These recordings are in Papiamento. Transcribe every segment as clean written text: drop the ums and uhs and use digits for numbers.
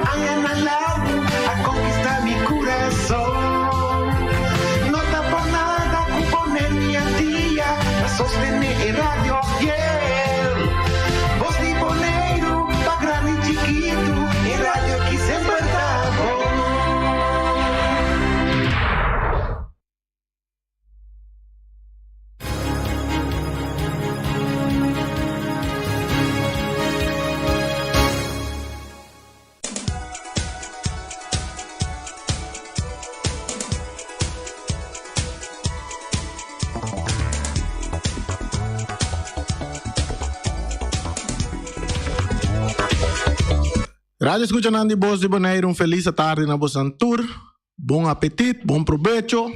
Pa añanan largu a konkistá mi kurason. No ta por nada ku Boneiru i Antia ta sostené e radio fiel. Bos di Boneiru pa grandi i chikitu, e radio ki semper ta bon. Radio escuchanan di Bos di Boneiru un feliz atardi na bosan tur. Bon apetit, bon probecho.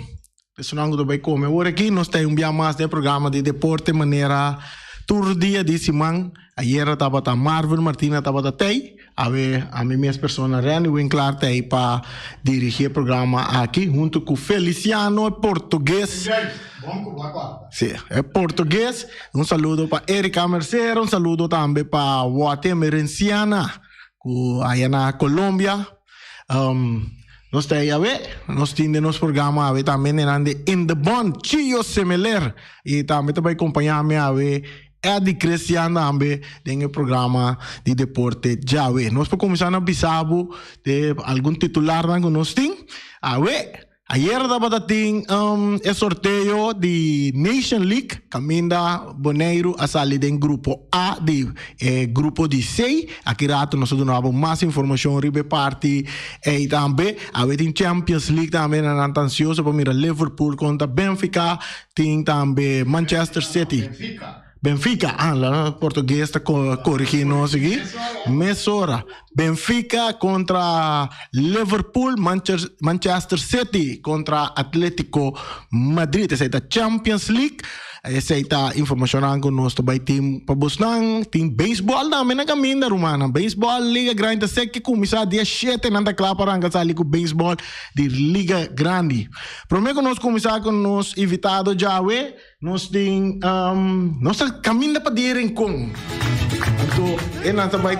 Personan ku ta bai kome awor aki, nos ta un bia mas den e programa di deporte manera tur dia di siman. Ayera tabata Marvin Martina tabata tei, awe ami mes persona Renny Winklaar tei pa dirigi e programa aki hunto ku Feliciano e portugues. Si, e portugues. Un saludo pa Erika Mercera, un saludo tambe pa Wate Merenciana ku aya na Colombia. Nos ta awe, nos tin den nos programa awe tambe nenan de In The Bond, Chio Semeler. Y tambe ta bay compaña mi awe Eddie Christian tambe den e programa di deporte djawe. Nos por cuminsa na bisa bo de algun titularnan cu nos tin. Awe Ayer tabata tin e sorteo di Nation League kaminda Boneiru a sali den grupo A di e grupo di C. Aki rato nos ta duna bo mas informashon riba e parti ei tambe. Awe tin Champions League tambe, nan ta ansioso pa mira Liverpool kontra Benfica, tin tambe Manchester City. Benfica, ah, la portugues ta corrigi nos aquí. Mesora. Benfica contra Liverpool, Manchester City contra Atletico Madrid. Esei ta Champions League. Esei ta informacionnan cu nos ta bay tin pa bosnan. Tin baseball tambe na caminda, rumannan. Baseball Liga Grandi ta sek ke cuminsa dia shete. Nan ta cla pa ranca sali cu baseball di Liga Grandi. Prome cu nos cuminsa cu nos invitado djawe. Nos tin nos ta caminda pa di Rincon. Anto e nan ta bai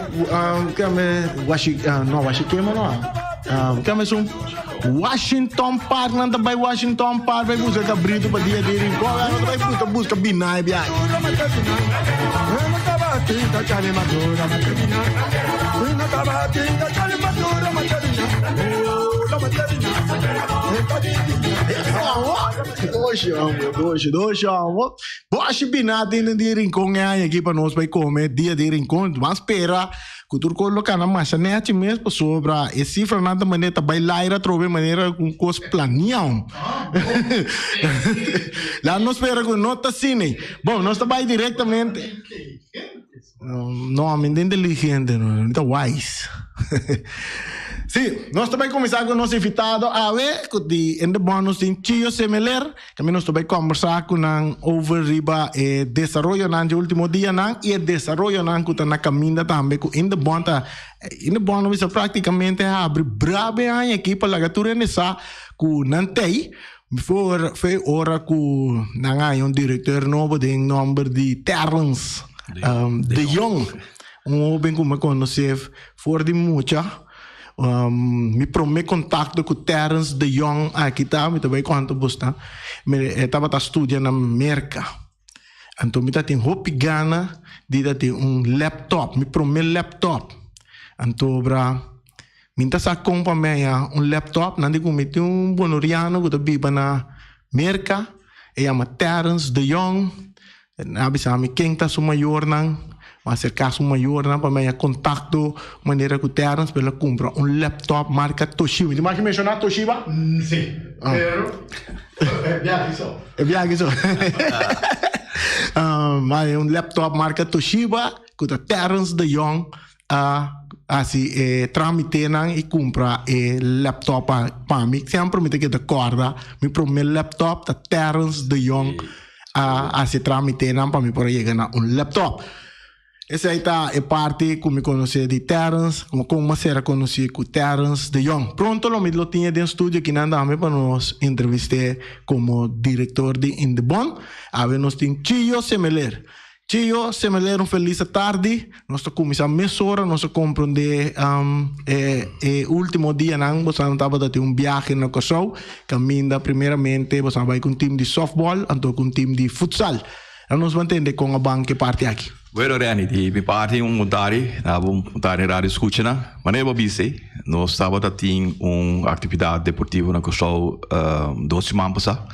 kame Washi no Washikema no. Kame esun Washington Park nan ta bai Washington Park bai buska cabrito pa dia di Rincon. Nan ta bai buska buska binai biaha. Doshi amo, doshi, doshi amo. Boshi bina tin di Rincon e aña aki pa nos bai come dia di Rincon. Ban spera cu tur cos lo cana masha nechi mes pasobra e cifranan ta manera ta bai laira atrobe manera un cos planiao. Laat nos spera cu no ta asina. Bon, nos ta bai directamente. No, mi no ta inteligente, no, mi ta wise. Sí, nos ta bai kuminsá ku nos invitado awe, ku di In The Bond nos tin Chio Semeler, tambe nos ta bai kombersá ku nan over riba e desaroyonan dje último dianan i e desaroyonan ku ta na kaminda tambe ku In The Bond ta, In The Bond a bisa práktikamente habri brabe aña aki pa laga tur hende sa ku nan t'ei for fe ora ku nan haña un direkteur nobo den nòmber di Terrence. De Jong, un hoben ku mi konosé for di mucha. Mi promé kontakto ku Terrence de Jong aki ta, mi ta bai konta bos ta, mi e tabata studia na Merka. Anto mi ta tin hopi gana di ta tin un laptop, mi promé laptop. Anto bra mi ta sa kon pa mi haña un laptop, nan di ku mi tin un bonoriano ku ta biba na Merka, e yama Terrence de Jong. Nan a bisa mi ken ta su mayornan, mi a aserká su mayornan pa mi haña kontakto manera ku Terrence pa el a kumpra un laptop marka Toshiba. Mi tin mas ke menshoná Toshiba? Sí, pero e biaha so. E biaha so. Mi a haña un laptop marka Toshiba ku ta Terrence de Jong a hasi e tramitenan i kumpra e laptop pa mi. Semper mi ta keda kòrda mi promé laptop ta Terrence de Jong a hasi e tramitenan pa mi por a yega na un laptop. Esei ta e parti ku mi konosé di Terrence, komo kon mi a sera konosí ku Terrence de Jong. Pronto lo mi lo tin e den studio akinan tambe pa nos entrevist'é komo direktor di Indebon. Awe nos tin Chio Semeler. Chio, Semeler un felis atardi. Nos ta kuminsá mesora, nos a komprondé e e último dianan boso tabata tin un biahe na Kòrsou, kaminda primeramente boso a bai ku un tim di sòftbòl anto ku un tim di futsal. Nan nos ban tende kon a ban ku e parti aki. Bueno Renny, di mi parti un montari, na bo montari radio skuchanan. Manera bo a bisa ei, nos tabata tin un aktividat deportivo na Kòrsou dos siman pasá.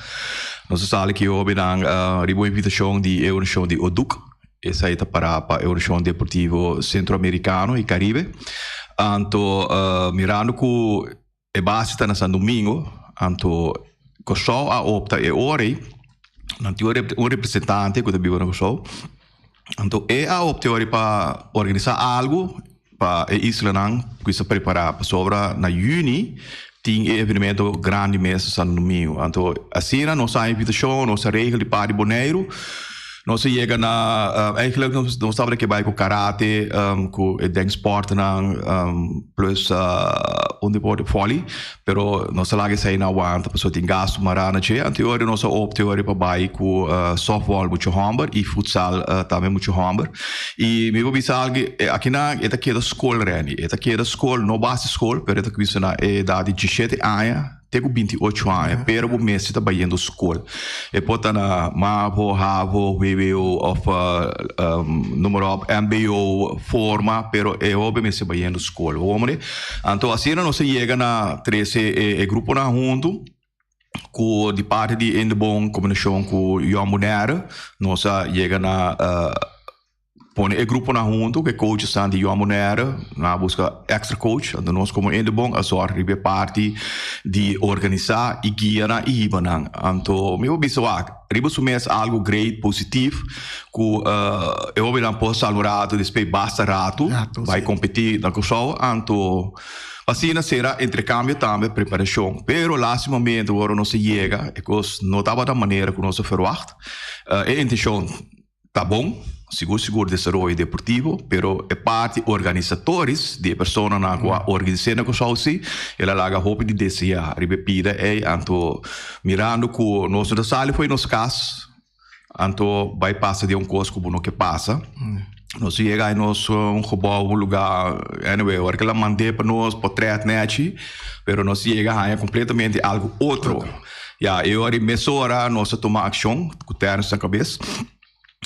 Nos a sali ku e hóbennan riba un invitashon di e organisashon di ODUC. Esei ta pará pa e Organisashon Deportivo Sentroamerikano i Karibe. Anto mirando ku e base ta na San Domingo, anto Kòrsou a opta e ora ei, nan tin un representante ku ta biba na Kòrsou, anto e a opta e ora ei pa organisá algu pa e islanan ku sa prepará pasobra na yüni tin e evenemento grandi mes na Santo Domingo. Anto asina nos a invitashon, nos a regel di parti Boneiru, nos a yega na eigenlijk nos nos tabata ke bai ku karate, ku e denksportnan plus un deporte vòli. Pero nos a laga esei na wanta pasobra tin gastu mará na dje. Anto e ora nos a opta e ora pa bai ku softball muchu hòmber i futsal tambe muchu hòmber. I mi por bisa algu, akinan e ta keda skol Renny, e ta keda skol, no base skol, pero e ta kuminsa na e edat di diesshete aña te ku binti ocho aña, pero bo mester ta bayendo skol. E por ta na mavo, havo, vwo of noem maar op, mbo, forma, pero e hoben mester bayendo skol. Bo wou Anto asina nos a yega na trese e gruponan huntu ku di parti di Indebon kombinashon ku Jong Bonaire nos a yega na pone e gruponan huntu ku e coachesnan di Jong Bonaire nan a buska extra coach anto nos komo Indebon a sòrg riba e parti di organisá i guia nan i hiba nan. Anto mi por bisa wak riba su mes algu great positif ku e hobennan por sal un ratu despues basta ratu bai kompetí na Kòrsou anto asina sera interkambio tambe preparashon pero laatste momento ora nos a yega e kos no tabata manera ku nos a ferwagt e intenshon Ta bon, sigur sigur desaroyo deportivo, pero e parti organisatoris di e personanan ku a organis'é na Kòrsou si, el a laga hopi di deseá riba e pida ei. Anto mirando ku nos no ta sali for di nos kas, anto bai pasa den un kos ku bo no ke pasa. Nos a yega nos un gebou, un lugá, anyway, ora ku el a mand'é pa nos potrèt nèchi, pero nos yega haña kompletamente algu otro. Ya, e ora mesora nos a tuma akshon ku tèrns na kabes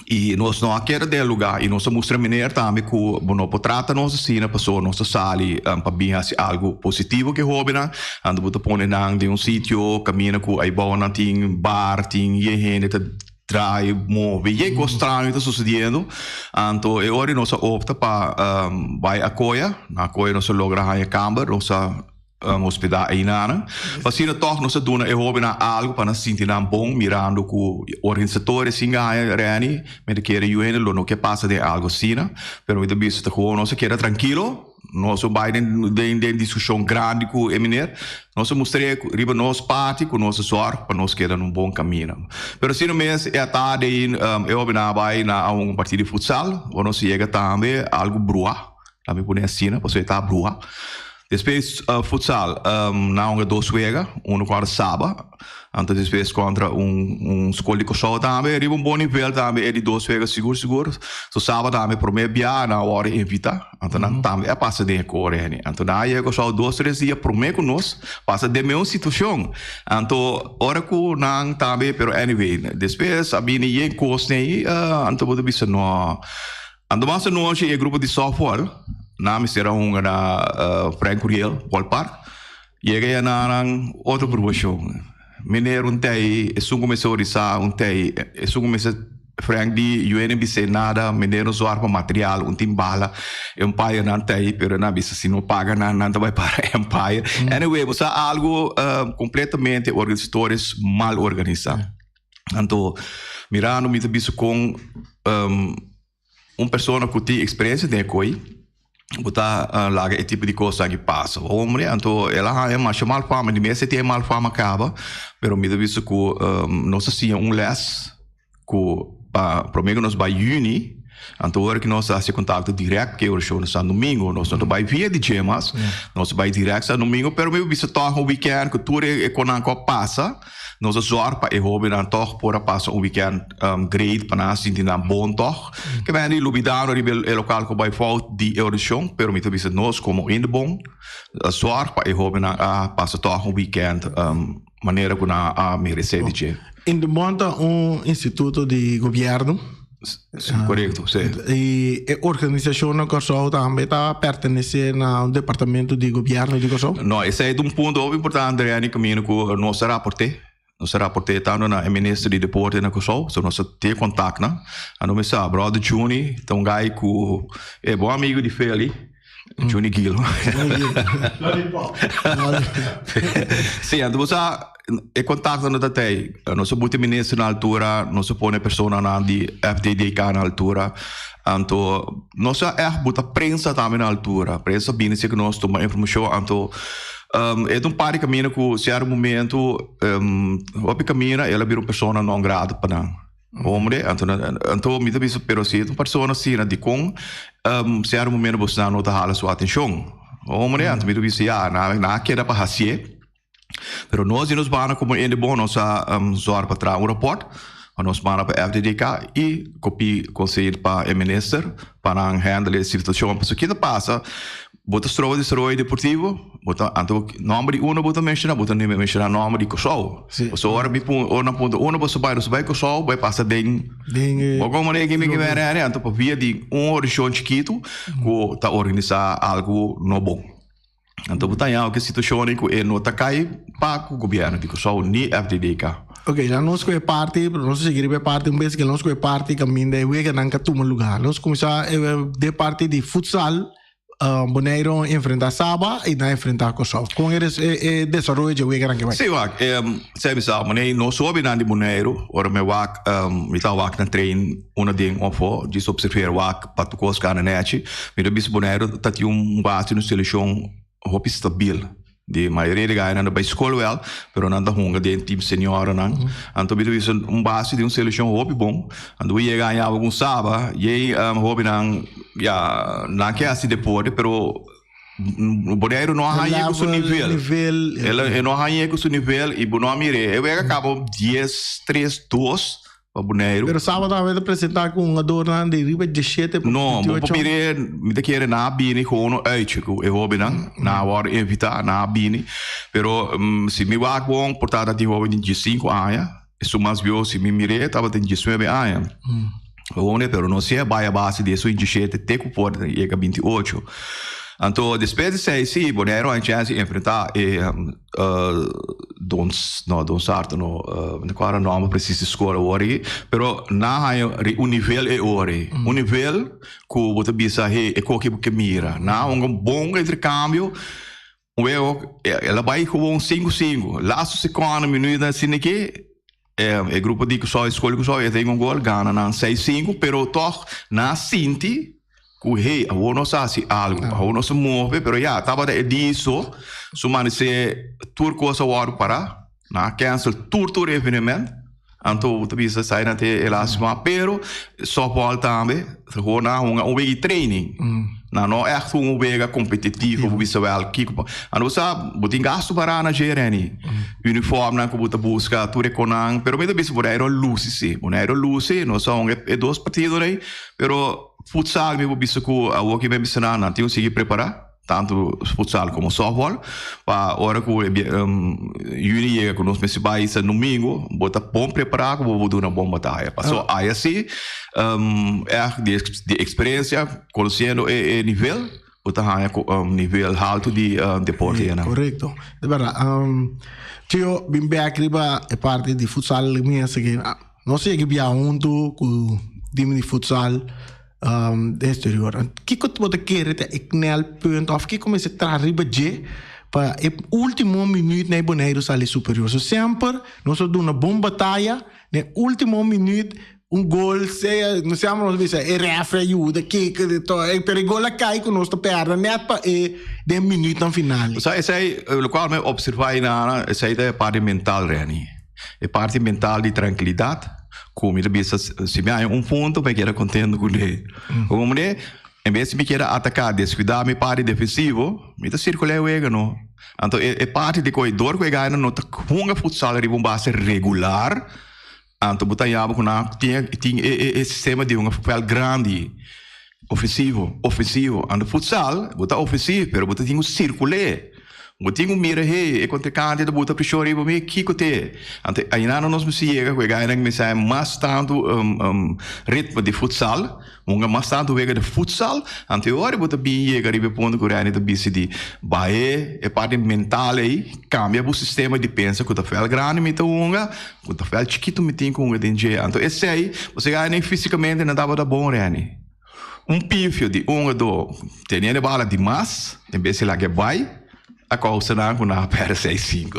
i nos no a keda den e lugá i nos a mustra meneer tambe ku bo no por trata nos asina pasobra nos ta sali pa bin hasi algu positivo ku e hóbennan. Anto bo ta pone nan den un sitio kaminda ku aibou nan tin bar, tin yen hende ta draai, move, yen kos straño ta susediendo. Anto e ora nos a opta pa bai Akoya. Na Akoya nos a logra haña kamber, nos a hospedá einanan. Pa asina tòg nos a duna e hóbennan algu pa nan sinti nan bon mirando ku organisatores sin gaña Renny mi ta kere yu hende lo no ke pasa den algu asina pero mi ta bisa ta gewoon nos a keda trankilo nos a bai den den diskushon grandi ku e meneer nos a mustr'é riba nos parti ku nos a sòrg pa nos keda na un bon kaminda pero asina mes e atardi ei e hóbennan a bai na un partido di futsal ora nos a yega tambe algu bruá Laat mi pone asina, pasobra e ta bruha. Despues futsal, nan hunga dos wega, uno kontra Saba, anto despues kontra un un skol di Kòrsou tambe, riba un bon nivel tambe e di dos wega sigur sigur. So Saba tambe promé bia nan a wòrdu invitá, anto nan tambe a pasa den e kore heni. Anto nan a yega Kòrsou dos tres dia promé ku nos, pasa den meun situashon. Anto ora ku nan tambe, pero anyway, despues a bini yen kos nei, anto bo ta bisa no. Anto mas anochi e grupo di softball nan mester a hunga na Frank Curiel Ballpark. Yega ya na nan otro promoshon. Meneer un tei esun ku mester orisa un tei esun ku mester Frank di UN bis'é nada meneer no zorg pa material un tin bala Empire nan tei pero nan bisa si no paga nan nan ta bai para Empire. Anyway bo sa algo completamente organisatores mal organisa. Anto mirando mi ta bisa kon un persona ku tin eksperensia den e koi bo ta laga e tipo di kos aki pasa. Hombre, anto el a haña masha mal fama, di mes e tin e mal fama kaba, pero mi ta bisa ku nos a siña un les ku pa prome ku nos bai yüni. Anto ora ku nos hasi kontakto dirèkt ku e orashon na San Domingo, nos no ta bai via di dje mas, nos ta bai dirèkt San Domingo, pero mi bisa tòg un wikènt ku tur e konan ku a pasa, nos a zòrg pa e hóbennan tòg por a pasa un wikènt great pa nan a sinti nan bon tòg. Ke men di lubidando riba e lokal ku bai fout di e orashon, pero mi ta bisa nos komo Indebon a zòrg pa e hóbennan a pasa tòg un wikènt manera ku nan a meresé di dje. Indebon ta un instituto di gobièrnu. Korekto, sí. I e organisashon na Kòrsou tambe ta pertenesé na un departamento di gobièrnu di Kòrsou? No, esei ta un punto hopi importante, Reni, kaminda ku nos a raport'é. Nos a raport'é tantu na e minister di deporte na Kòrsou, so nos a tin kontaktnan. Anto mi sa, bròder Juni ta un gai ku e bon amigu di Feli. Juni Gil. Lollipop. Sí, anto bo sa e contacto no ta tei. Nos a buti minister na altura, nos a pone personanan di FDDK na altura. Anto nos a echt buta prensa tambe na altura. Prensa bini si ku nos tuma informashon. Anto um, e ta un par di camino ku cierto momento um, hopi camina el a bira un persona non grata pa nan. Hombre, anto anto mi ta bisa pero si e ta un persona asina dikon sierto momento bosnan no ta hala su atencion? Hombre, anto mi ta bisa ya nan a keda pa hacié pero nos di nos banda como hende bon nos a zorg pa traha un rapport pa nos manda pa FDDK y kopi conseil pa e minister pa nan handle e situacion pasobra ki ta pasa Bo ta stroba desaroyo deportivo, bo ta anto nomber di uno bo ta menciona, bo ta menciona nomber di Kòrsou. Sí. Pasobra ora mi pun ora nan puntra uno boso bai, boso bai Kòrsou, bai pasa den Den e Bo komo den kimi kimi rene, anto pa via di un orishon chikitu ku ta organisa algu no bon. Anto bo ta haña ku e situashon ku e no ta kai pa ku gobièrnu di Kòrsou ni FDDK. Ok, ya nos ku e parti, pero nos a sigui riba e parti un bes ke nos ku e parti kaminda e weganan ka tuma lugá. Nos kuminsá den parti di futsal. Boneiru enfrentá Saba i nan enfrentá Kòrsou. Kon e e desaroyo dje weganan ke bai? Sí wak, sey mi sa, manera nos hobennan di Boneiru, ora mi wak, mi ta wak nan train una den un afó, djis observeer wak pa tur kos gana nèchi, mi ta bisa Boneiru ta tin un base di un selekshon hopi stabil. Di mayoria di gainan ta bai skol wel, pero nan ta hunga den team senioranan. Anto mi ta bisa un base di un selekshon hopi bon. Anto bo yega aña awe ku Saba, yei hopinan ya nan ke hasi deporte, pero Boneiru no a hañ'é ku su nivel. E no a hañ'é ku su nivel i bo no a mir'é. E wega kaba dies tres dos. Pa Boneiru. Pero Saba tambe ta presenta ku hungadornan di riba diesshete pa No, bo veintiocho. por mire, mi ta kere nan a bini gewoon un uitje ku e hobennan. Nan a wòrdu invitá, nan a bini. Pero si mi wak bon, por ta tin hoben di diesinku aña. Esun mas bieu, si mi mir'é, tabatin diesnuebe aña. Gewoon, pero no si a bai a base di esun diesshete te ku por yega bintiocho. Anto despues di esei si Boneiru a chèns di enfrentá e Don no Don Sarto no mi ta kòrda nòmber presis di skol awor ei pero nan haña riba un nivel e ora ei un nivel ku bo ta bisa hey e koki bo ke mira nan a hunga un bon interkambio un wego el a bai gewoon sinku sinku lastu sekondo minuut asina ke e grupo di Kòrsou e skol di Kòrsou e tin un gol gana nan seis sinku pero tòg nan a sinti Ku hey, awor nos a hasi algu, awor nos a move, pero ya, tabata e dia so, su manisé tur kos a wòrdu pará, nan a cancel tur tur evenement, anto bo ta bisa esei nan ta e lástima, pero softball tambe, gewoon nan a hunga un wega di training, nan no ègt hunga un wega kompetitivo bo bisa wèl kiko pa, anto bo sa bo tin gastu pará na dje Renny, uniformnan ku bo ta buska, tur e konan, pero mi ta bisa Boneiru a lusi si, Boneiru a lusi, nos a hunga e dos partidonan ei, pero. Futsal mi por bisa ku awor ki mi a bisa nan, nan tin ku sigui prepará, tantu futsal komo softball, pa ora ku e yüni yega ku nos mester bai San Domingo, bo ta bon prepará ku bo por duna bon bataya. Paso aya si, ègt di eksperensia, konosiendo e nivel, bo ta haña ku nivel haltu di deporte ayana. Korekto, di bèrdat. Tio, bin bèk riba e parti di futsal mi a sigui. Nos yega bia huntu ku team di futsal den exterior. Kiko bo ta kere ta e knelpunt òf kiko mester traha riba dje pa e último minuut na e Boneiru sali superior? So semper nos a duna bon bataya den último minuut un gol sea no semper nos a bisa e refri a yuda kiko di to pero e gol a kai ku nos ta pèrdè nèt pa e den minuutnan final. Sa esei lokual mi a opservá ei nana esei ta e parti mental Renny. E parti mental di trankilidat. Ku mi ta bisa si mi haña un punto mi keda kontento kuné. Como manera en bes di mi keda ataká deskuidá mi parti defensivo mi ta sirkulá e wega no. Anto e parti di koe dor ku e gainan no ta hunga futsal riba un base regular anto bo ta haña bo ku nan tin tin e sistema di hunga vèlt grandi ofensivo ofensivo anto futsal bo ta ofensivo pero bo ta tin ku sirkul'é. Bo tin ku mira, hey, e kontrinkante ta buta preshon riba mi, kiko te? Anto ainda nos mester yega ku e gainan ku mester haña mas tantu ritmo di futsal, hunga mas tantu wega di futsal, anto e ora bo ta bin yega riba e punto ku Renny ta bisa di bahe e parti mental ei, kambia bo sistema di pensa ku ta vèlt grandi mi ta hunga, ku ta vèlt chikitu mi tin ku hunga den dje. Anto esei, bo sa gainan fisikamente nan tabata bon, Renny. Un pifio di un odo teniendo e bala di mas, en bes di laga e bai, a kousa nan ku nan a pèrdè 6-5.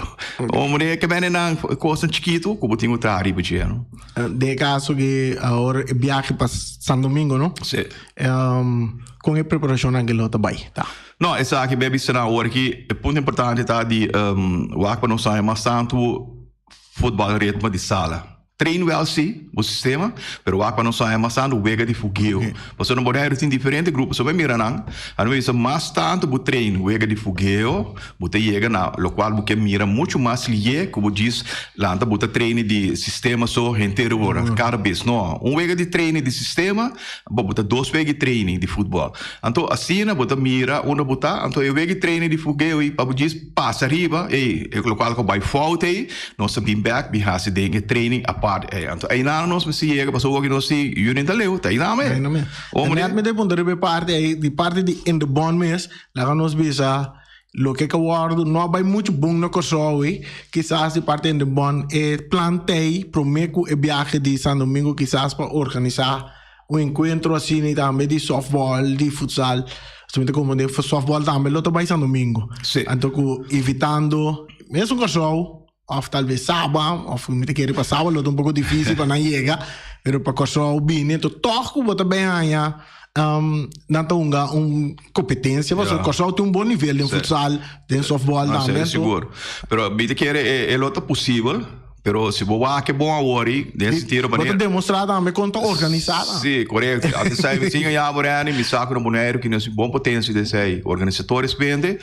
Hombre, ke bende nan kosnan chikitu ku bo tin ku traha riba dje, no? Den e kaso ke awor e biahe pa San Domingo, no? Si. Kon e preparashonnan ke lo ta bai ta? No, esaki be bisa nan awor aki e punto importante ta di wak pa nos haña mas tantu futbal ritmo di sala. Train wel si, bo sistema, pero wak pa nos haña mas tantu wega di fugeo. Pasobra na Boneiru tin diferente grupo, so bo mira nan, a no bisa mas tantu bo train wega di fugeo, bo ta yega na lokual bo ke mira muchu mas lié ku bo djis lanta bo ta train di sistema so henter ora, kada bes. No, un wega di train di sistema, bo bo ta dos wega di training di futbòl. Anto asina bo ta mira unda bo ta, anto e wega di training di fugeo ei pa bo djis pasa riba, ey, e lokual ku bai fout ei, nos ta bin bek bin hasi den e training apart ei. Anto einan nos mester yega pasobra oki nos si Union ta leu, ta einan me. Einan me. Hombre. Net mi ta puntra riba e parti ei, di parti di In de Bond mes, laga nos bisa loke ka wòrdu no a bai muchu bon na Kòrsou ei, kisas di parti In de Bond e plan t'ei promé ku e biahe di San Domingo kisas pa organisá un enkuentro asina i tambe di softball, di futsal. Asina mi ta komprendé softball tambe lo ta bai San Domingo. Sí. Anto ku evitando mesun Kòrsou òf tal bes Saba òf mi ta kere pa Saba lo ta un poko difísil pa nan yega, pero pa Kòrsou bini anto tòg ku bo ta bin haña nan ta hunga un kompetensia pasobra Kòrsou tin un bon nivel den futsal, den softball tambe. Sigur. Pero mi ta kere e lo ta posibel. Pero si bo wak e bon awor i den sentido Bo ta demostrá tambe kon ta organisá nan. Sí, korekto. Antes esei mi sin a Borani, mi sa ku na Boneiru ki nos bon potensia den esei organisatores bende.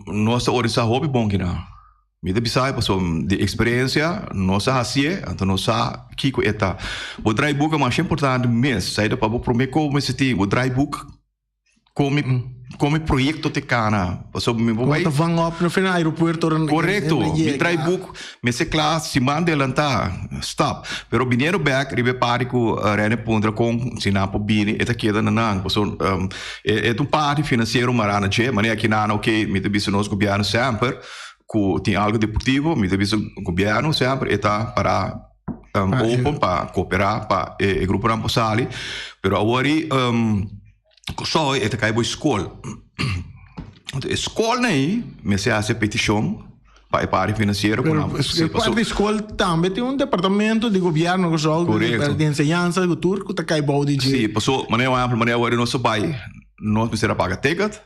Nos ta organisá hopi bon kinan. Mi ta bisa pasobra di eksperensia nos a hasié, anto nos sa kiko e ta. Bo draaiboek a masha importante mes. Esei ta pa bo promé kobo mester tin bo draaiboek. Kon mi kon mi proyekto te kana pasobra mi por bai. Bo ta van op na fin aeropuerto ora Korekto, mi trae boek mester kla siman delantá stap pero biniendo bek riba e parti ku Rene puntra kon si nan por bini e ta keda na nan pasobra e ta un parti finansiero mará na dje manera ki nan oke mi ta bisa nos gobièrnu semper ku tin algu deportivo mi ta bisa gobièrnu semper e ta pará open pa koperá pa e gruponan por sali pero awor Kòrsou e ta kai bo e skol. Anto e skolnan ei mester hasi e petishon pa e parti finansiero ku nan. Pero e parti di skol tambe tin un departamento di gobièrnu Kòrsou Korekto. di enseñansa ku tur ku ta kai bou di dje. Si, paso manera un ehèmpel manera awor nos a bai nos mester a paga ticket.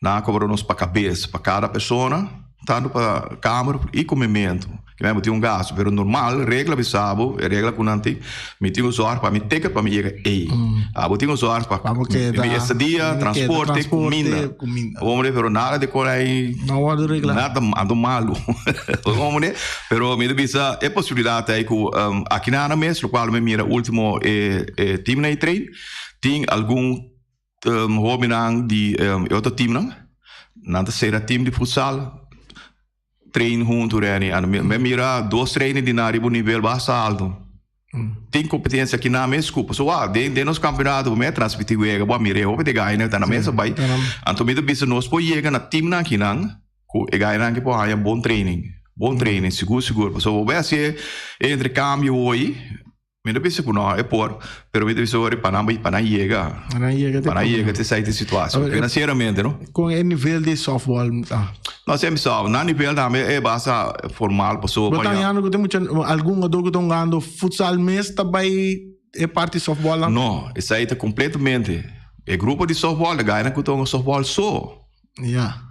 Nan a kobra nos pa kabes, pa kada persona, tantu pa kamer i komementu. Ki men bo tin un gastu, pero normal regla bisa bo, e regla ku nan tin, mi tin ku zòrg pa mi ticket pa mi yega ei. Abo tin ku zòrg pa mi estadia, transporte, kuminda. Bo mende, pero nada di kos ei, nada ando malu. Bo mende, pero mi ta bisa e posibilidat ei ku aki nan mes, lokual mi mira ultimo e teamnan ei train, tin algun Hobennan di e otro teamnan, nan ta sera team di futsal, train huntu reni. Anto mi a mira dos training di nan riba un nivel basta alto. Tin competencia aki nan mes cu pasobra wak den nos campeonato bo mi a transmiti wega bo a mira e hopi di gainan ta na mes a bai. Anto mi ta bisa nos por yega na teamnan akinan cu e gainan aki por haya bon training, bon training sigur sigur pasobra bo bai haci e intercambio hoy. Mi ta bisa ku no e por, pero mi ta bisa ora pa nan bai, pa nan yega. Pa nan yega te Pa nan yega te esei te situacion, financieramente no. Kon e nivel di softball ta? No, semi soft. Nan nivel tambe e basa formal pasobra Bo ta hañando ku tin mucha, algun adó ku ta hungando futsal mes ta bai e parti softball nan? No, esei ta completamente. E grupo di softball ta gainan ku ta hunga softball so. Ya.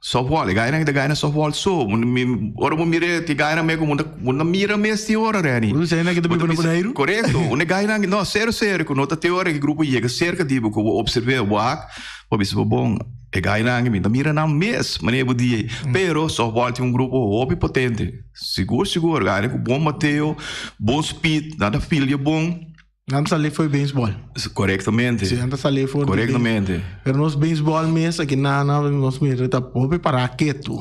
Softball, e gainan ta gaina softball so. Mi, ora bo mira e gainan me como bo mira mes ti ora Renny. Bo sa que ta biba na Boneiru? Correcto. Un gainan no, serio serio ku no ta te ora ku grupo yega cerca di bo ku bo observe bo wak, bo bisa bo bon, e gainan mi ta mira nan mes manera bo di ei. Pero softball tin un grupo hopi potente. Sigur sigur, gainan ku bon bateo, bon speed, nan ta filia bon. Nan ta sali for baseball. Correctamente. Si, nan ta sali for Correctamente. Pero nos baseball mes aki na na nos mira ta hopi para ketu.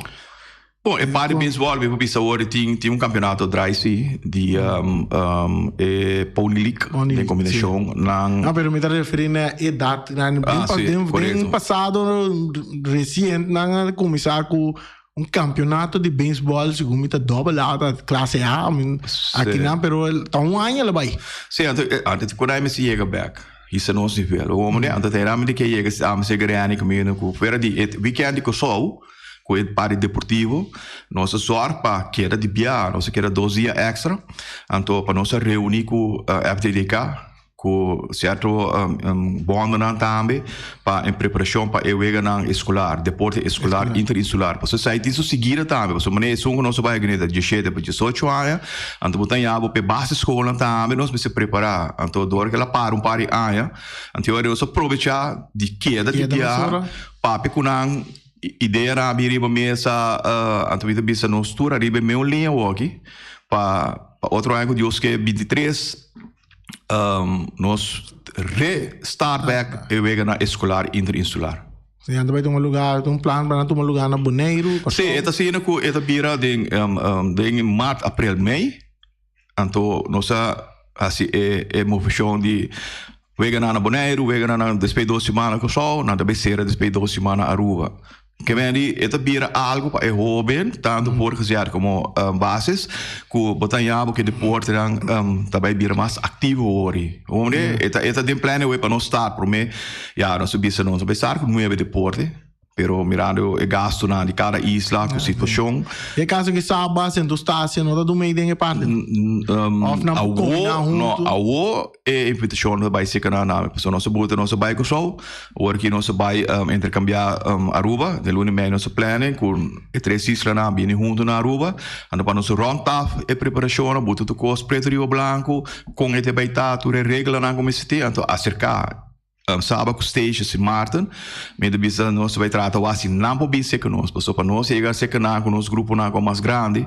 Bon, e par di baseball mi por bisa awor tin tin un campeonato draai si di um, um, e Pony League Pony den League, combinacion nan No, pero mi ta referi na edad. Na, Ah, den, si, den, den correcto. pasado recient nan a cuminsa cu Un campeonato di baseball segun mi ta double A ta clase A mi aki nan pero ta un aña lo bai. Sí, anto anto ku mi si yega bek hisa nos nivel. O hombre, anto te rami di ke yega am se grani ku ku fuera di e weekend di Kòrsou ku e parti deportivo nos a zorg pa keda di bia, nos a keda dos dia extra anto pa nos a reuni ku FDDK. Ku sierto bondonan tambe pa en preparashon pa e weganan eskolar, deporte eskolar interinsular. Pasobra esei tin su siguida tambe, pasobra manera esun ku nos a bai organisa diesshete pa diesocho aña, anto bo ta haña bo pa e base skolnan tambe nos mester prepará. Anto dor ku el a para un par di aña, anto e ora nos a probechá di keda di bia papia ku nan, ideanan a bin riba mesa, anto mi ta bisa nos tur ariba e meun liña awoki pa otro aña ku Dios ke bintitres. Nos re-start back e weganan eskolar interinsular. Si nan ta bai tuma lugar, tin un plan pa nan tuma lugar na Boneiru, Kòrsou? Si, e ta asina ku e ta bira den den mart, aprel, mei. Anto nos a hasi e e moveshon di weganan na Boneiru, weganan na despues dos siman na Kòrsou, nan ta bai sera despues dos siman na Aruba. Ke men di e ta bira algo pa e hoben, tanto voortgezet como basis, ku bo ta haña bo ku e deportenan ta bai bira mas aktivo hori. Hombre, e ta e ta den pleno pa nos start prome, ya nos a bisa nos a bai start ku nuebe deporte, pero mirando e gastonan di kada isla ku situashon. E kaso ki Saba, Sint Eustatius no ta dun mei den e parti? Of nan por kombiná Awo, no, huntu? awo E invitashon ta bai seka na nami pasobra nos a buta nos a bai Kòrsou awor aki nos a bai interkambiá Aruba den luna i mei nos a planning ku e tres islanan a bini huntu na Aruba anto pa nos rònt af e preparashonnan buta tur kos pretu riba blanku kon e ta bai ta tur e reglanan ku mester tin anto aserká Saba ku Stacia Sint Maarten mi ta bisa nos ta bai trata wak si nan por bin seka nos pasobra pa nos yega seka nan ku nos gruponan ku a mas grandi.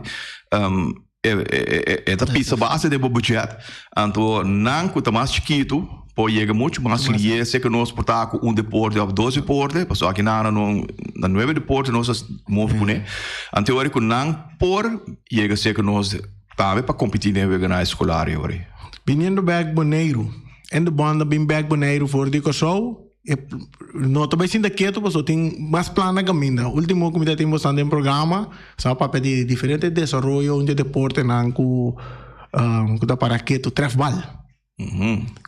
E ta pisa base den bo budget. Anto nan ku ta mas chikitu por yega muchu mas lié si ke nos por ta ku un deporte òf dos deporte, pasobra aki nan no na nuebe deporte nos a move kuné. Anto e ora ku nan por yega si ke nos tambe pa kompetí den weganan eskolar e ora ei. Biniendo bèk Boneiru, en de bònda bin bèk Boneiru for di Kòrsou. E no ta bai sinta ketu pasobra tin mas plan na kaminda. Ultimo ku mi ta tin bosnan den programa sa papia di diferente desaroyo di deportenan ku ku ta para ketu trèfbal.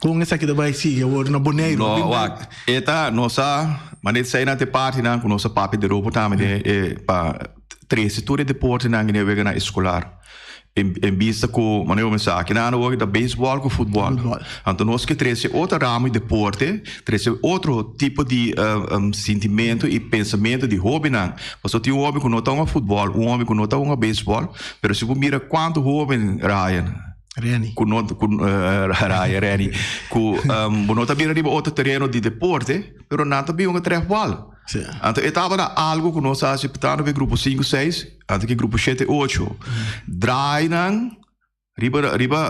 Kon esaki ta bai sigui awor na Boneiru? No wak e ta nos a manera esei nan ta e partinan ku nos a papia di robo tambe den e pa trese tur e deportenan den e weganan eskolar. En bista ku manera bo mester aki nan awor ta beisbòl ku futbòl. Anto nos ke trese otro ramo di deporte, trese otro tipo di sintimentu i pensamentu di hóbennan. Pasobra tin un hóben ku no ta hunga futbòl, un hóben ku no ta hunga beisbòl, pero si bo mira kuantu hóben, Ryan, ku no ku Ryan, Renny, ku bo no ta mira riba otro tereno di deporte, pero nan ta bin hunga trèfbòl. Anto e tabata algu ku nos a hasi tantu ku e grupo sinku, seis. Anto ki grupo shete ocho draai nan riba riba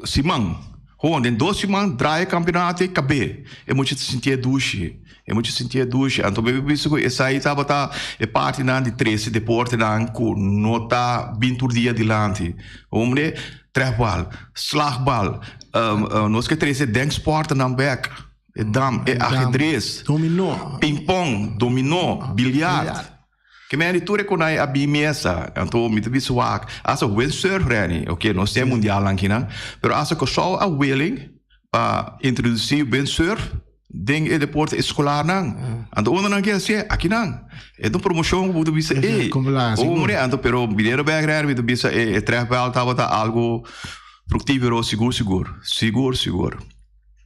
siman. Gewoon den dos siman draai e kampionato e kab'é. E mucha ta sintié dushi. E mucha sintié dushi. Anto mi bisa ku esei tabata e partinan di trese deportenan ku no ta bin tur dia dilanti. Hombre, trèfbal, slagbal, nos ke trese denksportenan bèk. E dam, e ahedres, pingpong, dominó, biljart. Ke men di tur e konai a bin mesa, anto mi ta bisa wak, asa windsurf Renny, ok nos tin e mundialnan kinan, pero asa Kòrsou a willing pa introdusí windsurf den e deporte eskolarnan. Anto unda nan ke hasié? Akinan. E ta un promoshon ku bo ta bisa ey, hombre, anto pero binero bek Renny mi ta bisa e trèfbèl tabata algu fruktífero sigur sigur, sigur sigur.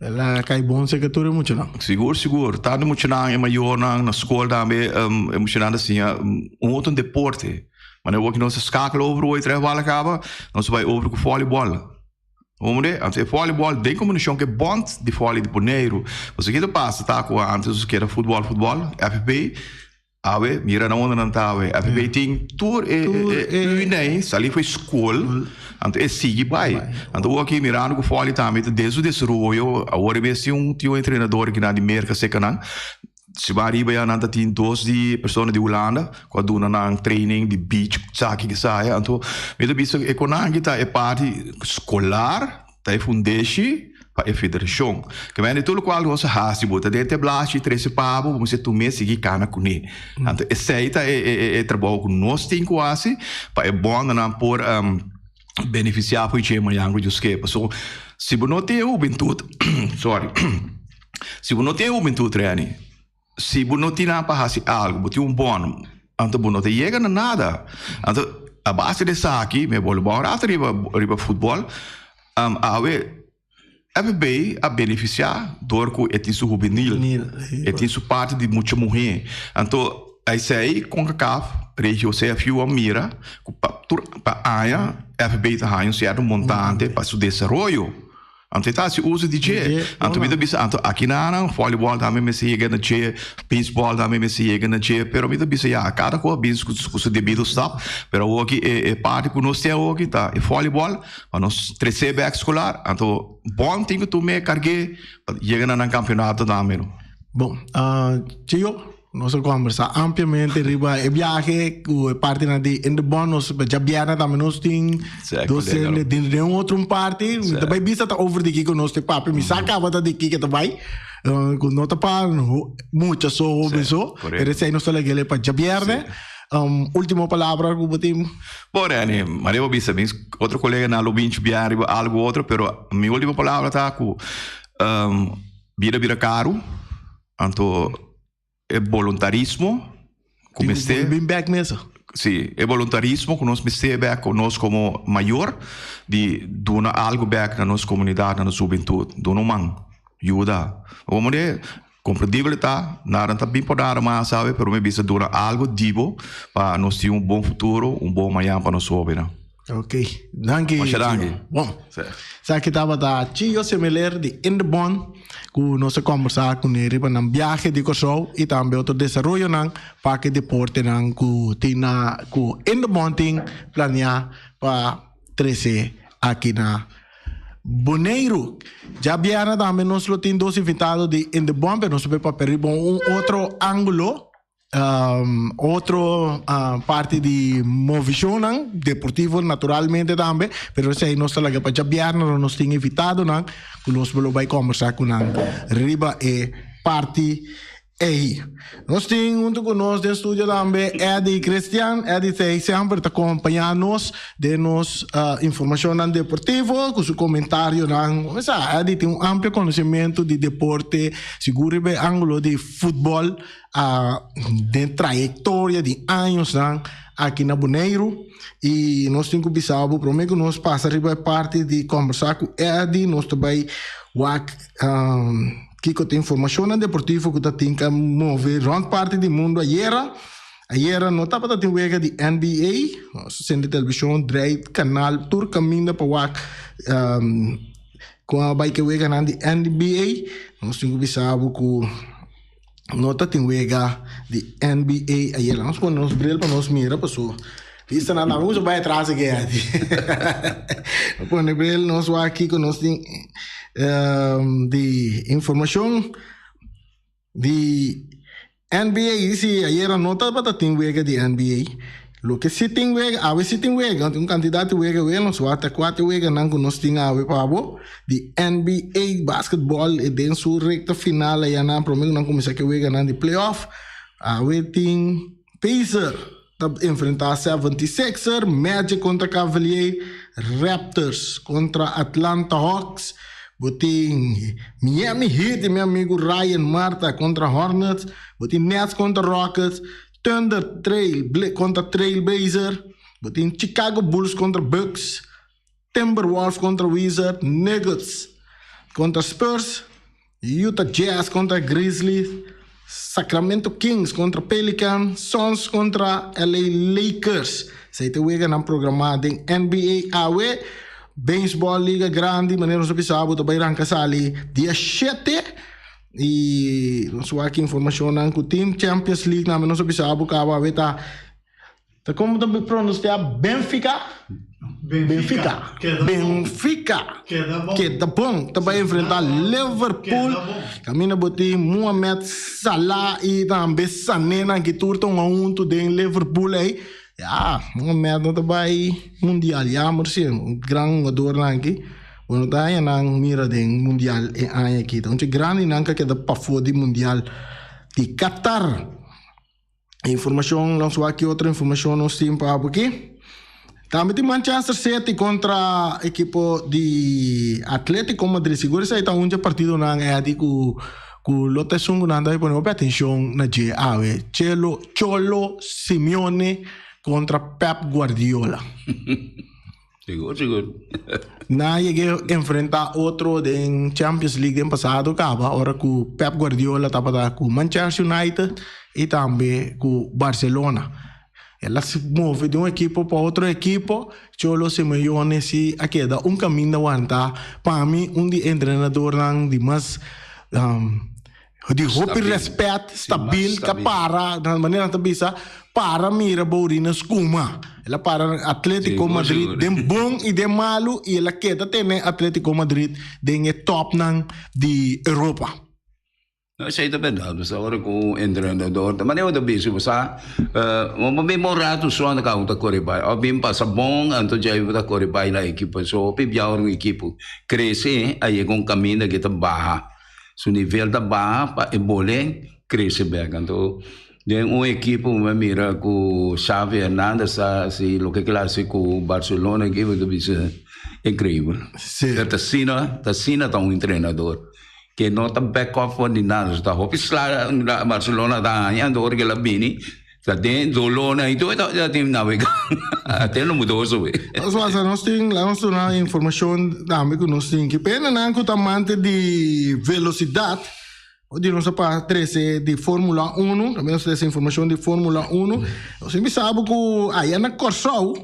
El a kai bon serka tur e muchanan. Sigur, sigur. Tantu muchanan, e mayornan, na skol tambe, e muchanan ta siña un otro deporte. Manera awor ki nos ta skakel over hoy tres bala kaba, nos ta bai over ku volleyball. Hombre, anto e volleyball den kombinashon ku e bond di volley di Boneiru. Pasobra ki ta pasa ta ku antes nos keda futbòl, futbòl, FFB. Awe, mira na unda nan ta awe. FB tin tur e e ui sali for skol, anto e sigui bai. Anto awor aki mirando ku Folly tambe ta den su desaroyo, awor e mes tin un tin un entrenador akinan di Merka seka nan. Si bo ariba ya nan ta tin dos di persona di Hulanda ku a duna nan training di beach saki kisaya. Anto mi ta bisa e konan aki ta e parti skolar. Ta e fundeshi pa e federashon. Ke mende tur lokual ku nos a hasi, bo ta den te blashi trese pa bo, bo mester tum'é sigui kana kuné. Anto esei ta e trabou ku nos tin ku hasi pa e bòndanan por benefisiá for dje mañan ku Dios ke. Pasobra si bo no tin e hubentut, sorry, si bo no tin e hubentut, Renny, Si bo no tin nan pa hasi algu, bo tin un bon, anto bo no ta yega na nada. Anto a base di esaki, mi a bolbe un rato riba riba futbol, awe FB a benefisiá dor ku e tin su hubenil, e tin su parti di mucha muhé. Anto esei Concacaf, Regio CFU a mira ku pa tur pa aña FB ta haña un sierto montante pa su desaroyo. Anto e ta hasi uso di dje. Anto mi ta bisa, anto aki nan volleyball tambe mester yega na dje, baseball tambe mester yega na dje, pero mi ta bisa ya, kada kos a bin ku su debido stap, pero awoki e parti ku nos tin awoki ta e volleyball, pa nos trese bek skolar, anto bon tin ku tuma e karg'é pa yega na nan kampeonato tambe. Bon, Chio. Nos a kombersá ampliamente riba e biahe ku e partinan di In de Bon. Nos djabièrnè tambe nos tin dos hende den den un otro parti. Mi ta bai bisa ta over di kiko nos te papia. Mi sa kaba ta di kiko ta bai. Ku no ta pa mucha so, hoben so. Pero esei nos ta lag'é pa djabièrnè. Ultimo palabra ku bo tin? Bon Rene, manera bo bisa mi otro koleganan lo binchi biaha riba algu otro, pero mi ultimo palabra ta ku bida bira karu. Anto e boluntarismo ku mester. Bin bek mesa. Si, e boluntarismo ku nos mester bek ku nos komo mayor di duna algu bek na nos komunidat, na nos hubentut. Duna un man, yuda. Bo manera komprendibel ta, nada ta bin por nada mas awe, pero mi bisa duna algu di bo pa nos tin un bon futuro, un bon mañan pa nos hobennan. Ok, danki. Masha danki. Bon, esaki tabata Chio Semeler di In The Bond ku nos a kombersá kuné riba nan biahe di Kòrsou i tambe otro desaroyonan pa ku e deportenan ku tin na ku In The Bond tin planeá pa trese aki na Boneiru. Djabièrnè tambe nos lo tin dos invitado di In The Bond pero nos ta bai papia riba un otro ángulo. Otro parti di movicionnan deportivo naturalmente tambe, pero esey nos ta laga pa djabièrnè lo nos tin invitadonan ku nos lo bai kombersá ku nan riba e parti ey. Nos tin huntu ku nos den studio tambe Eddy Christian. Eddy ta semper ta kompañá nos den nos informacionnan deportivo ku su komentarionan. Sa Eddy tin un amplio konosementu di deporte, sigur riba e ángulo di futbòl. A den trayektoria di añosnan aki na Boneiru i nos tin ku bisa bo promé ku nos pasa riba e parti di kombersá ku Eddy nos ta bai wak kiko ta informashonnan deportivo ku ta tin ka move rònt parti di mundu ayera. Ayera no tabata tin wega di NBA, nos a sende televishon drei kanal tur kaminda pa wak kon a bai ke weganan di NBA. Nos tin ku bisa bo ku. No ta tin wega di NBA ayera. Nos pone nos bril pa nos mira paso vista nan tambe usa bai atras aki ati. Nos pone bril nos wak kiko nos tin di informacion di NBA. Si ayera no tabata tin wega di NBA. Loke si tin wega, awe si tin wega, tin un kantidat di wega awe, nos wak ta kuater weganan ku nos tin awe pa bo di NBA basketball e den su rekta final aya nan prome ku nan kuminsá ku e weganan di playoff. Awe tin Pacer ta enfrentá 76er, Magic kontra Cavalier, Raptors kontra Atlanta Hawks, bo tin Miami Heat di mi amigu Ryan Marta kontra Hornets, bo tin Nets kontra Rockets, Thunder trail kontra Trailblazer, bo tin Chicago Bulls kontra Bucks, Timberwolves kontra Wizard, Nuggets kontra Spurs. Utah Jazz kontra Grizzlies, Sacramento Kings kontra Pelican, Suns kontra LA Lakers. Esei ta e weganan programá den NBA awe. Baseball Liga Grandi, manera nos a bisa bo, ta bai ranka sali dia shete. I nos wak informashonnan ku tin Champions League tambe nos a bisa bo kaba awe ta Ta como ta pronuncia Benfica? Benfica. Benfica. Keda bon. Keda bon. Ta bai enfrenta Liverpool. Caminda bo tin Mohamed Salah y tambe Sané nan ki tur ta hunga hunto den Liverpool ey. Ya, Mohamed no ta bai mundial. Jammer si, un gran hungador nan aki. Bo no ta haña nan mira den mundial e aña aki. Ta un dje grandi nan ka keda pafó di mundial di Qatar. Informacion, nos wak ki otro informacion nos tin pa abo aki. Tambe tin Manchester City contra ekipo di Atletico Madrid. Sigur esei ta un dje partidonan Eddy ku ku lo ta esun ku nan ta pone hopi atencion na dje awe. Chelo Cholo Simeone contra Pep Guardiola. Sigur, sigur. Nan a yega enfrenta otro den Champions League den pasado caba ora cu Pep Guardiola tabata cu Manchester United y tambe cu Barcelona. El a move di un ekipo pa otro ekipo, Cholo Simeone si a keda un caminda wanta. Pa mi un di entrenadornan di mas Di hopi respet, stabil, ka para, na manera nan ta bisa, para mira bo orina skuma. El a para Atletico Madrid den bon i den malu i el a keda tene Atletico Madrid den e topnan di Europa. No, esei ta berdad, bo sa ora ku un entrenador ta manera bo ta bisa, bo sa, bo bin un ratu so anto kaba bo ta kore bai, òf bin pasa bon anto djei bo ta kore bai na ekipo. So hopi bia ora un ekipo krese a yega un kaminda ke ta baha. Su nivel ta baha pa e bole crece bek. Anto den un ekipo mi a mira cu Xavi Hernandez ta haci loke kila haci cu Barcelona aki mi ta bisa increibel. Sí. Ta asina, ta asina ta un entrenador ke no ta back off for di nada. Ta hopi sla Barcelona ta haña anto ora kila bini Ta den dolornan y tur ta tin nabega. Te lo mudoso we. Nos wasa nos tin la nos duna informacion tambe cu nos tin ki pena nan cu ta amante di velocidad o di nos a pa trece di Formula Uno tambe nos trece informacion di Formula Uno nos tin bisa bo cu aya na Corsou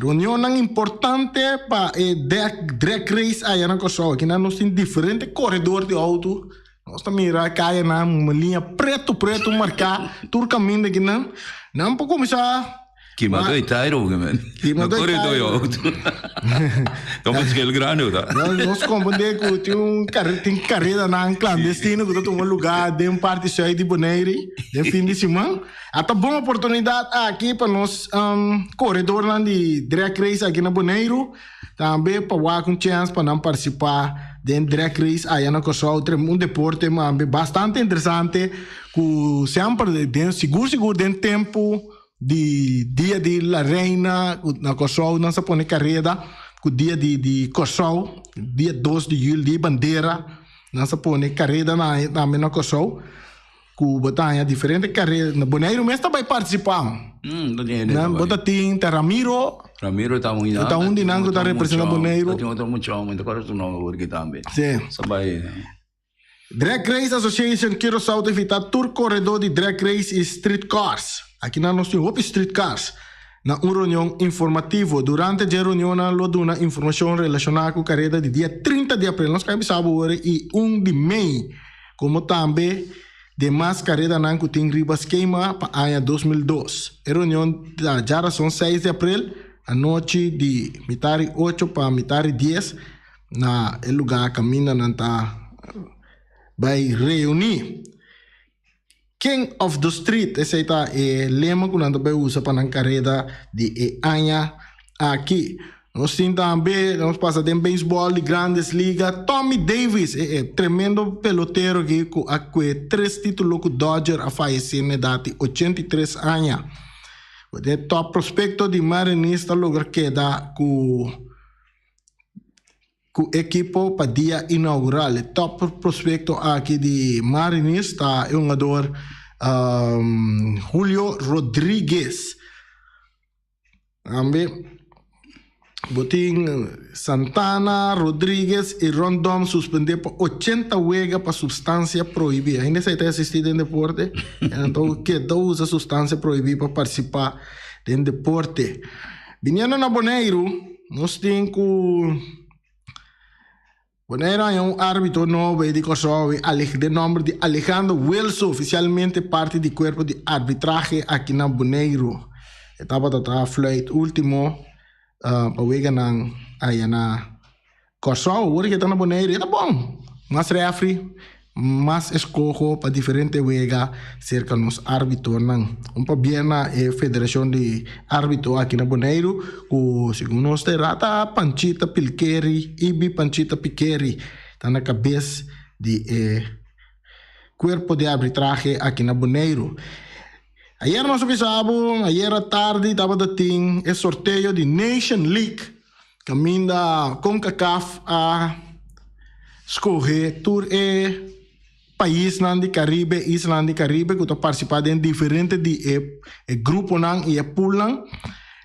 reunionnan importante pa e drag race aya na Corsou aki nan nos tin diferente coredor di auto Nos ta mira kayanan un liña pretu pretu marká tur kaminda aki nan. Nan por kuminsá. Kima doi tairo oke men. Kima No doi kore doi tairo. auto. Ta un verschil grandi ota. Nos komprendé ku tin un kare tin karedanan klandestino ku ta tuma lugá den parti sùit di Bonaire den fin di siman. A ta bon oportunidat aki pa nos koredornan di drag race aki na Boneiru. Tambe pa wak un chèns pa nan partisipá den drag race aya na Kòrsou. Tra un deporte mambe bastante interesante ku semper den sigur sigur den tempu di dia di la reina ku na Kòrsou nan sa pone kareda ku dia di di Kòrsou dia dos di juli dia bandera nan sa pone kareda na tambe na Kòrsou. Ku bo ta haña diferente karera. Na Boneiru mes ta bai partisipá. Nan bo ta tin ta Ramiro. Ramiro ta un di nan. Ta un di nan ku ta representá Boneiru. Ta tin otro muchon, mi ta kòrda su nòmber awor aki tambe. Sí. Sa bai. Drag Race Association Curaçao ta invitá tur koredó di drag race i street cars. Aki nan nos tin hopi street cars. Na un reunion informativo. Durante dje reunionnan lo duna informashon relashoná ku kareda di dia 30 di aprel. Nos kan bisa bo awor i un di mei. Como tambe demas caredanan cu tin riba skema pa aña 2002. E reunion ta djarason seis di april anochi di mitari ocho pa mitari dies na e lugar caminda nan ta bay reuni. King of the street, esey ta e lema cu nan ta bay usa pa nan careda di e aña aki. Nos tin tambe, nos pasa den beisbol di Grandes Liga, Tommy Davis, e e tremendo pelotero aki cu a cue tres titulo cu Dodger a fayece na edad di 83 aña. E top prospecto di Mariners ta logra keda cu Ku ekipo pa dia inaugural. E top prospecto aki di Mariners ta e hungador Julio Rodriguez. Tambe Bo tin Santana, Rodriguez y Rondon suspende pa 80 wega pa substancia prohibi. Ainda esey ta existi den deporte? Anto keda usa substancia prohibi pa participa den deporte. Biniendo na Boneiru, nos tin cu Boneiru haña un arbitro nobo di Kòrsou den nòmber di Alejandro Wilson, ofisialmente parti di kuerpo di arbitrahe aki na Boneiru. E tabata ta fluit último pa weganan aya na Kòrsou. Awor ke ta na Boneiru e ta bon. Mas rèfri, mas eskoho pa diferente wega serka nos arbitronan. Un pabia na e federashon di arbitro aki na Boneiru ku segun nos ta era ta Panchita Pilkeri, Ibi Panchita Pikeri ta na kabes di e kuerpo di arbitrahe aki na Boneiru. Ayer nos a bisa bo, ayer atardi tabata tin e sorteo di Nation League Kaminda Concacaf a skohe tur e paisnan di Karibe, islanan di Karibe ku ta partisipá den diferente di e e gruponan i e poolnan.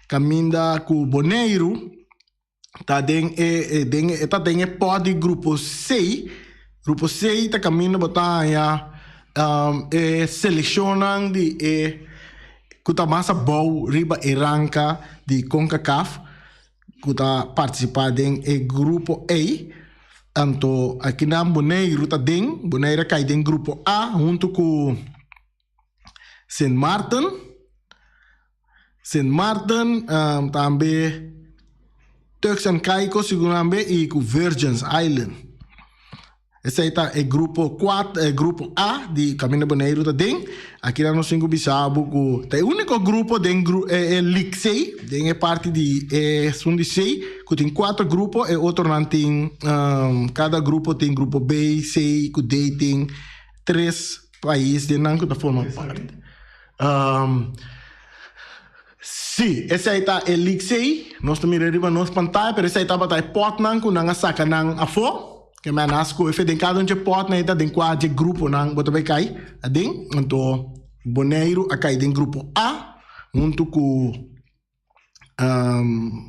Kaminda ku Boneiru ta den e den e ta den e pòt di grupo C. Grupo C ta kaminda bo ta haña e selekshonnan di e ku ta mas abou riba e ranka di Concacaf ku ta partisipá den e grupo ei. Anto akinan Boneiru ta den, Boneiru a kai den grupo A huntu ku Sint Maarten. Sint Maarten tambe Turks and Caicos segun tambe i ku Virgins Island. Esei ta e grupo kuat, e grupo A di Kaminda Boneiru ta den. Aki nan nos tin ku bisa bo ku ta e úniko grupo den gru e e League C, den e parti di e esun di C, ku tin kuater grupo, e otronan tin kada grupo tin grupo B, C ku D tin tres pais den nan ku ta forma parti. Sí, esei ta e League C. Nos ta mira riba nos pantaya, pero esei tabata e potnan ku nan a saka nan afó. Ke men a skohe den kada un dje potnan ei ta den kua dje gruponan bo ta bai kai aden. Anto Boneiru a kai den grupo A huntu ku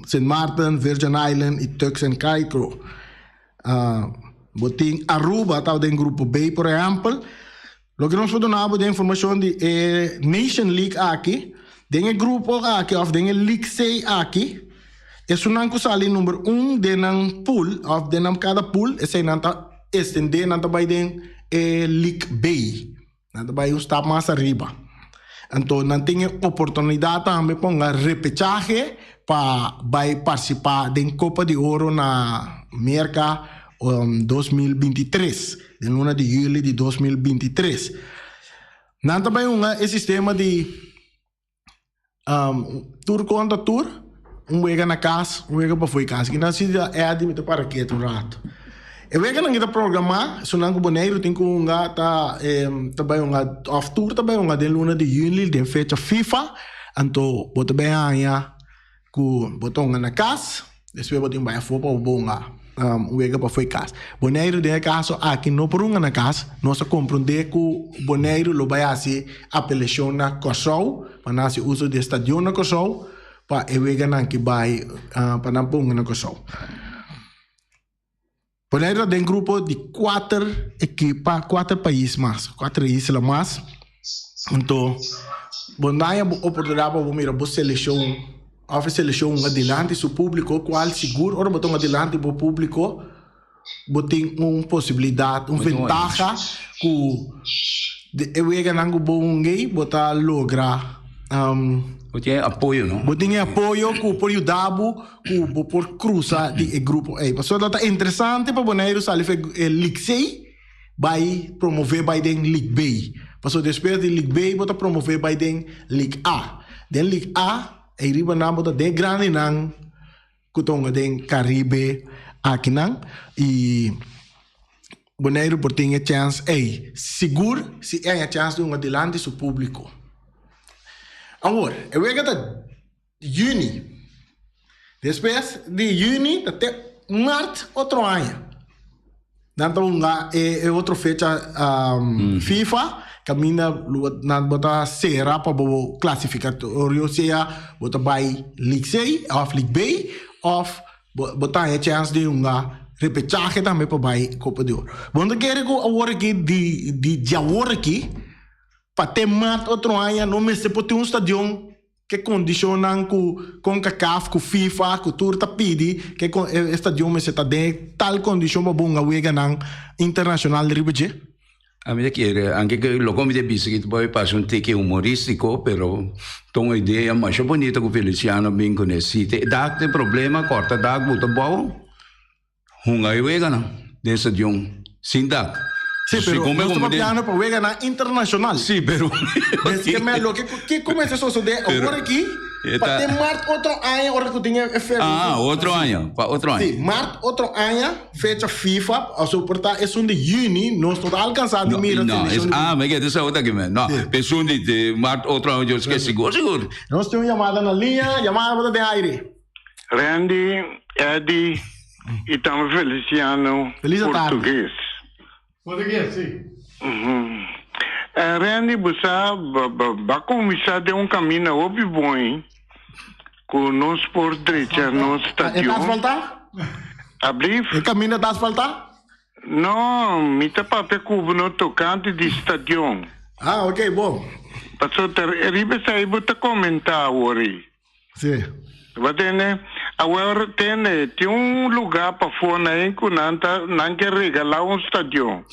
Sint Maarten, Virgin Island i Turks and Caicos. Bo tin Aruba tabata den grupo B por ehèmpel. Loke nos por duna bo den informashon di e Nation League aki, den e grupo aki òf den e League C aki, esunnan ku sali number un den nan pool òf den nan kada pool, eseinan ta estendé, nan ta bai den e League B. Nan ta bai un stap mas ariba. Anto nan tin e oportunidat tambe pa un repechahe pa bai partisipá den Kopa di Oro na Merka 2023, den luna di yüli di 2023. Nan ta bai hunga e sistema di tur kontra tur, un wega na kas, un wega pafó di kas. Kinan si ta Eddy mi ta para ketu un rato. E weganan ki ta programá, esunnan ku Boneiru tin ku hunga ta ta bai hunga òf tur ta bai hunga den luna di yüli den fecha FIFA, anto bo ta bai haña ku bo ta hunga na kas, despues bo tin bai afó pa bo hunga un wega pafó di kas. Boneiru den e kaso aki no por hunga na kas, nos a komprondé ku Boneiru lo bai hasi apelashon na Kòrsou pa nan hasi uso di e stadion na Kòrsou pa e weganan ki bai pa nan por hunga na Kòrsou. Boneiru ta den grupo di kuater ekipa, kuater pais mas, kuater isla mas. Anto bo naña bo oportunidat pa bo mira bo selekshon òf e selekshon hunga dilanti su públiko kual sigur ora bo ta hunga dilanti bo públiko bo tin un posibilidat, un ventaha ku e weganan ku bo hunga ei bo ta logra. Bo tin e apoyo no? Bo tin e apoyo ku por yuda bo ku bo por krusa di e grupo ei. Pasobra lo ta interesante pa Boneiru sali for e League C bai promove bai den League B. Pasobra despues di League B bo ta promove bai den League A. Den League A ei riba nan bo ta den e grandinan ku ta hunga den Karibe akinan i Boneiru por tin e chèns ei. Sigur si e haña chèns di hunga dilanti su públiko. Awor, e wega ta Juni. Despues di juni ta te mart otro aña. Nan ta hunga e otro fecha FIFA kaminda nan bo ta sera pa bo klasifikatorio sea bo ta bai League C of League B. òf bo bo ta haña chèns di hunga repechahe tambe pa bai Kopa di Oro. Bo no ta kere ku awor aki di di djawor aki pa te mart otro aña no mester por tin un stadion ke kondishonnan ku Concacaf ku FIFA ku tur ta pidi ke e stadion mester ta den tal kondishon pa bo hunga weganan internashonal riba dje? A mi ta kere, anke ke loko mi ta bisa ki ta por parse un tiki humoristiko, pero ta un idea masha bonito ku Feliciano a bin kuné. Si ta e dak ta e problema, kòrta dak buta bou, hunga e weganan den stadion sin dak. Sí, pero nos ta papiando pa weganan internashonal. Sí, pero. Des ke men loke ku ke kuminsá sosodé awor aki, pa te mart otro aña ora ku tin e fecha. Ah, otro aña, pa otro aña. Sí, mart otro aña. Fecha FIFA a soporta esun di juni nos no ta alcansa di mira No, es, ah, me kete sa ota kimen. No, esun di de maart otro aña yo ke sigur sigur. Nos tin un yamada na liña, yamada bo ta den aire. Randy, Eddy y tambe Feliciano Feliz atardi. Portugues. Portugues, si. Randy bo sa ba cuminsa den un camina hopi bon cu nos por drecha nos E ta stadion. asfalta? Ablief? E caminda ta asfalta? No, mi ta papia cu bo no tocante di stadion. Ah, ok, bon. Pasobra riba esai bo ta comenta awor ei. Sí. Bo tende? Awor, tende, tin un lugá pafó na en ku nan ta, nan ke regalá un stadion.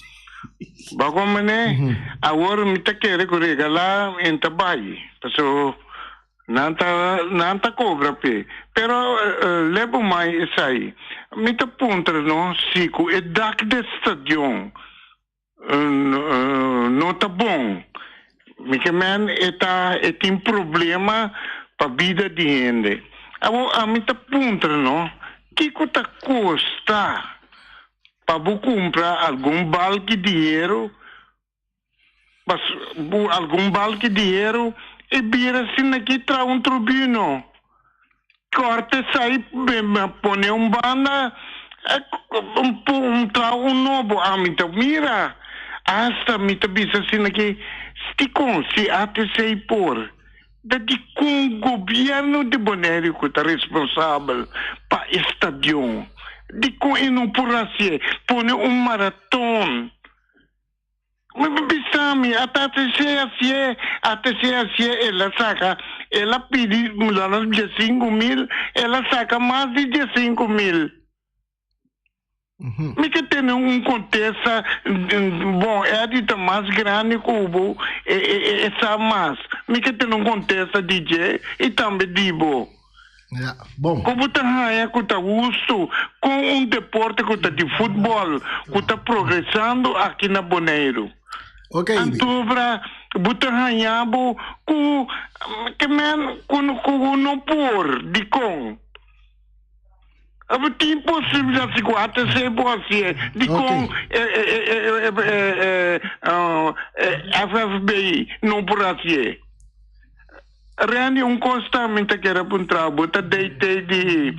Bo komprendé? Awor mi ta kere ku regalá en ta bai, paso nan ta, nan ta kobra p'e. Pero lebo mai esei. Mi ta puntra no si ku e dak di e stadion No ta bon. Mi ke men e ta e tin problema pa bida di hende. Awor ami ta puntra no, kiko ta kosta pa bo kumpra algun balki di heru, algun balki di heru i bira asina aki traha un tribuna? Corte esai pone un banda un traha un nobo ami ta mira hasta mi ta bisa asina ki dikon si ATC por ta dikon gobierno di Boneiru ku ta responsabel pa e stadion dikon e no por hasié pone un maraton. Mi por bisa mi, ata ATC hacié, ATC hacié, el a saca, el a pidi nos diesinku mil, el a saca mas di diesinku mil. Mi ke tene un contesta, bon, Eddy ta mas grandi cu bo, e sa mas. Mi ke tene un contesta di dje y tambe di bo. Ja, bon. Ku bo ta haña ku ta hustu kon un deporte ku ta di futbòl ku ta progresando aki na Boneiru? Ok, Ibi. Antobra bo ta haña bo ku ke men ku ku no por, dikon? Abo tin posibilidat si ku ATC bo hasié, dikon e FFB no por hasié? Randy, un kos ta mi ta kere puntra bo, ta DT di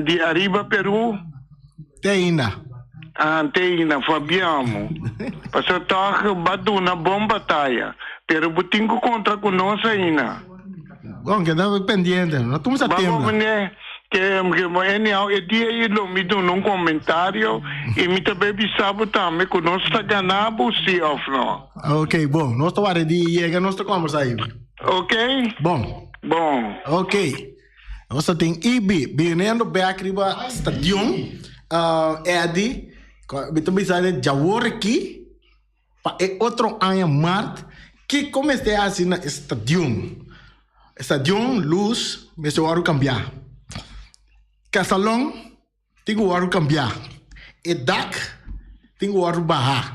di Ariba Peru? Te ainda. Ah, te ainda, Fabiamo. Pasobra tòg ba duna bon bataya, pero bo tin ku kontra ku nos ainda. Bon, keda pendiente, no tumsa Ba tembla. comprende ke anyhow e dia ei lo mi duna un komentario i mi ta bay bisa bo tambe ku nos ta gana bo si òf no. Ok, bon. Nos ta wara di yega nos ta kombersa Ibi. Ok. Bon. Bon. Ok. Nos ta tin Ibi biniendo bek riba stadion. Uh, Eddie, mi ta bisa de djawor aki pa e otro aña mart, kiko mester hasi na e stadion? Stadion, luz, mester wòrdu kambiá. Kasalon. Tin ku wòrdu kambiá. E dak tin ku wòrdu bahá.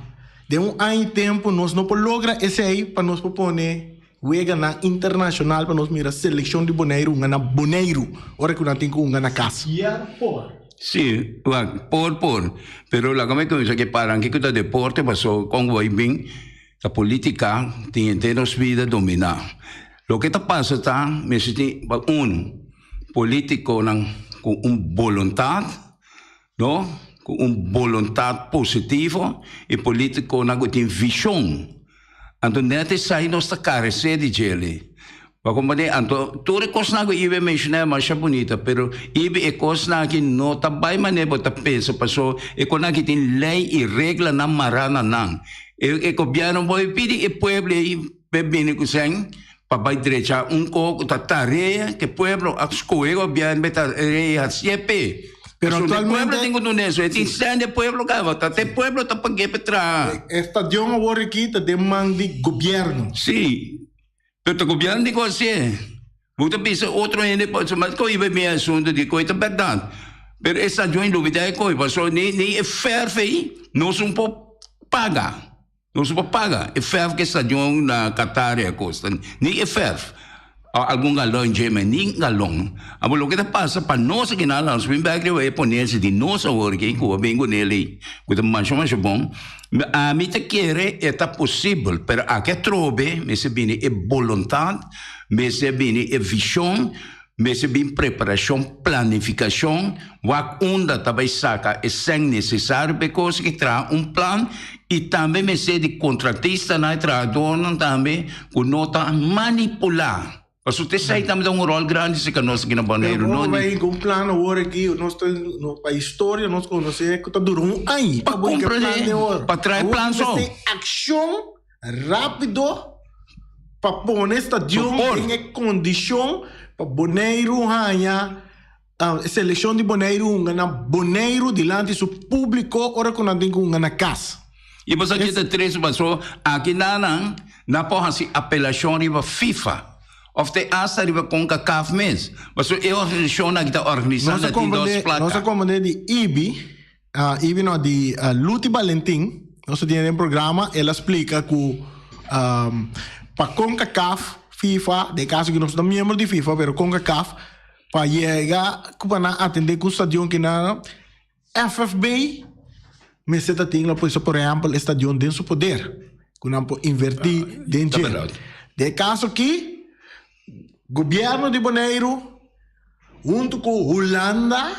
Den un aña i tempu nos no por logra esei pa nos por pone weganan internashonal pa nos mira selekshon di Boneiru hunga na Boneiru ora ku nan tin ku hunga na kas. Sí, wak, por por. Pero laga mi kuminsá ke paran kiko ta deporte paso kon ku bai bin ta politika tin henter nos bida dominá. Loke ta pasa ta mester tin un. Politiconan cu un boluntad, no, cu un boluntad positivo y politiconan cu tin vision. Anto net esai nos ta carece di djele. Bo comprende? Anto tur e kosnan ku Ibe menshoná e masha bunita, pero Ibe e kosnan aki no ta bai manera bo ta pensa paso e kosnan aki tin lei i reglanan mará na nan. E e gobièrnu bo pidi e pueblo ei p'e bini ku sèn pa bai drecha un ko ku ta tarea ku e pueblo a skohe gobièrnu p'e tarea hasié p'e. Pero Pasobra e pueblo actualmente tin ku duna eso, e tin sèn di e pueblo kaba, ta te pueblo ta pag'é p'e traha. E stadion awor aki ta den man di gobièrnu. Sí. Pero ta gobierno di gosie. Bo ta bisa otro hende pa mas koe iba mi asunto di koe ta berdad. Pero e stadion lubida e koe paso ni ni e verf ei nos un por paga. Nos un por paga e verf ke stadion na Qatar e kosta. Ni e verf. Algun galon dje men ni galon. Abo loke ta pasa pa nos aki nan nos bin bek riba e ponencia di nos awor aki ku a bin ku nel ei ku ta masha masha bon. Ami ta kere e ta posibel, pero aki atrobe mester bini e boluntad, mester bini e vision, mester bin preparacion, planificacion, wak unda ta bay saca e sèn necesario pa e cos aki, traha un plan y tambe mester di contratistanan y trahadornan tambe cu no ta manipula. Pasobra esei tambe ta un ròl grandi si ka nos aki na Boneiru. Pero No bo ni. bai ku un plan awor aki, nos ta no pa historia nos konosé ku ta dura un aña Pa pa bo kumpra plan de, den ora. pa trae Awor plan so. mester akshon rápido pa pone stadion Por. den e kondishon pa Boneiru haña e selekshon di Boneiru hunga na Boneiru dilanti su públiko ora ku nan tin ku hunga na kas. I bo sa ke ta tristu paso aki nan nan por hasi apelashon riba FIFA of te asta riba Concacaf mes paso e organisashon aki ta organisa na tin dos plaka. Nos a komprende di Ibi, Ibi no di Luti Balentin, nos a tene den programa el a splika ku pa Concacaf, FIFA, den kaso ku nos no ta miembro di FIFA pero Concacaf pa yega ku pa nan atende ku stadion kinan. FFB mester ta tin lo puesto por ehempel e stadion den su poder ku nan por invertí den dje. Den e kaso aki gobièrnu di Boneiru huntu ku Hulanda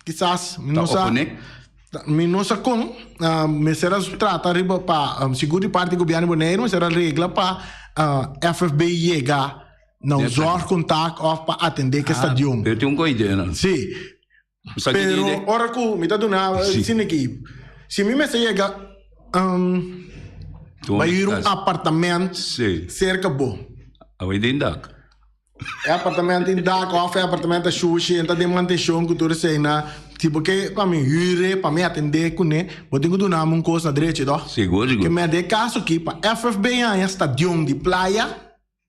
kisas mi no sa mi no sa kon mester a trata riba pa sigur di parti gobièrnu di Boneiru mester a regla pa FFB yega na un zorgcontact of pa atende ku e stadion. Pero tin un ko idea nan. Sí. Sa ki Pero idea? ora ku mi ta duna Sí. sin aki, si mi mester yega Tu bai huur un kas. apartament Sí. serka bo. Awor den dak. E apartament tin dak of e apartament ta shushi, e ta den mantenshon ku tur esei na. Si bo ke pa mi huur e, pa mi atende kuné, bo tin ku duna mi un kos na drechi, toh? Sigur, sigur. Ke men den e kaso aki, pa FFB haña stadion di playa,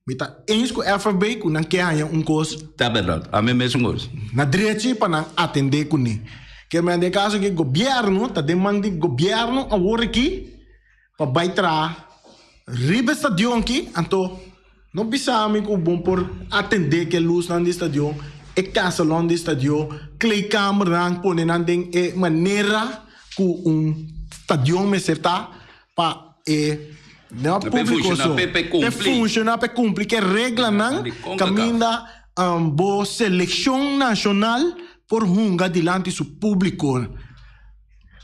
Mi ta eens ku FFB ku nan ke haña un kos. Ta bèrdat. Ami mesun kos. Na drechi pa nan atendé kuné. Ke men den kaso ke gobièrnu ta den man di gobièrnu awor aki pa bai traha riba e stadion aki, anto no bisa mi ku bo por atendé ke lusnan di stadion, e kasalon di stadion, kleedkamernan, pone nan den e manera ku un stadion mester ta pa e no Pe público funciona, so. pe- pe Pe cumpli. funciona, pe cumpli ke reglanan Di CONCACAF. caminda bo seleccion nacional por hunga dilanti su público.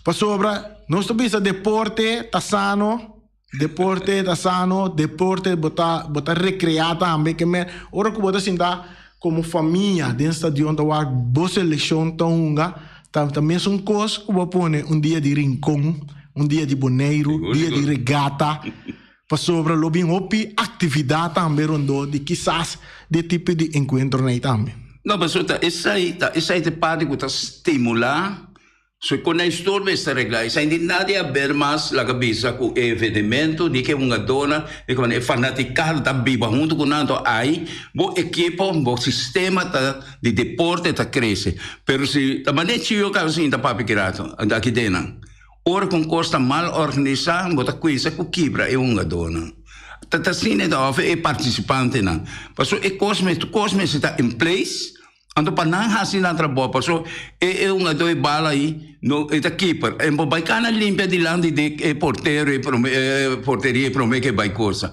Pasobra nos ta bisa deporte ta sano, deporte ta sano, deporte bo ta bo ta recrea tambe ke men ora ku bo ta sinta como famia den stadion ta wak bo seleccion ta hunga Ta ta mesun kos ku bo pone un dia di Rincon, un dia di Boneiru, Sigur, dia di sigur. regata, pasobra lo bin hopi aktividat tambe rondó di kisas di e tipo di enkuentronan ei tambe. No, pasobra ta esei ta esei ta e parti ku ta stimulá So kon e stor mester regla esei di nadie a ber mas laga bisa ku e evenemento di ke hungadónan di ke e fanatikada ta biba huntu ku nan anto ai bo ekipo bo sistema ta di deporte ta krese pero si ta manera chiu kaba sinta papia ki rato aki den nan ora ku un kos ta mal organisá bo ta kuinsa ku kibra e hungadónan ta ta asina ta òf e partisipantenan pasobra e kos kos mester ta in place. Anto pa nan hasi nan trabou paso e e hungadó e bala ei no e ta keeper en bo bai kana limpia dilanti di e portero e prome e porteria e prome ke bai cosa.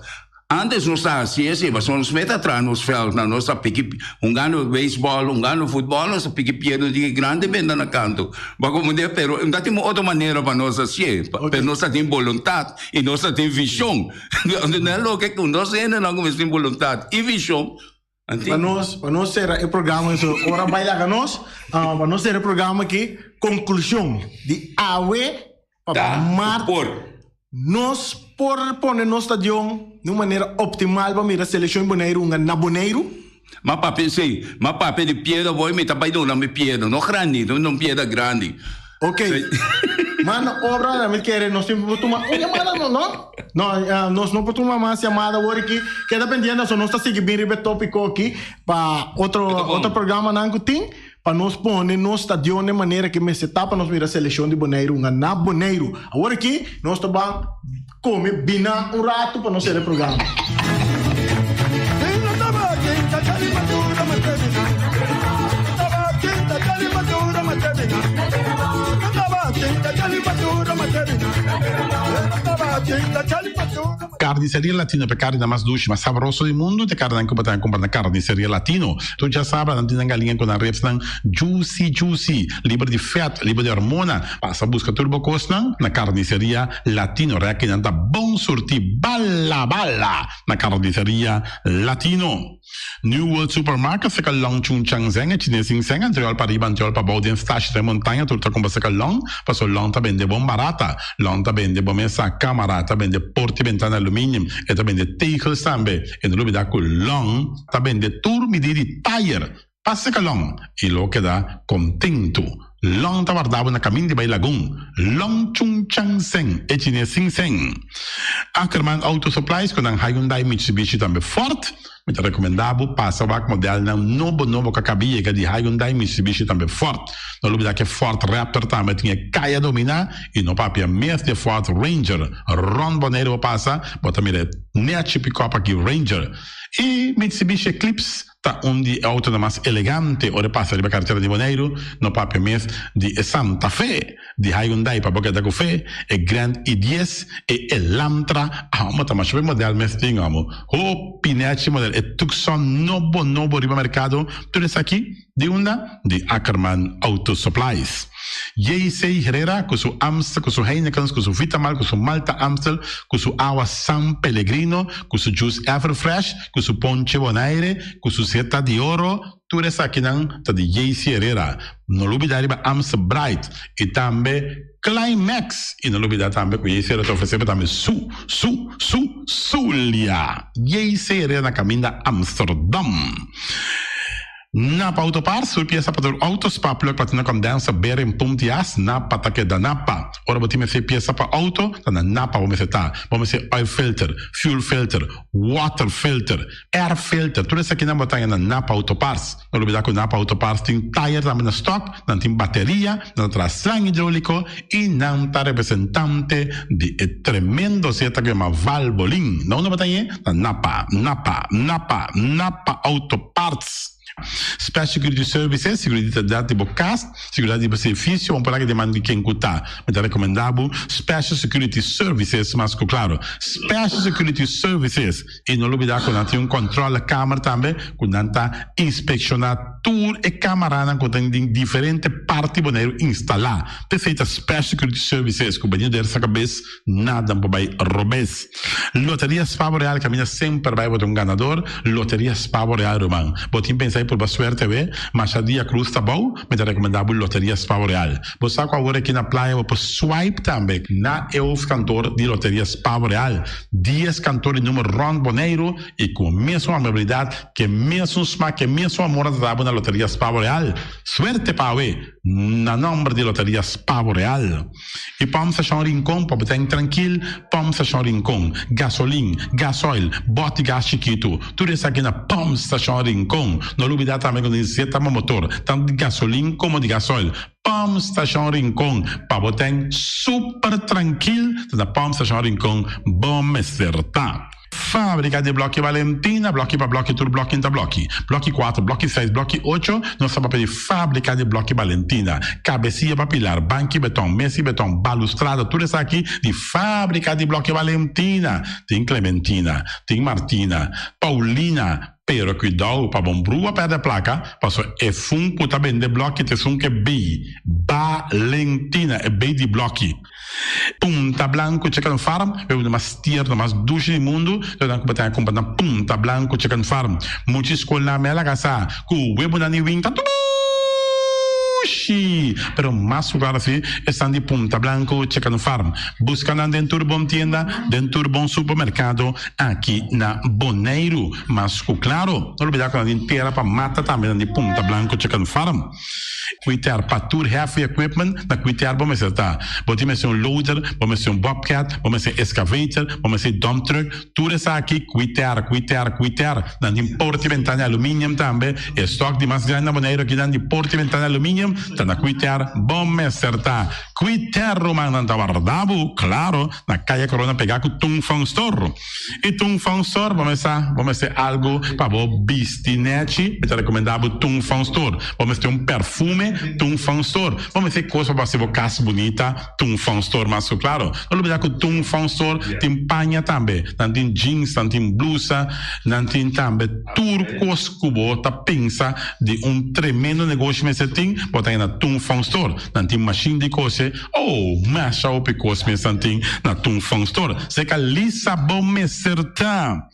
Antes nos ta hasi esei, pasobra nos meta traha nos veldnan, nos ta piki hungando beisbòl, hungando futbòl, nos ta piki piedra di grandi benta na kantu. Bo a komprendé? Pero no ta tin un otro manera pa nos hasié, pero nos ta tin boluntat i nos ta tin vishon. No e loke ku nos hendenan ku mester tin boluntat i vishon. Pa nos, pa nos sera e programa so ora bai laga nos, pa nos sera e programa aki, konklushon di awe pa mart nos por pone nos stadion di un manera optimal pa mira selekshon di Boneiru hunga na Boneiru. Ma papia si, ma papia di piedra boy mi ta bai duna mi piedra, no grandi, no piedra grandi. Ok. Mano obra na mi kere nos tin por tuma un yamada no no? No, nos no por tuma mas yamada awor aki. Keda pendiente so nos ta sigui bin riba e topico aki pa otro otro programanan ku tin pa nos pone nos stadion den manera ke mester ta pa nos mira selekshon di Boneiru hunga na Boneiru. Awor aki nos ta ban kome bina un ratu pa nos sera e programa. Carniceria Latino ta e carninan mas dushi, mas sabroso di mundu. Ta e carninan cu bo ta cumpra na Carniceria Latino. Tur djasabra nan tin nan galiña cu nan ribsnan juicy juicy, liber di vet, liber di hormona. Pasa busca tur bo cosnan na Carniceria Latino. Rekinan ta bon surti bala bala na Carniceria Latino. New World Supermarket seka Long Chun Chang Zeng e chines in Zeng antriol pa riba antriol pa bou den stashi den montaña tur ta cumpra seka Long paso Long ta bende bon barata. Long ta bende bo mesa, camara, ta bende porta y bentana aluminium, e ta bende tegels tambe. E no lubida cu Long ta bende tur midi di tayer. Pasa ka Long y lo keda contento. Long ta warda bo na camin di bay Lagun. Long Chung Chang Seng, e chines sin seng. Ackerman Auto Supplies cu nan Hyundai, Mitsubishi tambe Ford. Mi ta recomenda bo pasa wak modelnan nobo nobo cu a caba yega di Hyundai, Mitsubishi tambe Ford. No lubida cu e Ford Raptor tambe tin e caya domina y no papia mes di e Ford Ranger. Rond Bonaire bo pasa, bo ta mira e nechi pick-up aki Ranger. Y Mitsubishi Eclipse. Ta un di e autonan mas elegante ora e pasa riba karetera di Boneiru, no papia mes di e Santa Fe di Hyundai pa bo keda ku fe, e Grand i dies, e Elantra, amo ta masha be model mes tin amo, hopi nechi model, e Tucson nobo nobo riba merkado, tur esaki di unda? Di Ackerman Auto Supplies. JC Herrera ku su Amstel, ku su Heinekens, ku su Vitamal, ku su Malta Amstel, ku su awa San Pellegrino, ku su juice Everfresh, ku su ponche Bonaire, ku su seta di oro, tur esakinan ta di JC Herrera. No lubida riba Amstel Bright i tambe Climax. I no lubida tambe ku JC Herrera ta ofresé bo tambe su, su, su, Zulia. JC Herrera na kaminda Amsterdam. Napa Autoparts, tur piesa pa tur auto, spark plug, platina condenser, bearing, pump di as, Napa ta keda Napa. Ora bo tin mester piesa pa auto, ta na Napa bo mester ta. Bo mester oil filter, fuel filter, water filter, air filter, tur esakinan bo ta haña na Napa Autoparts. No lubida ku Napa Autoparts tin tayer tambe na stock, nan tin bateria, nan ta traha slang hidrolico y nan ta representante di e tremendo zeta ku yama Valvoline. Na unda bo ta hañ'e? Na Napa, Napa, Napa, Napa Autoparts. Special Security Services, Seguridat di bo kas, seguridat di bo servicio, bo por laga den man di ken ku ta. Mi ta rekomendá bo Special Security Services mas ku klaro. Special Security Services. I no lubidá ku nan tin un kòntròlekamer tambe ku nan ta inspekshoná Tur e camaranan cu ta den diferente parti Boneiru instala. P'esey ta Special Security Services cu benido der sa cabes nada por bay robes. Loteria Spavo Real caminda semper bay bo ta un ganador. Loteria Spavo Real ruman. Bo tin pensa y purba suerte awe? Masha dia cruz ta bou, mi ta recomenda bo Loteria Spavo Real. Bo sa cu awor aki na playa bo por swipe tambe na e hoofdkantoor di Loteria Spavo Real. Dies kantoor di numero rond Boneiru y cu mesun amabilidad Ke mesun smak, ke mesun amor a ta dabo na Loteria Spavo Real. Suerte pa awe, na nomber di Loteria Spavo Real. I Pump Station Rincon pa bo ta trankil, Pump Station Rincon, gasolin, gasoil, bòt di gas chikitu, tur esaki na Pump Station Rincon. No lubida tambe ku nos zeta pa motor, tantu di gasolin komo di gasoil. Pump Station Rincon, pa bo ta super trankil, ta na Pump Station Rincon bo mester ta. Fábrika di Blòki Valentina, blòki pa blòki tur blòki ta blòki. Blòki kuater, blòki seis, blòki ocho, nos ta papia di Fábrika di Blòki Valentina. Kabesia pa pilar, banki beton, mesi beton, balustrada, tur esaki di Fábrika di Blòki Valentina. Tin Clementina, tin Martina, Paulina, pero kuidou pa bon brua pèrdè plaka, paso esun ku ta bende blòki ta esun ke bei Valentina, e bei di blòki. Punta Blanco Chicken Farm, e un mas tierno, mas dushi di mundu, lo nan ku bo ta kumpra na Punta Blanco Chicken Farm. Mucha skolnan me a laga sa ku webunan di win ta dushi, pero mas ku klaro si esnan di Punta Blanco Chicken Farm. Buska nan den tur bon tienda, den tur bon supermerkado aki na Boneiru. Mas ku klaro, no lubida ku nan tin tera pa mata tambe nan di Punta Blanco Chicken Farm. Kwiter pa tur heavy equipment na kwiter bo mester ta. Bo tin mester un loader, bo mester un bobcat, bo mester excavator, bo mester dump truck, tur esaki kwiter, kwiter, kwiter. Nan tin porta y ventana aluminium tambe. E stock di mas grandi na Boneiru aki nan di porta y ventana aluminium ta na kwiter bo mester ta. Kwiter ruman nan ta warda bo, claro, na Kaya Corona pega cu Tung Fong Store. I Tung Fong Store bo mester bo mester algu pa bo bisti nechi, mi ta rekomendá bo Tung Fong Store. Bo mester un perfume, Tung Fong Store. Bo mester kos pa bo hasi bo kas bunita, Tung Fong Store mas ku klaro. No lubidá ku Tung Fong Store tin paña tambe. Nan tin jeans, nan tin blusa, nan tin tambe tur kos ku bo ta pensa di un tremendo negoshi mester tin, bo ta haña na Tung Fong Store. Nan tin mashin di kose. Oh, masha hopi kos mes nan tin na Tung Fong Store. Seka Lisa bo mester ta.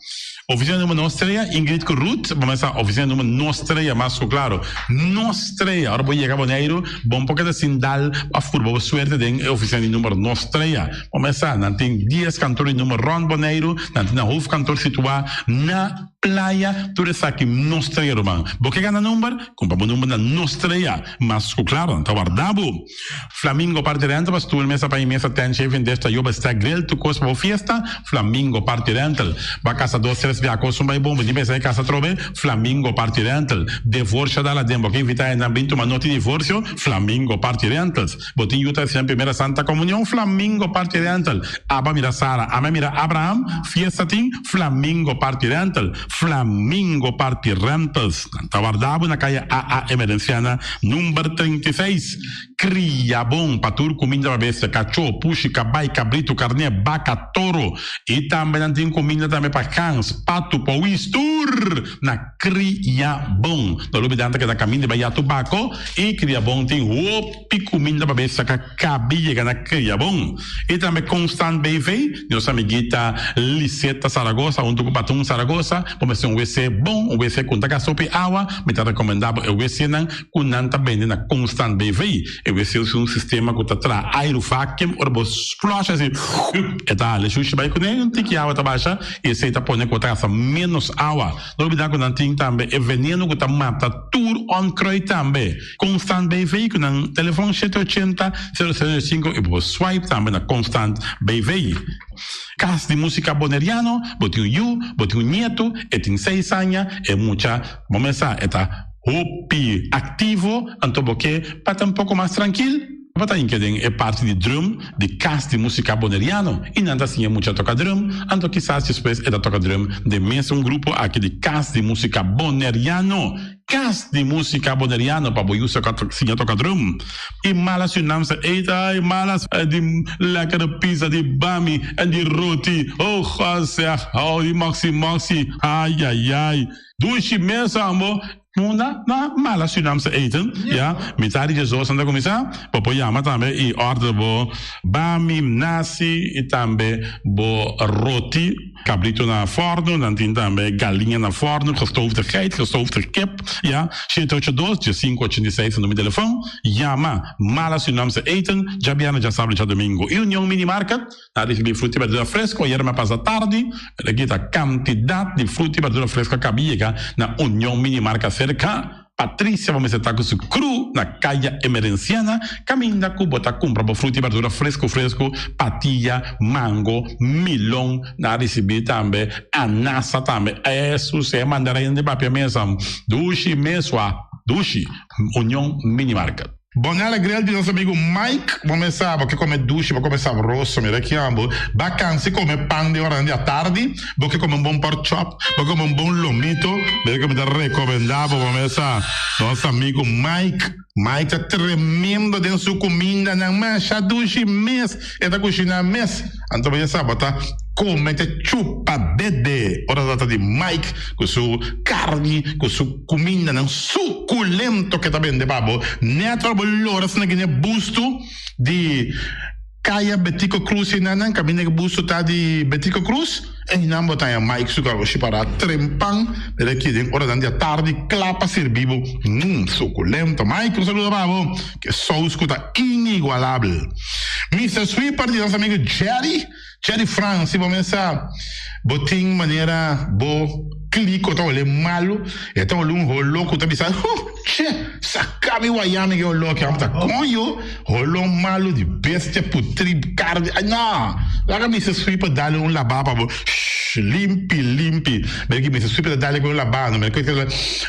Oficina numero nos trea, Ingrid ku Ruth, bo mester ta oficina numero nos trea, mas ku klaro. Nos trea. Ora bo yega Boneiru, bo no por keda sin dal pa furba bo suerte den e oficina di numero nos trea. Bo mester sa, nan tin dies kantor di numero rond Boneiru, nan tin nan hoofdkantoor situá na Playa, tur esaki nos trea ruman. Bo ke gana number? Kumpra bo number na nos trea. Mas ku klaro, nan ta warda bo. Flamingo Party Rental pa stoel, mesa pa mesa, tent, shaving dish, tayoba, stack, grill, tur kos pa bo fiesta, Flamingo Party Rental. Bo a kasa dos, tres bia kos un bai bon, bo tin pensa di kasa atrobe, Flamingo Party Rental. Devorsio dal aden, bo ke invita hendenan bin tuma noti divorsio, Flamingo Party Rentals. Bo tin yu ta hasi nan primera Santa Comunion, Flamingo Party Rental. Aba mira Sara, ame mira Abraham, fiesta tin, Flamingo Party Rental. Flamingo Party Rentals. Nan ta warda bo na kaya AA Emerenciana number 36. Kria bon pa tur kuminda pa bestia, kachó, pushi, kabai, kabritu, karné, baka, toro. I tambe nan tin kuminda tambe pa gans, patu, powis, tur na Kria Bon. No lubida nan ta keda kaminda bai Yatu Bako i Kria Bon tin hopi kuminda pa bestia ka kabi yega na Kria Bon. I tambe Constant BV, nos amiguita Liseta Zaragoza huntu ku Patun Zaragoza, bo mester un wc bon, un wc ku no ta gasta hopi awa, mi ta rekomendá bo e wcnan ku nan ta bende na Constant BV. E wc usa un sistema ku ta traha airu vacuum, ora bo flush asi e ta hala e shushi bai kuné, un tiki awa ta basha i esei ta pone ku bo ta gasta ménos awa. No lubidá ku nan tin tambe e veneno ku ta mata tur onkruid tambe. Constant BV ku nan telefon shete ochenta, sero sero sinku i bo por swipe tambe na Constant BV. Kas di Musika Boneriano, bo tin un yu, bo tin un nietu, e tin seis aña, e mucha bo mes sa e ta hopi aktivo, anto bo ke pa ta un poko mas trankil, bo ta hinka den e parti di drum di Kas di Musika Boneriano i nan ta siña mucha toka drum, anto kisas despues e ta toka drum den mes un grupo aki di Kas di Musika Boneriano. Kas di Musika Boneriano pa bo yu siña toka drum. I mala Surinaamse eten, ai malas di lekkere pizza di bami en di roti, oh God zeg, oh di moxi moxi, ai ai ai. Dushi mes ambo. Munda na mala Surinaamse eten, ya, mitad di djesdos nan ta kuminsá, bo por yama tambe i order bo bami, nasi i tambe bo roti. Cabrito na forno, nan tin tambe galiña na forno, gestoofde geit, gestoofde kip, ya. Shete ocho dos, dje sinku ochenta i seis ta numero di telefon. Yama Mala Surinaamse Eten, djabièrnè, djasabra i djadomingo. I Union Mini Market, nan a ricibi fruta i berdura fresco ayera mi a pasa tardi, pero aki ta cantidad di fruta i berdura fresco a cabi yega na Union Mini Market cerca. Patricia bo mester ta ku su kru na Kaya Emerenciana kaminda ku bo ta kumpra bo fruta i berdura fresku fresku, patia, mango, milon, nan a risibí tambe anasa tambe. Esus e mandarin di papia mesa dushi mesua dushi. Union Mini Market. Bonella Grill di nos amigo Mike. Bo mes sa, bo ke kome dushi, bo kome sabroso. Mira ki ambo. Ba kansa kome pan den oranan di atardi. Bo ke kome un bon pork chop. Bo ke kome un bon lomito. Mira ke mi ta rekomendá bo, bo mes sa. Nos amigo Mike. Mike ta tremendo den su kumindanan. Masha dushi mes. E ta kushiná mes. Anto bo ya sa, bo ta kome te chupa dede. Ora ta trata di Mike ku su karni, ku su kumindanan sukulento ke ta bende pa bo. Nèt ora bo lora asina gine bustu di Kaya Betico Cruz einan, kaminda ku bustu ta di Betico Cruz, einan bo ta haña Mike su karoshi pará trempan mira aki den oranan di atardi kla pa sirbi bo. Mmm, sukulento. Mike, un saludo pa bo. Ke sous ku ta inigualabel. Mister Sweeper di nos amigo Jerry, Jerry Frans, si bo mes sa bo tin manera bo kliko ta hole malu, e ta hole un holo ku ta bisa, huh, che, saka mi waya mi ke holo aki, amo ta koño, holo malu di bestia putri karni, ay no, laga Mister Sweeper dale un laba pa bo, shh, limpi, limpi, mira ki Mister Sweeper ta dale ku un laba, no mira ku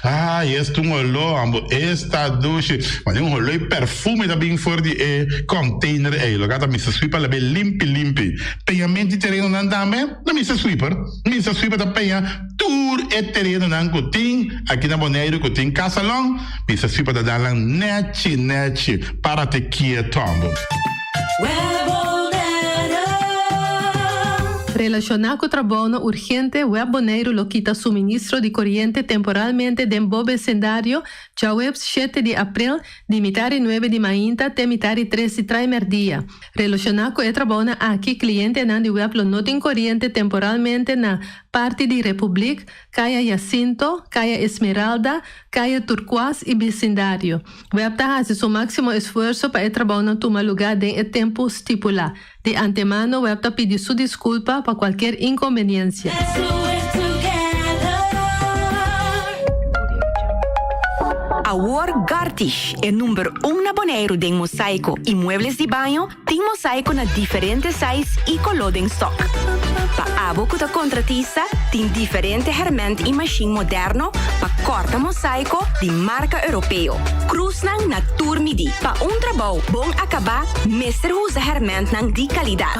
ay, esta un holo, amo, esta dushi, mane un holo i perfume ta bin for di e container ey, loke ta Mister Sweeper labe limpi limpi. Peñamento di terenonan tambe na Mister Sweeper. Mister Sweeper ta peña tur e terenonan ku tin aki na Boneiru ku tin kasalon. Mister Sweeper ta dal nan nechi nechi. Parate kieto ambo. Relashoná ku trabounan urgente, Web Boneiru lo kita suministro di koriente temporalmente den bo besindario djaweps shete di aprel di mitari nuebe di mainta te mitari tres di trai mèrdia. Relashoná ku e trabounan aki, klientenan di web lo no tin koriente temporalmente na parti di Republiek, Kaya Jacinto, Kaya Esmeralda, Kaya Turkuas i bisindario. Web ta hasi su máksimo esfuerso pa e trabounan tuma lugá den e tempu stipulá. Di antemano web ta pidi su diskulpa pa kualkier inkonbeniensia. Awor Gartish, e number un na Boneiru den mosaiko i muebles di baño, tin mosaiko na diferente size i koló den stok. Pa abo ku ta kontratista, tin diferente hèrmènt i mashin moderno pa kòrta mosaiko di marka europeo. Krusnan na tur midí. Pa un trabou bon akabá mester usa hèrmèntnan di kalidat.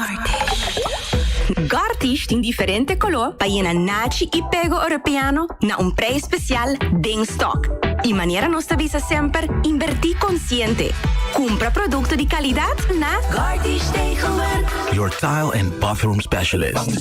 Gartish tin diferente koló pa yena nachi i pego europeano na un preis spesial den stòk. I manera nos ta bisa semper, inbertí konsiente. Kumpra produkto di kalidat na Gartish Tegelwerk. Your tile and bathroom specialist.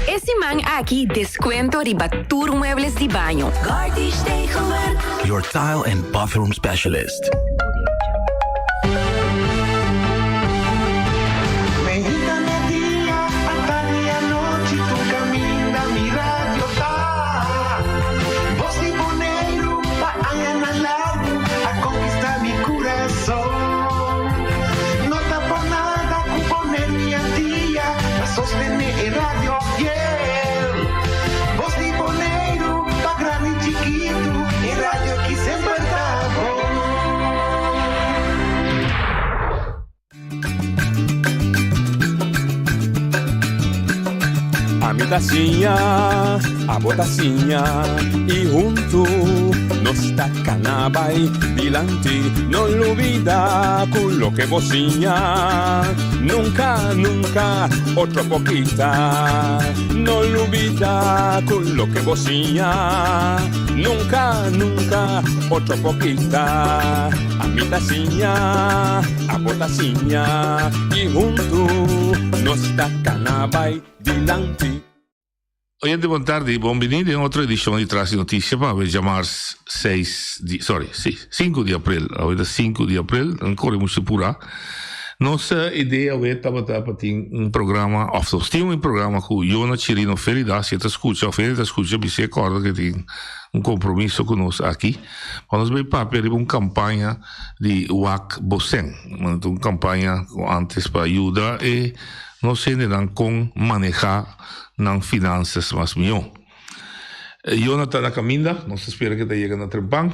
E siman aki descuento riba tur muebles di baño. Your tile and bathroom specialist. Ami ta siña, abo ta siña i huntu nos ta kana bai dilanti. No lubida ku loke bo siña nunka, nunka otro por kita. No lubida ku loke bo siña nunka, nunka otro por kita. Ami ta siña, abo ta siña i huntu nos ta kana bai dilanti. Oyente bon tardi, bon bini den otro edishon di Tras di Notisia pa awe djamars seis di, sorry, si, sinku di aprel. Awe ta sinku di aprel, nan kore muchu pura. Nos idea awe tabata pa tin un programa, of nos tin un programa ku Yona Chirino Felida, si e ta skucha of hende ta skucha bis'é kòrda ku e tin un kompromiso ku nos aki, pa nos bai papia riba un kampaña di Wak Bo Sèn. Un kampaña ku antes pa yuda e nos hendenan kon manehá nan finansas mas mihó. Yona ta na kaminda, nos ta spera ku e ta yega na trempan.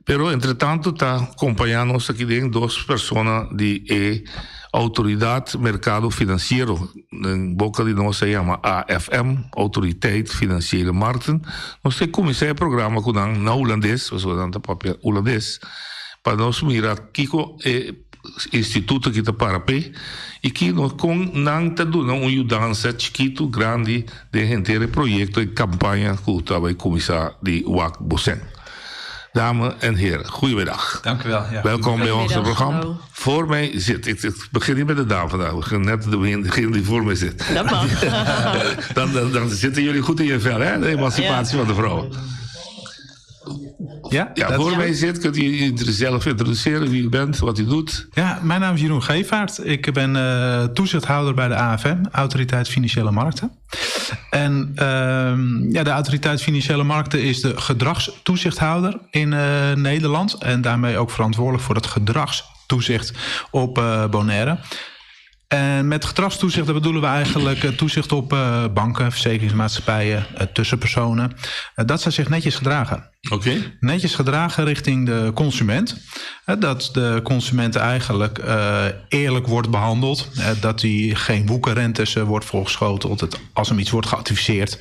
Pero entretanto ta kompañá nos aki den dos persona di e Outoridat Merkado Finansiero, den boka di nos a yama AFM, Autoriteit Financiële Markten. Nos ta kuminsá e programa ku nan na hulandes, pasobra nan ta papia hulandes, pa nos mira kiko e instituto aki ta para p'e i ki nos kon nan ta duna un yudansa chikitu, grandi den henter e proyekto e kampaña ku ta bai kuminsá di Wak Bo Sèn. Dame en heer, goedemiddag. Dank u wel. Ja, Welkom bij ons programma. Voor mij zit, ik, ik begin niet met de dame vandaag, ik begin net degene die voor mij zit. Dat mag. dan, dan, dan zitten jullie goed in je vel, hè? De emancipatie ja. van de vrouw. Ja, ja voor mij zit, kunt u zelf introduceren wie u bent, wat u doet. Ja, mijn naam is Jeroen Gevaert. Ik ben uh, toezichthouder bij de AFM, Autoriteit Financiële Markten. En uh, ja, de Autoriteit Financiële Markten is de gedragstoezichthouder in uh, Nederland. En daarmee ook verantwoordelijk voor het gedragstoezicht op uh, Bonaire. En met gedragstoezicht dat bedoelen we eigenlijk eh, toezicht op uh, banken, verzekeringsmaatschappijen, uh, tussenpersonen. Uh, dat zij zich netjes gedragen. Oké. Okay. Netjes gedragen richting de consument. Dat de consument eigenlijk eerlijk wordt behandeld. Dat hij geen woekerrentes wordt voorgeschoteld. Dat als hem iets wordt geadviseerd,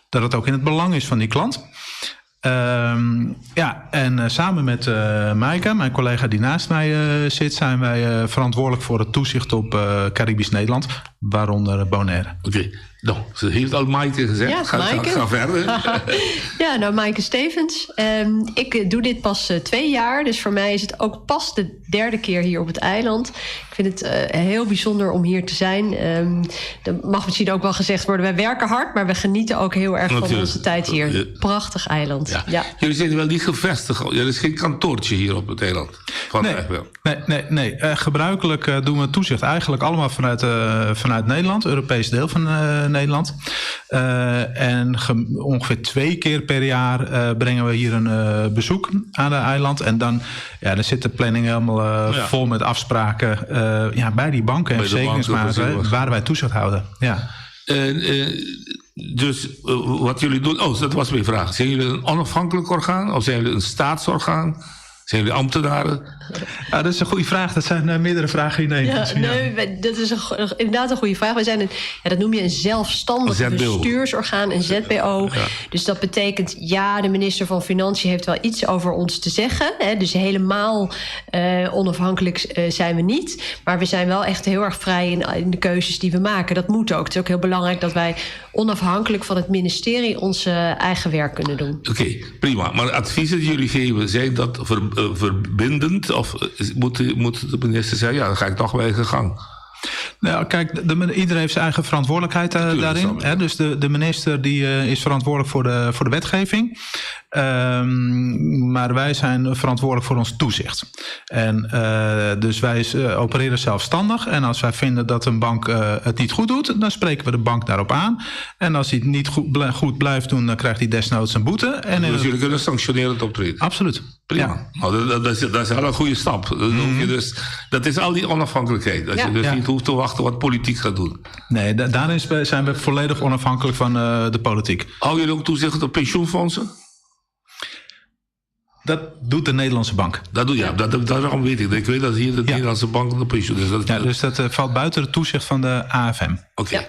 dat het ook in het belang is van die klant. Um, ja, en uh, samen met uh, Maaike, mijn collega die naast mij uh, zit, zijn wij verantwoordelijk voor het toezicht op Caribisch Nederland, waaronder Bonaire. Oké, okay. nou, ze heeft al Maaike gezegd. Ja, ga, Maaike. Ga, ga verder. ja, nou, Maaike Stevens. Um, ik doe dit pas twee jaar, dus voor mij is het ook pas de derde keer hier op het eiland. Ik vind het uh, heel bijzonder om hier te zijn. Um, dat mag misschien ook wel gezegd worden, wij werken hard, maar we genieten ook heel erg Natuurlijk. van onze tijd hier. Prachtig eiland. Ja. Ja. Jullie zijn wel niet gevestigd. Er is geen kantoortje hier op het eiland. Van nee, nee, nee, nee. Uh, gebruikelijk uh, doen we toezicht eigenlijk allemaal vanuit, uh, vanuit Nederland, Europees deel van Nederland. en ongeveer twee keer per jaar brengen we hier een bezoek aan het eiland. En dan, ja, dan zit de planning helemaal ja. vol met afspraken ja, bij die banken en verzekeringsmaatschappijen waar wij toezicht houden. Ja. En, dus wat jullie doen, oh, dat was mijn vraag. Zijn jullie een onafhankelijk orgaan of zijn jullie een staatsorgaan? Zijn jullie ambtenaren? Ja, dat is een goede vraag. Dat zijn uh, meerdere vragen in één. Ja, nee, dat is een, inderdaad een goede vraag. Wij zijn een, ja, dat noem je een zelfstandig een bestuursorgaan, een ZBO. Ja. Dus dat betekent, ja, de minister van Financiën heeft wel iets over ons te zeggen. Hè, dus helemaal uh, onafhankelijk uh, zijn we niet. Maar we zijn wel echt heel erg vrij in, in de keuzes die we maken. Dat moet ook. Het is ook heel belangrijk dat wij onafhankelijk van het ministerie ons eigen werk kunnen doen. Oké, okay, prima. Maar adviezen die jullie geven, zijn dat ver, uh, verbindend? Of moet, moet de minister zeggen, ja, dan ga ik toch mijn eigen gang? Nou, kijk, de, iedereen heeft zijn eigen verantwoordelijkheid uh, daarin. Hè? Dus de, de minister die, uh, is verantwoordelijk voor de, voor de wetgeving. Um, maar wij zijn verantwoordelijk voor ons toezicht. En uh, dus wij opereren zelfstandig. En als wij vinden dat een bank uh, het niet goed doet, dan spreken we de bank daarop aan. En als hij het niet goed, bl goed blijft doen, dan krijgt hij desnoods een boete. En dus jullie kunnen sanctionerend optreden? Absoluut. Prima. Ja. Nou, dat, dat, is, dat is al een goede stap. Dat, mm -hmm. je dus, dat is al die onafhankelijkheid. Dat ja. je dus ja. niet hoeft te wachten wat politiek gaat doen. Nee, da daarin zijn we volledig onafhankelijk van uh, de politiek. Hou jullie ook toezicht op pensioenfondsen? Dat doet de Nederlandse bank. Dat doe je, ja. dat, dat, daarom weet ik. Ik weet dat hier de ja. Nederlandse bank de pensioen is. Dat, ja, dus dat uh, valt buiten het toezicht van de AFM. Oké. Okay. Ja.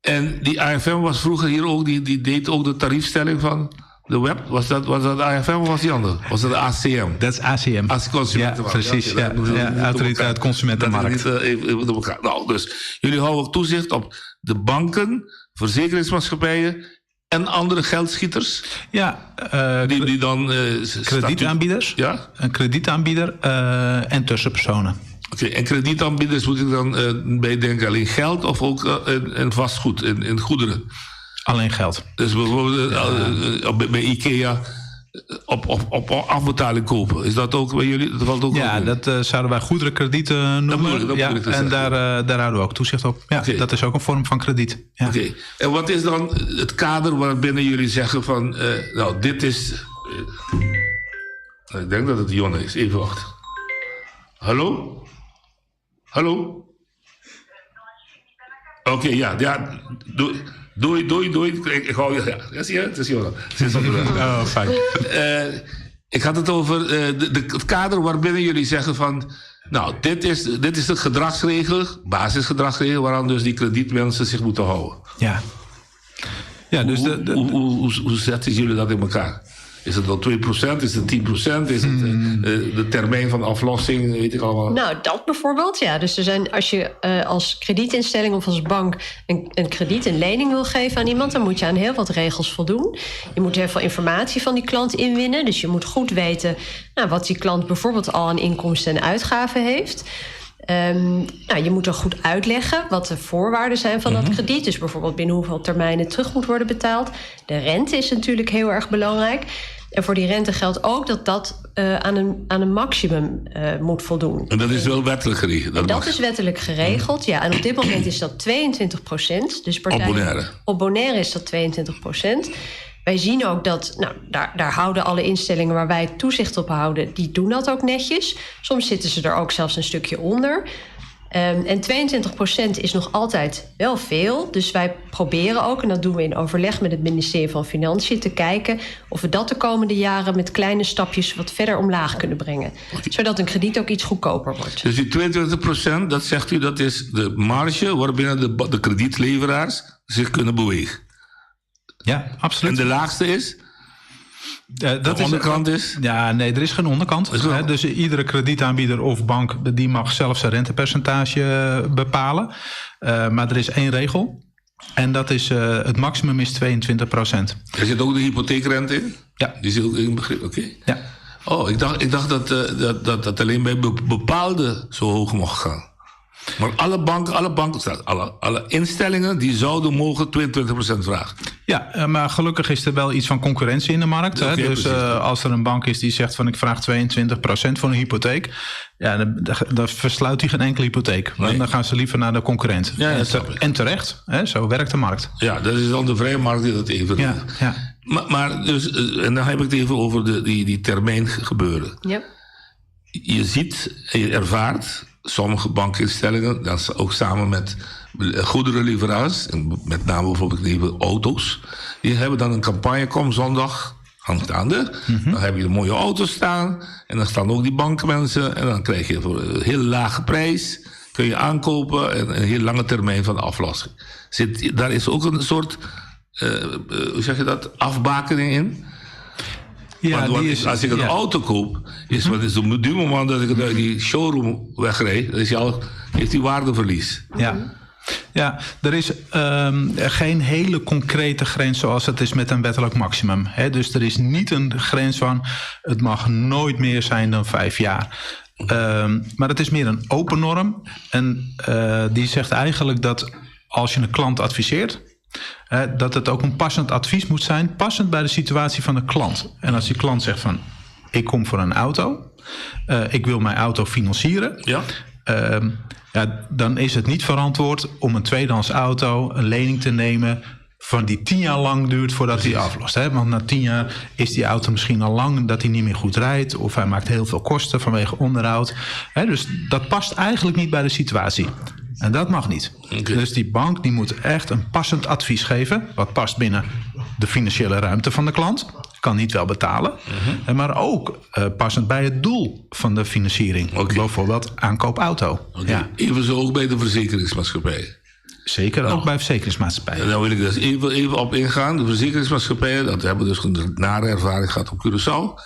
En die AFM was vroeger hier ook, die, die deed ook de tariefstelling van de web. Was dat, was dat AFM of was die andere? Was dat de ACM? Dat is ACM. AC Consumentenmarkt. Ja, precies. Ja, ja, ja, Autoriteit Consumentenmarkt. Dat is niet, uh, even door elkaar. Nou, dus jullie houden ook toezicht op de banken, verzekeringsmaatschappijen en andere geldschieters? Ja. Uh, die, die dan... Uh, kredietaanbieders. Ja? Een kredietaanbieder uh, en tussenpersonen. Oké, okay, en kredietaanbieders moet ik dan uh, bij denken alleen geld of ook uh, in, in vastgoed, in, in goederen? Alleen geld. Dus bijvoorbeeld ja. uh, bij, bij IKEA op, op, op afbetaling kopen. Is dat ook bij jullie? Dat valt ook Ja, dat eh, zouden wij goederenkredieten noemen. Dat ja, bedoel ik te en zeggen. daar, eh, daar houden we ook toezicht op. Ja, dat is ook een vorm van krediet. Ja. Oké, en wat is dan het kader waarbinnen jullie zeggen van, eh, nou, dit is. eh, ik denk dat het Jonne is, even wachten. Hallo? Hallo? Oké, ja, ja, doei, doei, doei, doei. Ik, ik hou je, ja, ja, zie je, het is Jonne. Ze is onderweg. Oh, fijn. Eh, ik had het over eh, de, de, het kader waarbinnen jullie zeggen van... Nou, dit is, dit is de gedragsregel, basisgedragsregel... waaraan dus die kredietmensen zich moeten houden. Ja. Ja, dus hoe, hoe, hoe, hoe, hoe zetten jullie dat in elkaar? Is het dan 2%? Is het 10%? Is het eh, Hmm. eh, de termijn van aflossing? Weet ik allemaal. Nou, dat bijvoorbeeld, ja. Dus er zijn, als je eh, als kredietinstelling of als bank een, een krediet, een lening wil geven aan iemand, dan moet je aan heel wat regels voldoen. Je moet heel veel informatie van die klant inwinnen. Dus je moet goed weten nou, wat die klant bijvoorbeeld al aan inkomsten en uitgaven heeft. Ehm, nou, je moet dan goed uitleggen wat de voorwaarden zijn van dat krediet. Dus bijvoorbeeld binnen hoeveel termijnen terug moet worden betaald. De rente is natuurlijk heel erg belangrijk. En voor die rente geldt ook dat dat eh, aan, een, aan een maximum eh, moet voldoen. En dat is wel wettelijk geregeld. Dat, Dat mag. is wettelijk geregeld, ja. En op dit moment is dat 22 procent. Dus partijen, Op Bonaire. Op Bonaire is dat 22 procent. Wij zien ook dat, nou, daar, daar houden alle instellingen waar wij toezicht op houden, die doen dat ook netjes. Soms zitten ze er ook zelfs een stukje onder. Ehm, en 22% is nog altijd wel veel. Dus wij proberen ook, en dat doen we in overleg met het ministerie van Financiën, te kijken of we dat de komende jaren met kleine stapjes wat verder omlaag kunnen brengen. Zodat een krediet ook iets goedkoper wordt. Dus die 22%, dat zegt u, dat is de marge waarbinnen de, ba- de kredietleveraars zich kunnen bewegen. Ja, absoluut. En de laagste is? dat de onderkant is? Ja, nee, er is geen onderkant. Hè, dus iedere kredietaanbieder of bank die mag zelf zijn rentepercentage eh, bepalen. Eh, maar er is één regel. En dat is eh, het maximum is 22 procent. Er zit ook de hypotheekrente in? Ja. Die zit ook in begrip, oké. Ja. Oh, ik dacht, ik dacht dat, eh, dat, dat dat alleen bij be- bepaalde zo hoog mocht gaan. Maar alle banken, alle banken, alle, alle instellingen, die zouden mogen 22% vragen. Ja, eh, maar gelukkig is er wel iets van concurrentie in de markt. hè? Oké, Dus precies. eh, als er een bank is die zegt van ik vraag 22% voor een hypotheek. Ja, dan, dan- dan versluit hij geen enkele hypotheek. Want Dan gaan ze liever naar de concurrent. Ja, ja, en, snap te- en terecht, hè? zo werkt de markt. Ja, dat is dan de vrije markt die dat even Ja, ja. Maar, maar dus, eh, en dan heb ik het even over de, die, die termijn gebeuren. Ja. Je ziet en je ervaart sommige bankinstellingen, dat ze ook samen met goederenleveraars, en met name bijvoorbeeld even auto's, die hebben dan een campagne, kom zondag aanstaande. Dan heb je de mooie auto's staan en dan staan ook die bankmensen en dan krijg je voor een heel lage prijs, kun je aankopen en een heel lange termijn van aflossing. Zit, daar is ook een soort, eh, eh, hoe zeg je dat, afbakening in. Ja, Want, want die is- als ik een ja. auto koop, is wat is op het moment dat ik het uit die showroom wegrijd, dan is die al, heeft die waardeverlies. Ja. Ja, er is ehm, geen hele concrete grens zoals het is met een wettelijk maximum. Hè? Dus er is niet een grens van het mag nooit meer zijn dan vijf jaar. Ehm, maar het is meer een open norm. En eh, die zegt eigenlijk dat als je een klant adviseert, hè, dat het ook een passend advies moet zijn, passend bij de situatie van de klant. En als die klant zegt van ik kom voor een auto, eh, ik wil mijn auto financieren. Ja. Ehm, ja, dan is het niet verantwoord om een tweedehands auto een lening te nemen van die tien jaar lang duurt voordat hij aflost. Hè? Want na tien jaar is die auto misschien al lang dat hij niet meer goed rijdt... of hij maakt heel veel kosten vanwege onderhoud. Hè, dus dat past eigenlijk niet bij de situatie. En dat mag niet. Dus die bank die moet echt een passend advies geven... wat past binnen de financiële ruimte van de klant. Kan niet wel betalen. Mhm. Maar ook eh, passend bij het doel van de financiering. Bijvoorbeeld aankoop auto. Ja. Even zo ook bij de verzekeringsmaatschappij. Zeker ook bij verzekeringsmaatschappijen. Daar wil ik dus even, even op ingaan. De verzekeringsmaatschappijen, dat hebben dus een nare ervaring gehad op Curaçao.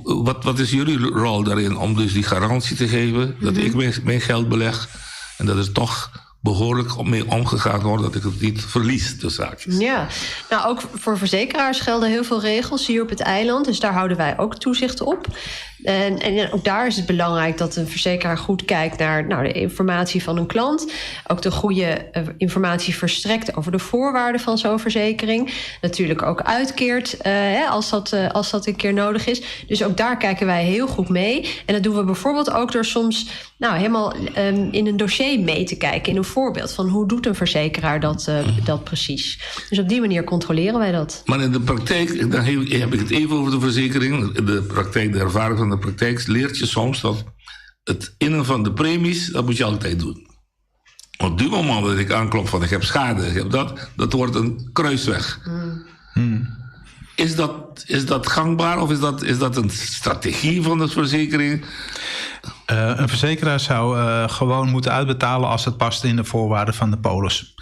Wat, wat is jullie rol daarin om dus die garantie te geven dat ik mijn, mijn geld beleg en dat het toch behoorlijk mee omgegaan wordt, dat ik het niet verlies, de zaakjes. Ja, nou ook voor verzekeraars gelden heel veel regels hier op het eiland. Dus daar houden wij ook toezicht op. En, en ook daar is het belangrijk dat een verzekeraar goed kijkt naar nou, de informatie van een klant. Ook de goede eh, informatie verstrekt over de voorwaarden van zo'n verzekering. Natuurlijk ook uitkeert uh, hè, als, dat, uh, als dat een keer nodig is. Dus ook daar kijken wij heel goed mee. En dat doen we bijvoorbeeld ook door soms nou, helemaal um, in een dossier mee te kijken. In een voorbeeld van hoe doet een verzekeraar dat, uh, dat precies. Dus op die manier controleren wij dat. Maar in de praktijk, dan heb ik het even over de verzekering. In de praktijk, de ervaring van de praktijk leert je soms dat het innen van de premies, dat moet je altijd doen. Op die moment dat ik aanklop van ik heb schade, ik heb dat, dat wordt een kruisweg. Mm. Is, dat, is dat gangbaar of is dat, is dat een strategie van de verzekering? Uh, een verzekeraar zou uh, gewoon moeten uitbetalen als het past in de voorwaarden van de polis.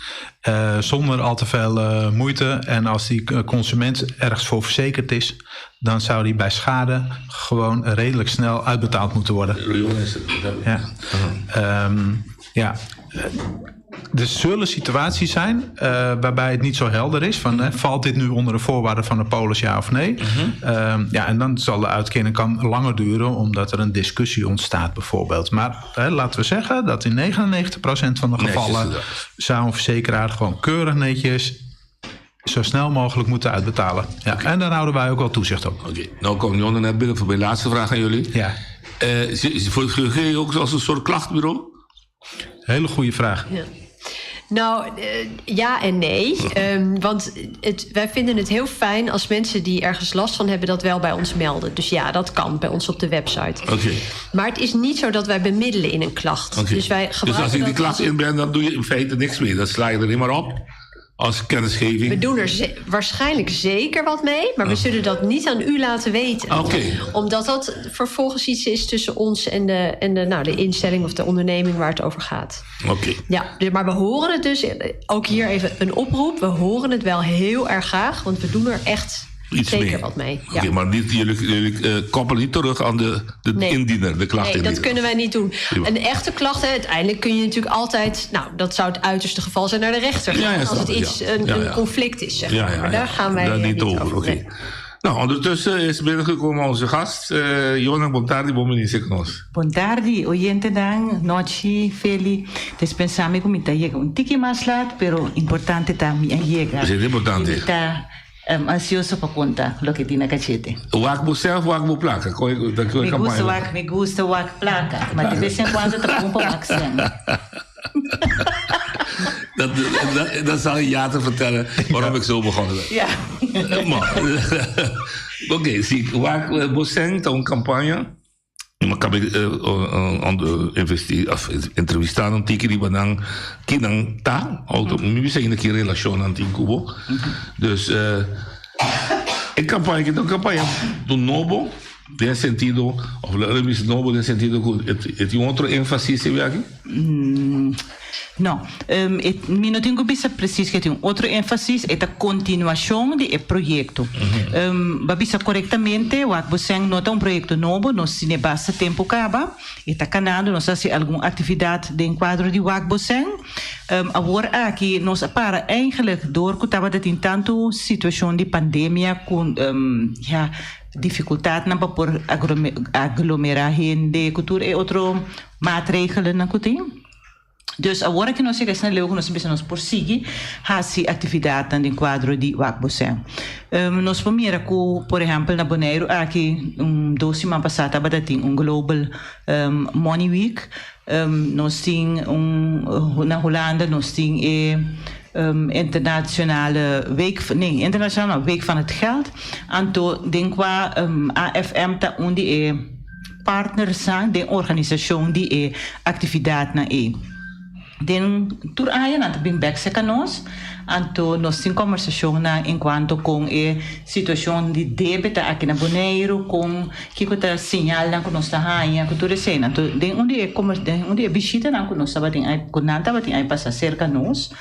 Uh, zonder al te veel moeite. En als die consument ergens voor verzekerd is, dan zou die bij schade gewoon redelijk snel uitbetaald moeten worden. Ja. Um, ja. Er zullen situaties zijn uh, waarbij het niet zo helder is. Van, hè, valt dit nu onder de voorwaarden van de polis, ja of nee? Mm -hmm. uh, ja, en dan zal de uitkering kan langer duren, omdat er een discussie ontstaat bijvoorbeeld. Maar hè, laten we zeggen dat in 99% van de gevallen zou een verzekeraar gewoon keurig netjes zo snel mogelijk moeten uitbetalen. Ja, okay. En daar houden wij ook wel toezicht op. Oké, okay. nou komt Jonne net binnen voor mijn laatste vraag aan jullie. Ja. Uh, je ook als een soort klachtbureau? Hele goede vraag. Ja. Nou, uh, ja en nee. Um, want het, wij vinden het heel fijn als mensen die ergens last van hebben... dat wel bij ons melden. Dus ja, dat kan bij ons op de website. Oké. Okay. Maar het is niet zo dat wij bemiddelen in een klacht. Okay. Dus, wij dus als ik die klacht inbreng, dan doe je in feite niks meer. Dan sla je er niet maar op als kennisgeving? We doen er ze waarschijnlijk zeker wat mee, maar we oh. zullen dat niet aan u laten weten. Oké. Okay. Omdat dat vervolgens iets is tussen ons en de, en de, nou, de instelling of de onderneming waar het over gaat. Oké. Okay. Ja, maar we horen het dus, ook hier even een oproep. We horen het wel heel erg graag, want we doen er echt Iets zeker mee. wat mee. Oké, okay, maar niet, jullie, jullie uh, koppelen niet terug aan de, de nee. indiener, de klachtindiener. Nee, dat kunnen wij niet doen. Prima. Een echte klacht, hè, uiteindelijk kun je natuurlijk altijd... nou, dat zou het uiterste geval zijn, naar de rechter gaan. Ja, ja, als het iets, ja. een, een conflict is, zeg maar. Maar daar gaan wij daar niet, niet over. over. Oké. Okay. Nee. Nou, ondertussen is binnengekomen onze gast, uh, Jona Bontardi, Bomenice Knos. Bontardi, oyente dan, noche, feli. Dispensame con mi llega un tiki más laat, pero importante también llega. Es importante. Está um, ansioso para contar lo que tiene cachete. Wak bo zelf, wak bo placa. Me gusta wak, me gusta wak placa. Maar de vez en cuando te pompo wak dat, dat, dat zal je ja te vertellen waarom ik zo begonnen ben. Ja. Maar, oké, okay, zie, wak bo sen, een campagne. Maar kan ik uh, entrevistar un tiki di banang kinang ta auto mi bisa in ki relacion aan tin kubo. Dus uh, e campagne que een campagne do novo den sentido of la novo den sentido que het un otro énfasis se aqui? Mm, no, um, et, mi no tengo bisa precies que tem outro énfasis é a continuação de projeto. Mm -hmm. um, babisa corretamente, o Akboseng não é um projeto novo, nós se basta tempo acaba, está canando, nós faz alguma atividade de enquadro de Wakboseng. Um, agora aqui nós para eigenlijk door que estava em tanto situação de pandemia com um, ja, dificuldade na por aglomerar gente, cultura e outro maatregelen na que Dus agora que nós chegamos na leu que nós pensamos por seguir hasi atividade no quadro de Wakboseng. Um, nós primeiro que, por exemplo, na Bonaire aqui um dois semanas passada estava tem um Global um, Money Week. Um, nós tem um na Holanda nós tem e um, internationale week, nee, internationale week van het geld. En toen denk ik um, AFM ta onde e partners zijn de organisatie die e atividade na e. Den tur aya nan bin back sa kanos anto nos tin conversación na en cuanto con e situación di debita aqui na Bonaire con kiko ta señal nan kunos ta hanya ku tur esena anto den un di e kommer den un di e visita nan kunos tabatin ai ku nan tabatin ai pasa cerca nos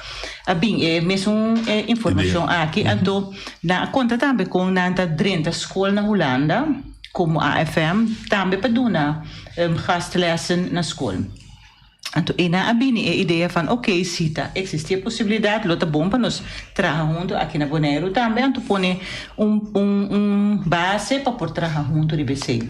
a bin e mesun e información aqui anto na conta tambe con nan ta drenta school na Holanda como AFM tambe pa duna um, gastlessen na school. Anto einan a bini e idea van oké, si ta eksistí e posibilidat lo ta bon pa nos traha huntu aki na Boneiru tambe anto pone un un un base pa por traha huntu riba esei.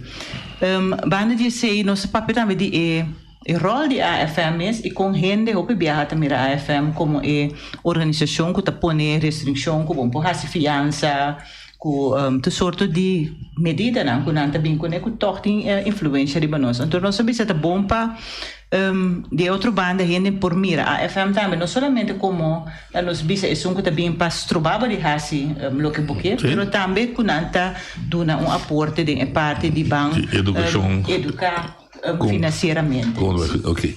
Banda di esei nos a papia tambe di e e ròl di AFM mes i kon hende hopi biaha ta mira AFM komo e organisashon ku ta pone restrikshon ku bo por hasi fiansa ku tur sorto di medidanan ku nan ta bin kuné ku tòg tin influensia riba nos. Anto nos a bisa ta bon pa di e otro banda hende por mira AFM tambe no solamente komo ta nos bisa esun ku ta bin pa stroba bo di hasi loke bo ke, pero tambe ku nan ta duna un aporte den e parti di ban eduká finansieramente. Oké.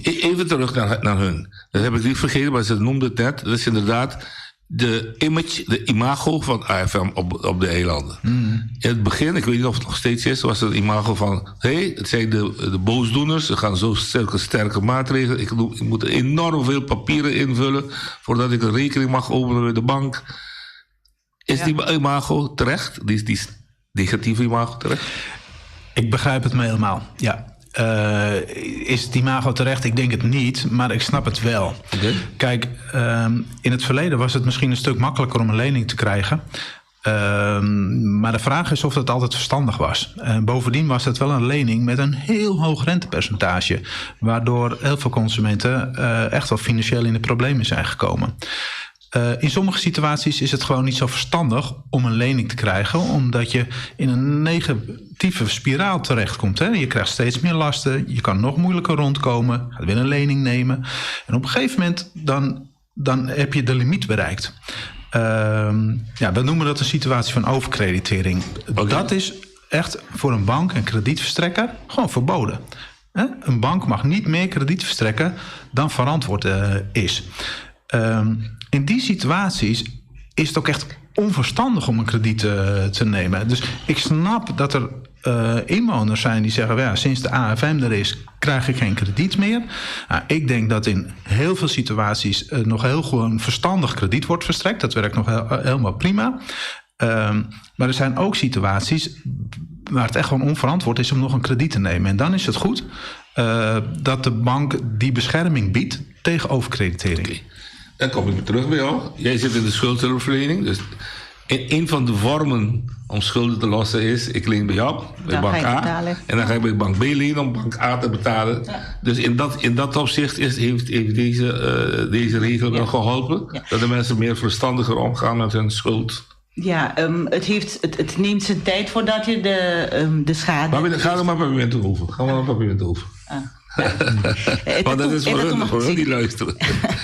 Even terug naar hun. Dat heb ik niet vergeten, maar ze noemde het net. Dat is inderdaad de image, de imago van AFM op, op de eilanden. In het begin, ik weet niet of het nog steeds is, was het imago van... hé, hey, het zijn de, de boosdoeners, ze gaan zo sterke, sterke maatregelen. Ik, ik moet enorm veel papieren invullen voordat ik een rekening mag openen bij de bank. Is die imago terecht? Die, die negatieve imago terecht? Ik begrijp het me helemaal, ja. Uh, is het imago terecht? Ik denk het niet, maar ik snap het wel. Okay. Kijk, um, in het verleden was het misschien een stuk makkelijker om een lening te krijgen. Um, maar de vraag is of dat altijd verstandig was. Uh, bovendien was het wel een lening met een heel hoog rentepercentage. Waardoor heel veel consumenten uh, echt wel financieel in de problemen zijn gekomen. Uh, in sommige situaties is het gewoon niet zo verstandig om een lening te krijgen, omdat je in een negatieve spiraal terechtkomt. Hè? Je krijgt steeds meer lasten, je kan nog moeilijker rondkomen, gaat weer een lening nemen. En op een gegeven moment dan, dan heb je de limiet bereikt. Uh, ja, we noemen dat een situatie van overkreditering. Okay. Dat is echt voor een bank, een kredietverstrekker, gewoon verboden. Hè? Een bank mag niet meer krediet verstrekken dan verantwoord uh, is. Um, in die situaties is het ook echt onverstandig om een krediet uh, te nemen. Dus ik snap dat er uh, inwoners zijn die zeggen: ja, sinds de AFM er is, krijg ik geen krediet meer. Nou, ik denk dat in heel veel situaties uh, nog heel gewoon verstandig krediet wordt verstrekt. Dat werkt nog heel, helemaal prima. Um, maar er zijn ook situaties waar het echt gewoon onverantwoord is om nog een krediet te nemen. En dan is het goed uh, dat de bank die bescherming biedt tegen overkreditering. Okay. Dan kom ik weer terug bij jou. Jij zit in de schuldhulpverlening. Dus een van de vormen om schulden te lossen is... ik leen bij jou, bij dan bank A. En dan ga ik bij bank B lenen om bank A te betalen. Ja. Dus in dat, in dat opzicht is, heeft, heeft deze, uh, deze regel wel geholpen. Ja. Dat de mensen meer verstandiger omgaan met hun schuld. Ja, um, het, heeft, het, het neemt zijn tijd voordat je de, um, de schade... Maar we, ga er maar een moment over. Ga maar een moment over. Ah. Want dat is voor hun, voor hun die luisteren.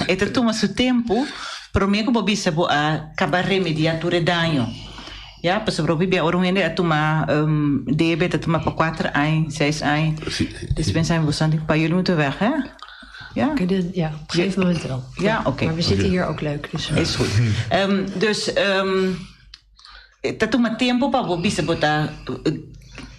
E ta tuma su tempu promé ku bo bisa bo a kaba remediá tur e daño. Ya, pasobra hopi bia ora un hende a tuma um, debe, ta tuma pa kuater aña, seis aña. Dus pensa mi bosan pa jullie moeten weg, hè? Ja? Ja, op een gegeven moment wel. Ja, oké. Okay. Maar we zitten hier ook leuk. Dus. Is goed. Um, dus um, ta tuma tempo pa bo bisa bo ta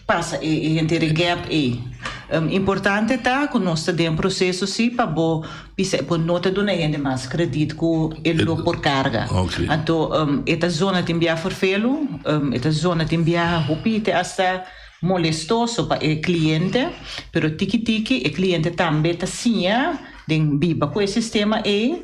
pasa e e henter e gap ei. Um, importante ta ku nos ta den proseso si pa bo bisa bo no ta duna hende mas krediet ku e lo por karga. Okay. Anto um, e ta zona tin bia ferfelu, um, e ta zona tin bia hopi te hasta molestoso pa e kliente, pero tiki tiki e kliente tambe ta siña den biba ku e sistema ei.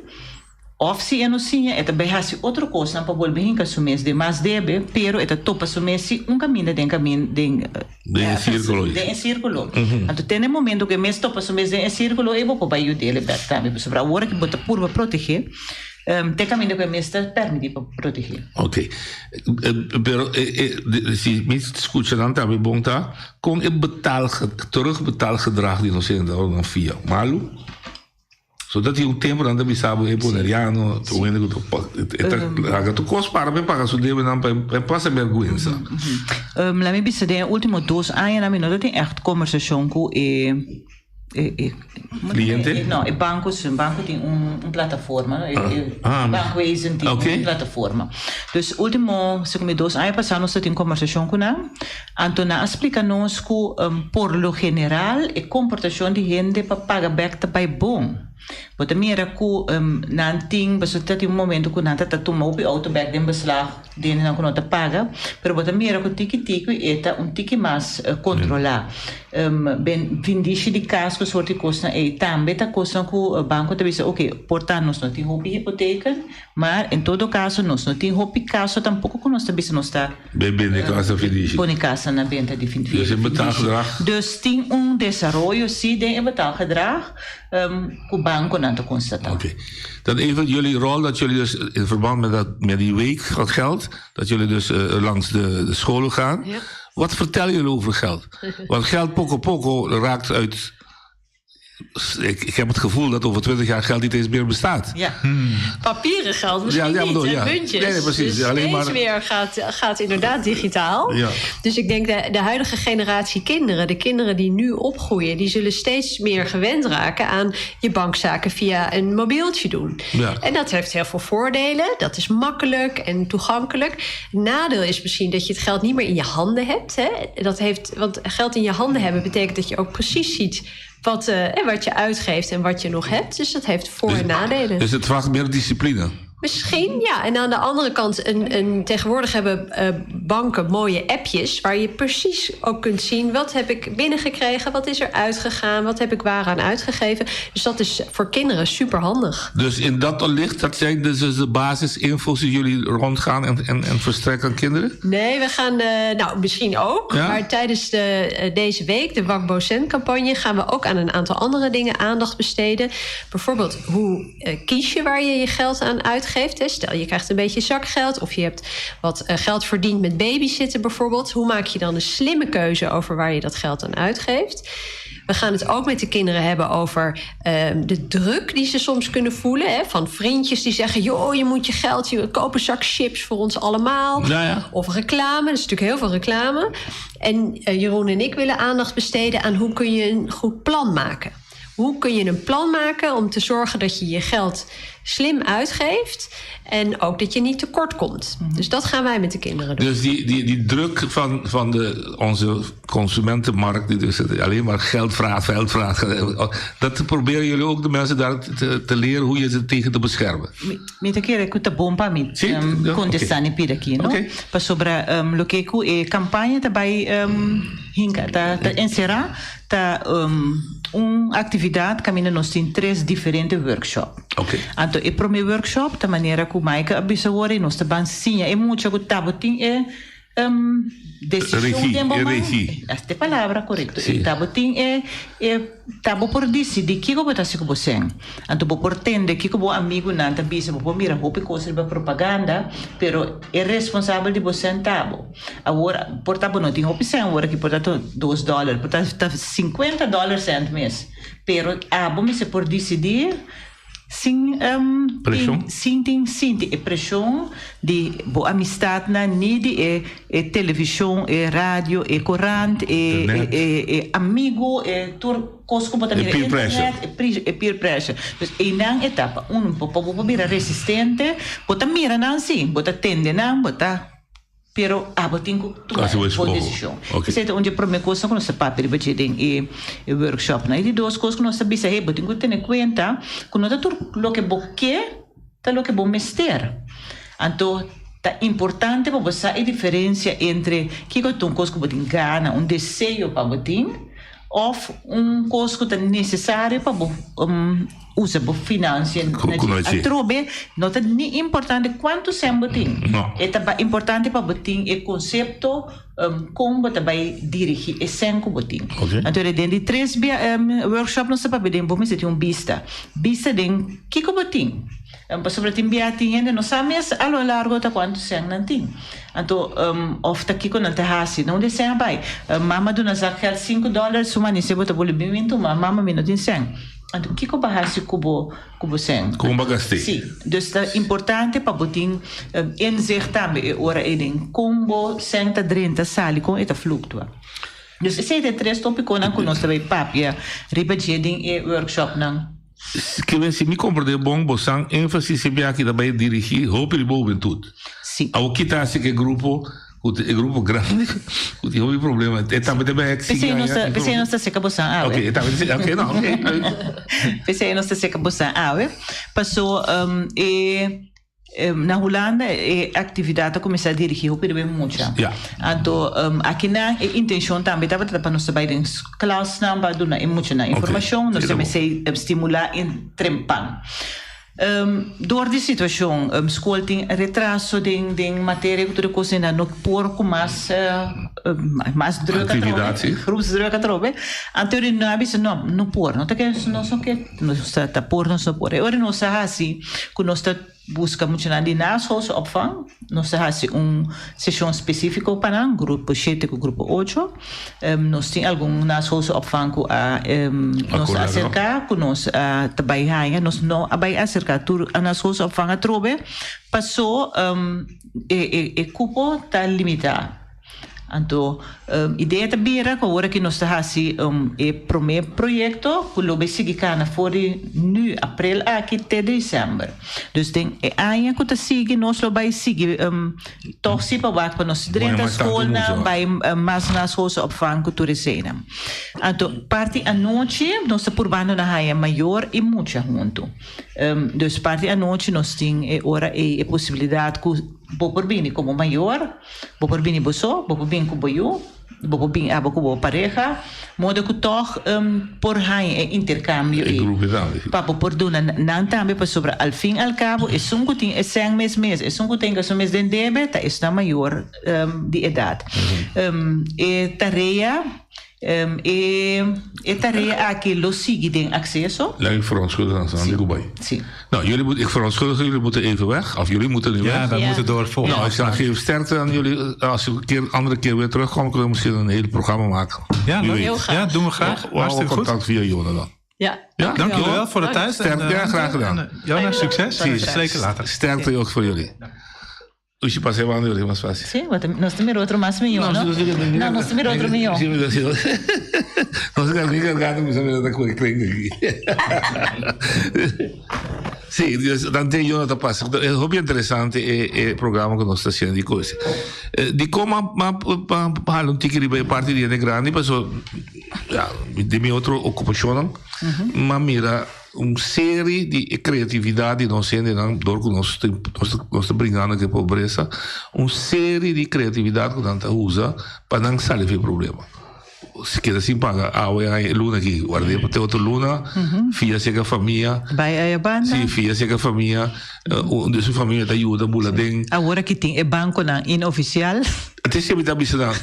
Òf si e no siña, e ta bai hasi otro kosnan pa bolbe hinka su mes den mas debe, pero e ta topa su mes si un kaminda den kamin den Den e sírkulo ei. Den e sírkulo. Anto te na e momento ku e mes topa su mes den e sírkulo ei, bo por bai yud'é bèk tambe. Pasobra awor aki bo ta purba protegé te kaminda ku e mes ta pèrmití pa protegé. Oké. Pero si mi skucha nan tambe bon ta, kon e betaal terugbetaalgedrag di nos hende ora nan fia? Malu? So ta tin un tempo nan ta bisa bo e boneriano, un hende ku ta e ta haga tur kos para pa e paga su debenan pa e pasa berguensa. Laat mi bisa den e ultimo dos añanan mi no ta tin ègt kombersashon ku e e Kliente? No, e banko, e banko tin un plataforma, no? E bankwezen tin un plataforma. Dus ultimo, segun mi dos aña pasá nos ta tin kombersashon ku nan. Anto nan a splika nos ku por lo general e komportashon di hende pa paga bèk ta bai bon. Bo ta mira ku nan tin, pasobra ta tin un momento ku nan ta ta tuma hopi outo bèk den beslag, di hendenan ku no ta paga, pero bo ta mira ku tiki tiki e ta un tiki mas kontrolá. Ben vindishi di kas ku sorti kosnan ei tambe ta kosnan ku banko ta bisa oke, por ta nos no tin hopi hipoteken, Maar en todo caso nos no tin hopi caso tampoco cu nos ta bisa nos ta Bay bende casa findishi. pone casa na benta di fin Dus e betaalgedrag. Dus tin un desaroyo si den e betaalgedrag cu banconan ta constata. Oké. Dan even jullie rol dat jullie dus in verband met, dat, met die week van geld, dat jullie dus langs de, de scholen gaan. Ja. Wat vertellen jullie over geld? Want geld poco poco raakt uit ik, ik heb het gevoel dat over 20 jaar geld niet eens meer bestaat. Ja. Papieren geld misschien Ja, ja, niet, bedoel, hè, ja. muntjes. Nee, nee, precies. Dus Alleen steeds maar- meer gaat, gaat inderdaad digitaal. Ja. Dus ik denk de, de huidige generatie kinderen, de kinderen die nu opgroeien, die zullen steeds meer gewend raken aan je bankzaken via een mobieltje doen. Ja. En dat heeft heel veel voordelen. Dat is makkelijk en toegankelijk. Nadeel is misschien dat je het geld niet meer in je handen hebt. Hè? Dat heeft, want geld in je handen hebben betekent dat je ook precies ziet wat, eh, wat je uitgeeft en wat je nog hebt. Dus dat heeft voor- en nadelen. Dus het vraagt meer discipline. Misschien, ja. En aan de andere kant, een, een, tegenwoordig hebben eh, banken mooie appjes... waar je precies ook kunt zien... wat heb ik binnengekregen, wat is er uitgegaan... wat heb ik waaraan uitgegeven. Dus dat is voor kinderen superhandig. Dus in dat licht, dat zijn dus de basisinfo's die jullie rondgaan en, en, en verstrekken aan kinderen? Nee, we gaan, eh, nou misschien ook. Ja? Maar tijdens de, eh, deze week, de Wak Bocent-campagne, gaan we ook aan een aantal andere dingen aandacht besteden. Bijvoorbeeld, hoe eh, kies je waar je je geld aan uitgeeft? Hè? Stel, je krijgt een beetje zakgeld of je hebt wat eh, geld verdiend met babysitten bijvoorbeeld. Hoe maak je dan een slimme keuze over waar je dat geld aan uitgeeft? We gaan het ook met de kinderen hebben over ehm, de druk die ze soms kunnen voelen. Hè? Van vriendjes die zeggen: joh, je moet je geld, je koop een zak chips voor ons allemaal. Ja, ja. Of reclame, er is natuurlijk heel veel reclame. En eh, Jeroen en ik willen aandacht besteden aan hoe kun je een goed plan maken. Hoe kun je een plan maken om te zorgen dat je je geld slim uitgeeft en ook dat je niet tekort komt. Dus dat gaan wij met de kinderen doen. Dus die, die, die druk van, van de, onze consumentenmarkt, die dus alleen maar geld vraagt, geld vraagt, dat proberen jullie ook de mensen daar te, te leren hoe je ze tegen te beschermen. Mi ta kere ku ta bon pa mi Sí? um, Ja, contestar oké. ni pida aqui, no? Oké. Pasobra um, loke ku e campaña ta bai um, hinka, ta, ta encerá ta um, un actividad kaminda nos tin tres diferente workshop. Oké. Anto e promé workshop ta manera ku Maaike a bisa wor i nos ta ban siña e mucha ku tabatin e um, desishon Regie, den bo e man. regie. Esta e palabra korekto. Sí. E tabatin e, e ta bo por disidí kiko bo ta hasi ku bo sèn. Anto bo por tende kiko bo amigunan ta bisa, bo por mira hopi kos riba propaganda, pero e responsabel di bo sèn ta bo. Awor, por ta bo no tin hopi sèn awor aki, por ta ta dos dòler, por ta ta sinkuenta dòler sènt mes, pero abo mester por disidí sin Preshon? tin sin tin sinti e preshon di bo amistatnan ni di e e televishon, e radio, e korant, e Internet. e e amigu, e tur kos ku bo ta E mira peer pressure. internet, e pri e peer pressure. Dus einan e ta pa un pa bo por bira resistente, bo ta mira nan si, bo ta tende nan, bo ta Pero abo tin ku tuma Hasi bo bo escoho. desishon. Ok. Esei ta un di e promé kosnan ku nos ta papia riba dje den e e workshopnan. E di dos kos ku nos ta bisa, hey, bo tin ku tene kuenta ku no ta tur loke bo ke ta loke bo mester. Anto ta importante pa bo sa e diferensia entre kiko ta un kos ku bo tin gana, un deseo pa bo tin, òf un kos ku ta nesesario pa bo usa bo finansia na dje. Atrobe no ta ni importante kuantu sèn bo tin. E ta importante pa bo tin e konsepto kon bo ta bai dirigí e sèn ku bo tin. Anto den di tres workshop nos ta papia den bo mester tin un bista. Bista den kiko bo tin. Pasobra tin bia tin hende no sa mes a lo largo ta kuantu sèn nan tin. Anto òf ta kiko nan ta hasi. Na unda e sèn a bai? Mama duna zakgeld sinku dòler, su manisé bo ta boli bin bin tuma. Mama mi no tin sèn. Anto kiko bo a hasi ku bo ku bo sèn? Kon bo a gast'é? Sí. Dus ta importante pa bo tin inzicht tambe e ora ei den kon bo sèn ta drenta, sali, kon e ta fluktua. Dus esei ta e tres topikonan ku nos ta bai papia riba dje den e workshopnan. Kiben si mi komprendé bon, bosan énfasis e biaha aki ta bai dirigí hopi riba hubentut. Sí. Awor kita hasi ku e grupo? Ku e grupo grandi ku tin hopi problema. E tambe ta bay sigui Pesei nos ta, pesei nos ta seka bosan awe. Ok, e tambe ta ok no, ok. Pesei nos ta seka bosan awe. Paso e na Hulanda e aktividat a kuminsá dirigí hopi riba e mucha. Ja. Anto akinan e intenshon tambe tabata pa nos ta bai den klasnan pa duna e muchanan informashon. Nos ta mester stimulá en trempan. Dor di situashon skol tin retraso den den materia ku tur e kos ei nan no por ku mas mas druk atrobe groepsdruk atrobe anto di nan a bisa no no por no ta ke nos no ke nos ta por nos no por e ora nos a hasi ku nos ta buska muchanan di naschoolse opvang nos ta hasi un seshon spesifiko pa nan grupo shete ku grupo ocho. Nos tin algun naschoolse opvang ku a nos a aserká ku nos a ta bai haña. Nos no a bai aserká tur naschoolse opvang atrobe pasó e kupo ta limitá. Anto idea ta bira ku awor aki nos ta hasi e promé proyekto ku lo bai sigui kana for di nu aprel aki te desèmber. Dus den e aña ku ta sigui nos lo bai sigui Tog si pa wak pa nos drenta skolnan, bai mas na schoolse opvang ku tur eseinan. Anto parti anochi nos ta purbando na haña mayor i mucha huntu. Dus parti anochi nos tin e ora ei e posibilidat ku bo por bini komo mayor, bo por bini bo so, bo por bini ku bo yu. Bo por bin abo ku bo pareha, moda ku tòg por haña e interkambio ei. Pa bo por duna nan tambe pasobra al fin al kabo esun ku tin e sèn mes mes, esun ku tenga su mes den debe ta esnan mayor di edat. E tarea e tarea aki lo sigui den akseso. Laat ik verontschuldigen aan Sandy Kubay. Si. Nou, jullie moeten, ik verontschuldig jullie moeten even weg. Of jullie moeten nu weg. Ja, wij moeten door volgen. Nou, ik zou geef sterkte aan jullie. Als je een keer, andere keer weer terugkomt, kunnen we misschien een heel programma maken. Ja, Wie leuk. weet. Heel graag. Ja, doen we graag. We houden Hartstikke goed. contact via Jona dan. Ja. Ja, Dank jullie wel voor de tijd. Sterkte, En, ja, graag gedaan. En, Jona, succes. Zie, We spreken later. Sterkte ook voor jullie. Ushi pasé van jullie, was fácil. Sí, want nos ta mira otro mas mihó, no? No, nos ta mira otro mihó. Sí, sí, sí. No se mi garganta mi sabe da cu klink aquí. Sí, dus dan te yo no pasa. Es hopi interesante e e programa que nos está haciendo di cose. Di como ma pa pa un tiki riba e parti di hende grandi paso ja, di mi otro ocupacionnan ma mira Un seri di e creatividad di nos hendenan door cu nos nos ta bringando cu e pobresa, un seri di creatividad cu nan ta usa pa nan sali for e problema. Si keda sin paga awe aña e luna aki, ward'é pa te otro luna, fia cerca famia. Bai aya banda. Si, fia cerca famia, un di su famia ta yuda bula den. Awor aki tin e banconan inoficial. Te siempre ta bisa nan.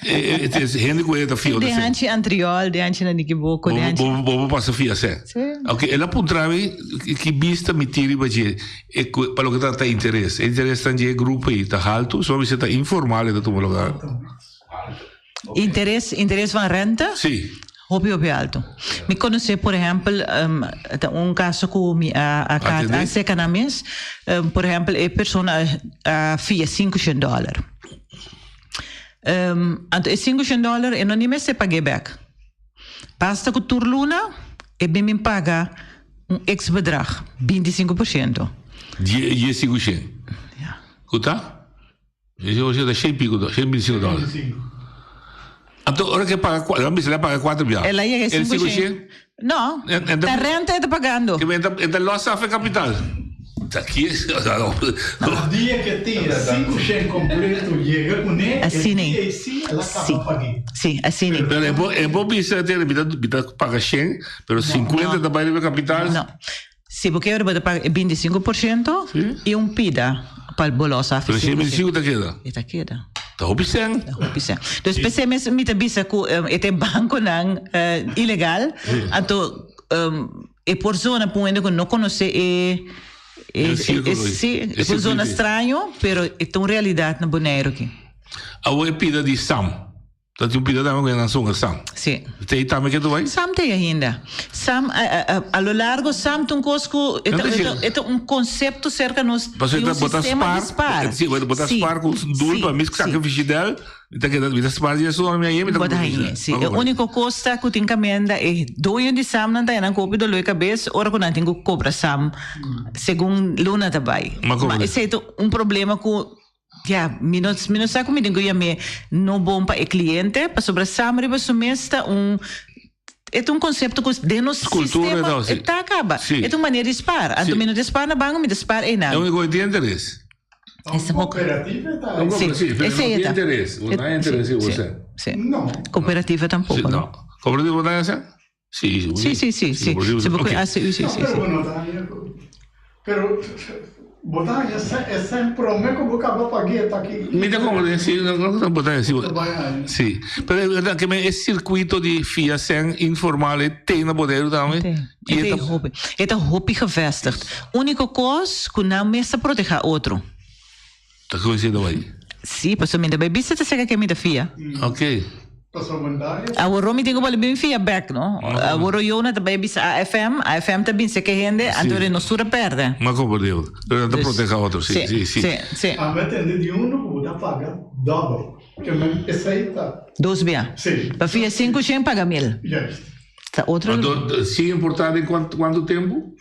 Hende ku hende ta fia De hanchi Antriol, de hanchi Nanikiboko, de hanchi. Bo bo pasa fia sè. Sí. Ok, el a puntra mi ki bista mi tin riba dje e ku pa loke ta ta interes. E interes ta dje grupo ei ta haltu, so a bisa ta informal e ta tuma lugar. Interes, interes van rente? Sí. Hopi hopi alto. Mi conoce por ehempel ta un caso cu mi a a a seca nan mes por ehempel e persona a fia cinco shen dollar anto e cinco shen dollar e no ni mester pague bek basta cu tur luna e bin bin paga un x bedrag 25%. Die cinco shen? Ja. Cu ta? Esei ta shen pico dólar, shen binti sinku dólar. Anto ora ke paga kuater, nan bisa el a paga kuater biaha. El a yega e sinku shen. No, ta renta e ta pagando. E ta los af e kapital. Ta ki es, No dia ke tira sinku shen kompleto yega kuné, e dia ei si el a kaba pag'é. Si, asina. Pero e por e por bisa mi ta mi ta paga shen, pero sinkuenta ta bai riba e kapital. No. Si bo kebra bo ta paga e 25% i un pida pa bo los af e Pero si e 25 ta keda? E ta keda. Ta hopi sèn. Ta hopi sèn. Dus p'esei mes mi ta bisa ku e ta e bankonan ilegal, anto e por zona pa un hende ku no konosé e E sirkulo ei. Si, e por zona straño, pero e ta un realidat na Boneiru aki. Awor e pida di Sam. Ta tin un pida tambe ku nan sunga Sam. Sí. Te ei tambe ke tu bai? Sam te ei ainda. Sam, a lo largo Sam ta un kos ku e ta, e ta un konsepto serka nos di un sistema di spar. Sí, bo ta spar ku dul pa mi saka fishidèl, mi ta keda, mi ta spar di esun mi a mi ta Bo ta hañ'é, sí. E úniko kos ta ku tin kaminda e doño di Sam nan ta haña nan kopi doló e kabes ora ku nan tin ku kobra Sam segun luna ta bai. Ma esei ta un problema ku. Ja, mi no, mi no sa ku mi tin ku yam'é no bon pa e kliente, pasobra Sam riba su mes ta un, e ta un konsepto ku den nos Kultura sistema ta, si. e ta kaba. Si. E ta un manera di spar. Anto Si. mi no ta spar na banko, mi ta spar einan. E úniko ku tin interes. Esa poko. Cooperativa ta. Un Sí, cooperativa, pero esei no e tin ta. interes. No hay interes Sí, si sí, você. sí. No. Cooperativa tampoko, Sí, no? no. Cooperativa no hay Sí, Sí, sí, sí, sí. cooperativa, Si bo ok. ACU, sí, No, sí, pero sí. bueno, ta, pero bo ta haña e sen prome ku bo kaba pag'é ta aki. Mi ta comprende, sí, no, no ta bota sí. Bo bai haña. Sí, pero es verdad que me es circuito di fia sen informal e te na Boneiru tambe. E Y ta e ta hopi, e ta hopi gevestigd. Úniko kos ku nan mes ta protehá otro. Ta coincido bai. Sí, pasobra mi ta bai bisa ta seka ke mi ta fia. Ok. Awor mi tin ku boli bin fia bek, no? Awor Jona ta bai bisa AFM, AFM ta bin seka hende, anto nos tur a pèrdè. Ma komprendé. Pero nan ta proteha otro, sí, sí, sí. Sí, sí. A mi a tende di uno ku bo ta paga dòbel. Ke men esei ta. Dos bia. Sí. Pa fia sinku shen paga mil. Juist. Ta otro. Anto, si importante kuantu tempu?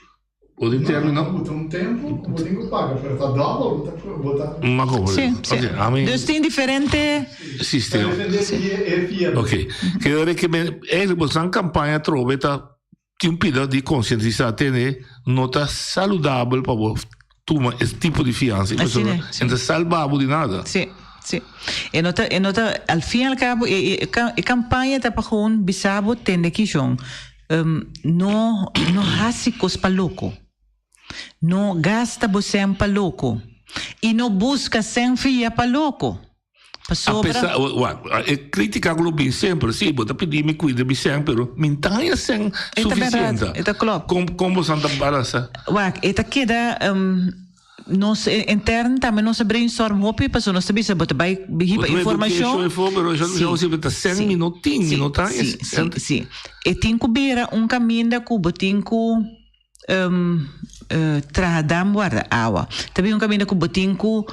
Bo tin termino? Bo ta un tempu ku bo tin ku paga, pero ta dòbel bo ta bo ta. Ma komo? Sí, sí. Ok, ami. Dus tin diferente. Sistema. Depende di e fiador. Ok. Kere ke men eigenlijk bo san kampaña atrobe ta tin un pida di konsientisá tene no ta saludabel pa bo tuma es tipo di fiansa. Asina e, sí. E no ta salba bo di nada. Sí, sí. E no ta, e no ta, al fin y al cabo e e e kampaña ta pa gewoon bisa bo tende kishon. No no hasi kos pa loko. No gasta bo sèn pa loko. I no buska sèn fia pa loko. Pasobra. Apesar, wak, e kritika ku lo bin semper, si, bo ta pidi mi kuida mi sèn, pero mi n'ta haña sèn E ta bèrdat, sufisiente. e ta klòp. Kon, kon bosan ta balansa? Wak, e ta keda Nos intern tambe nos a brainstorm hopi pasobra nos ta bisa bo ta bai hiba informacion. Si, si, si, si. E tin cu bira un caminda cu bo tin cu traha dam warda awa. Ta bira un caminda cu bo tin cu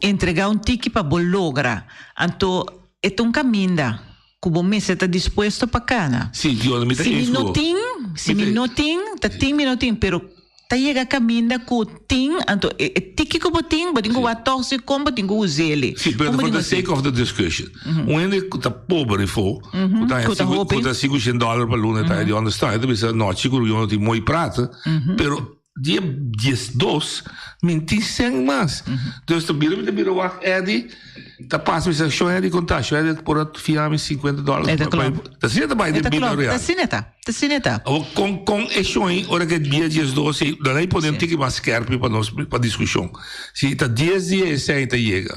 entrega un tiki pa bo logra. Anto e ta un caminda cu bo mester ta dispuesto pa cana. Si, Dios, mi ta Si mi eens no cu bo. tin, si mi no tin, ta tin mi no tin, pero ta yega caminda cu tin, anto e, e tiki cu bo tin, bo tin cu wak toch si con bo tin cu us'ele. Si, pero Con bo for tin the cu sake of the discussion, un hende cu ta pober efo, cu ta Cu ta hopi. cu ta 500 dollar pa luna, ta di understand, ta bisa, no, chico, yo no tin mooi praten, pero Dia 12 mi tin sen mas. Dus ta bira mi ta bira wak Eddie ta pasa mi sa shon Eddie konta shon Eddie por a fia mi 50 dólares. E ta klop. Ta asina ta bai E ta den bida klop. real. Ta asina ta. Ta asina ta. Awor kon kon e shon ei ora ke dia 12 ei dan ei pone un tiki mas skerpi pa nos pa diskushon. Si ta 10 dia e sen ta yega.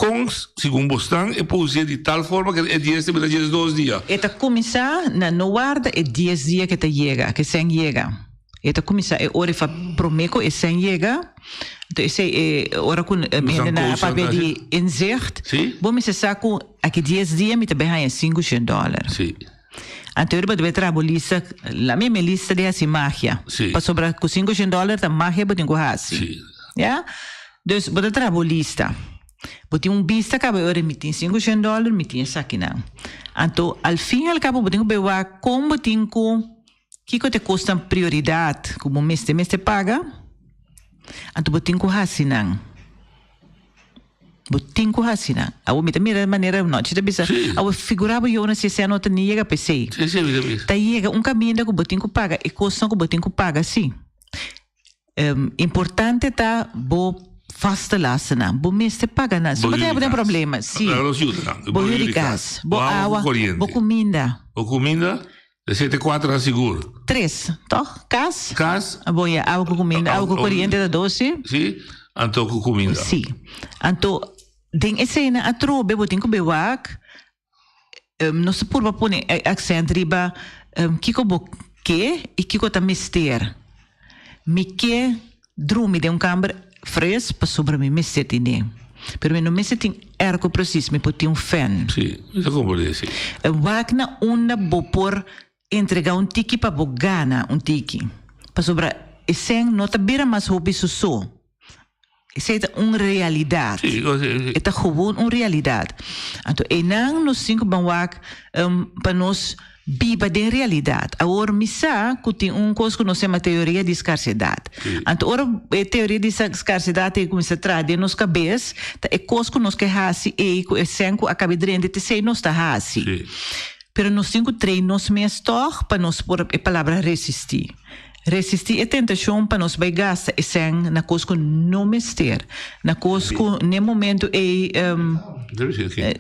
Kon segun bo stan e por us'é di tal forma ke e dies ta bira 12 dia. E ta kuminsá na no warda e 10 dia ke ta yega ke sen yega. E ta kuminsá e ora fa promé ku e sèn yega, anto esei e ora ku hendenan a papia di inzicht, bo mester sa ku aki dies dia mi ta bai haña sinku shen dòler. Anto ora bo ta bai traha bo lista, la mi mi lista di hasi magia, pasobra ku sinku shen dòler ta magia bo tin ku hasi. Ya? Dus bo ta traha bo lista. Bo tin un bista kaba e ora mi tin sinku shen dòler, mi tin esakinan. Anto al fin al kabo bo tin ku bai wak kon bo tin ku Kiko ta e kosnan prioridat ku bo mester mester paga? Anto bo tin ku hasi nan. Bo tin ku hasi nan. Awor mi ta mira manera nochi ta bisa, awor figura bo Jonas si esei no ta ni yega pa esei. Ta yega un kaminda ku bo tin ku paga e kosnan ku bo tin ku paga si. Importante ta bo vaste lastennan. Bo mester paga nan. Si bo ta habi problema, si. Bo huur di kas, bo awa, bo kuminda. Bo kuminda, de sete kuater a sigur. Tres, toch? Kas. Kas. Bo ya awa ku kuminda, awa ku koriente ta dos, si. Si, anto ku kuminda. Si. Anto den eseinan atrobe bo tin ku bewak. Nos ta purba pone e aksènt riba kiko bo ke i kiko ta mester. Mi ke drumi den un kamber fres pasobra mi mester tine. Pero mi no mester tin airco presis, mi por tin un fèn. Sí, mi ta komprendé, sí. Wak na unda bo por entrega un tiki pa bo gana un tiki. Pasobra e sèn no ta bira mas hopi su so. Esei ta un realidat. E ta gewoon un realidat. Anto einan nos tin ku ban wak pa nos. Biba den realidat. Awor mi sa ku tin un kos ku nos yama teoria di skarsedat. Anto ora e teoria di skarsedat ei kuminsá traha den nos kabes, ta e kos ku nos ke hasi ei ku e sèn ku a kabe drenta te esei nos ta hasi. Pero nos tin ku train nos mes tòg pa nos por, e palabra resistí. Resistí e tentashon pa nos bai gasta e sèn na kos ku no mester, na kos ku n'e momentu ei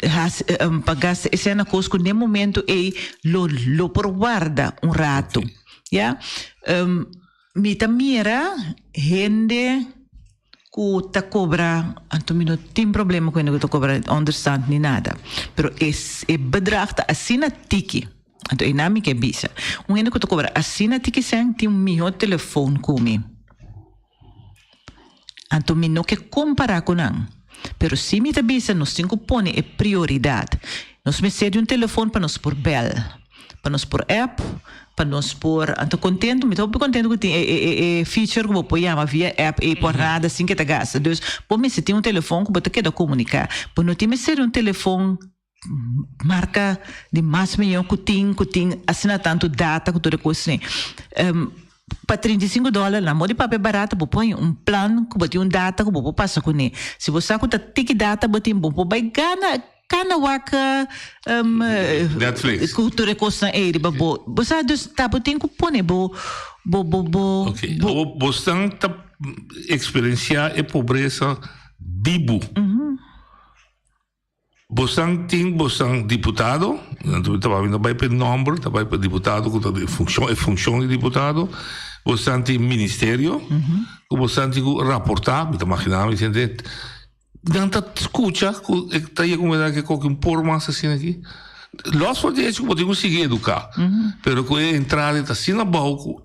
hasi pa gasta e sèn na kos ku n'e momentu ei lo lo por warda un ratu, ya. Mi ta mira hende ku ta kobra, anto mi no tin problema ku hende ku ta kobra onderstand ni nada, pero e e bedrag ta asina tiki. Anto einan mi ke bisa, un hende ku ta kobra asina tiki sèn tin un mihó telefon ku mi. Anto mi no ke kompará ku nan, pero si mi ta bisa nos tin ku pone e prioridat. Nos mester di un telefon pa nos por bèl, pa nos por app, pa nos por, anto kontentu, mi ta hopi kontentu ku tin e e e feature ku bo por yama via app ei por nada sin ke ta gasta. Dus bo mester tin un telefon ku bo ta keda komuniká. Bo no tin mester di un telefon marka di mas miyon ku tin ku tin asina tantu data ku tur e kos ni. Pa 35 dòler nan bo di papia barata bo por haña un plan ku bo tin un data ku bo por pasa kuné. Si bo sa ku ta tiki data bo tin bo por bai gana kana wak Netflix. ku tur e kosnan ei riba bo. Bo sa dus ta bo tin ku pone bo bo bo bo Oké, bo bosnan ta eksperensiá e pobresa bibu. Bosan tin bosan diputado, nan ta bai no bai pa e nomber, ta bai pa diputado ku ta den funshon, e funshon di diputado. Bosan tin ministerio, ku bosan tin ku raportá, mi ta maginá mi sente, nan ta skucha ku e ta yega un manera ke koke un por mas asina aki. Los for di echo ku bo tin ku sigui eduká, pero ku e entrada ta asina abou ku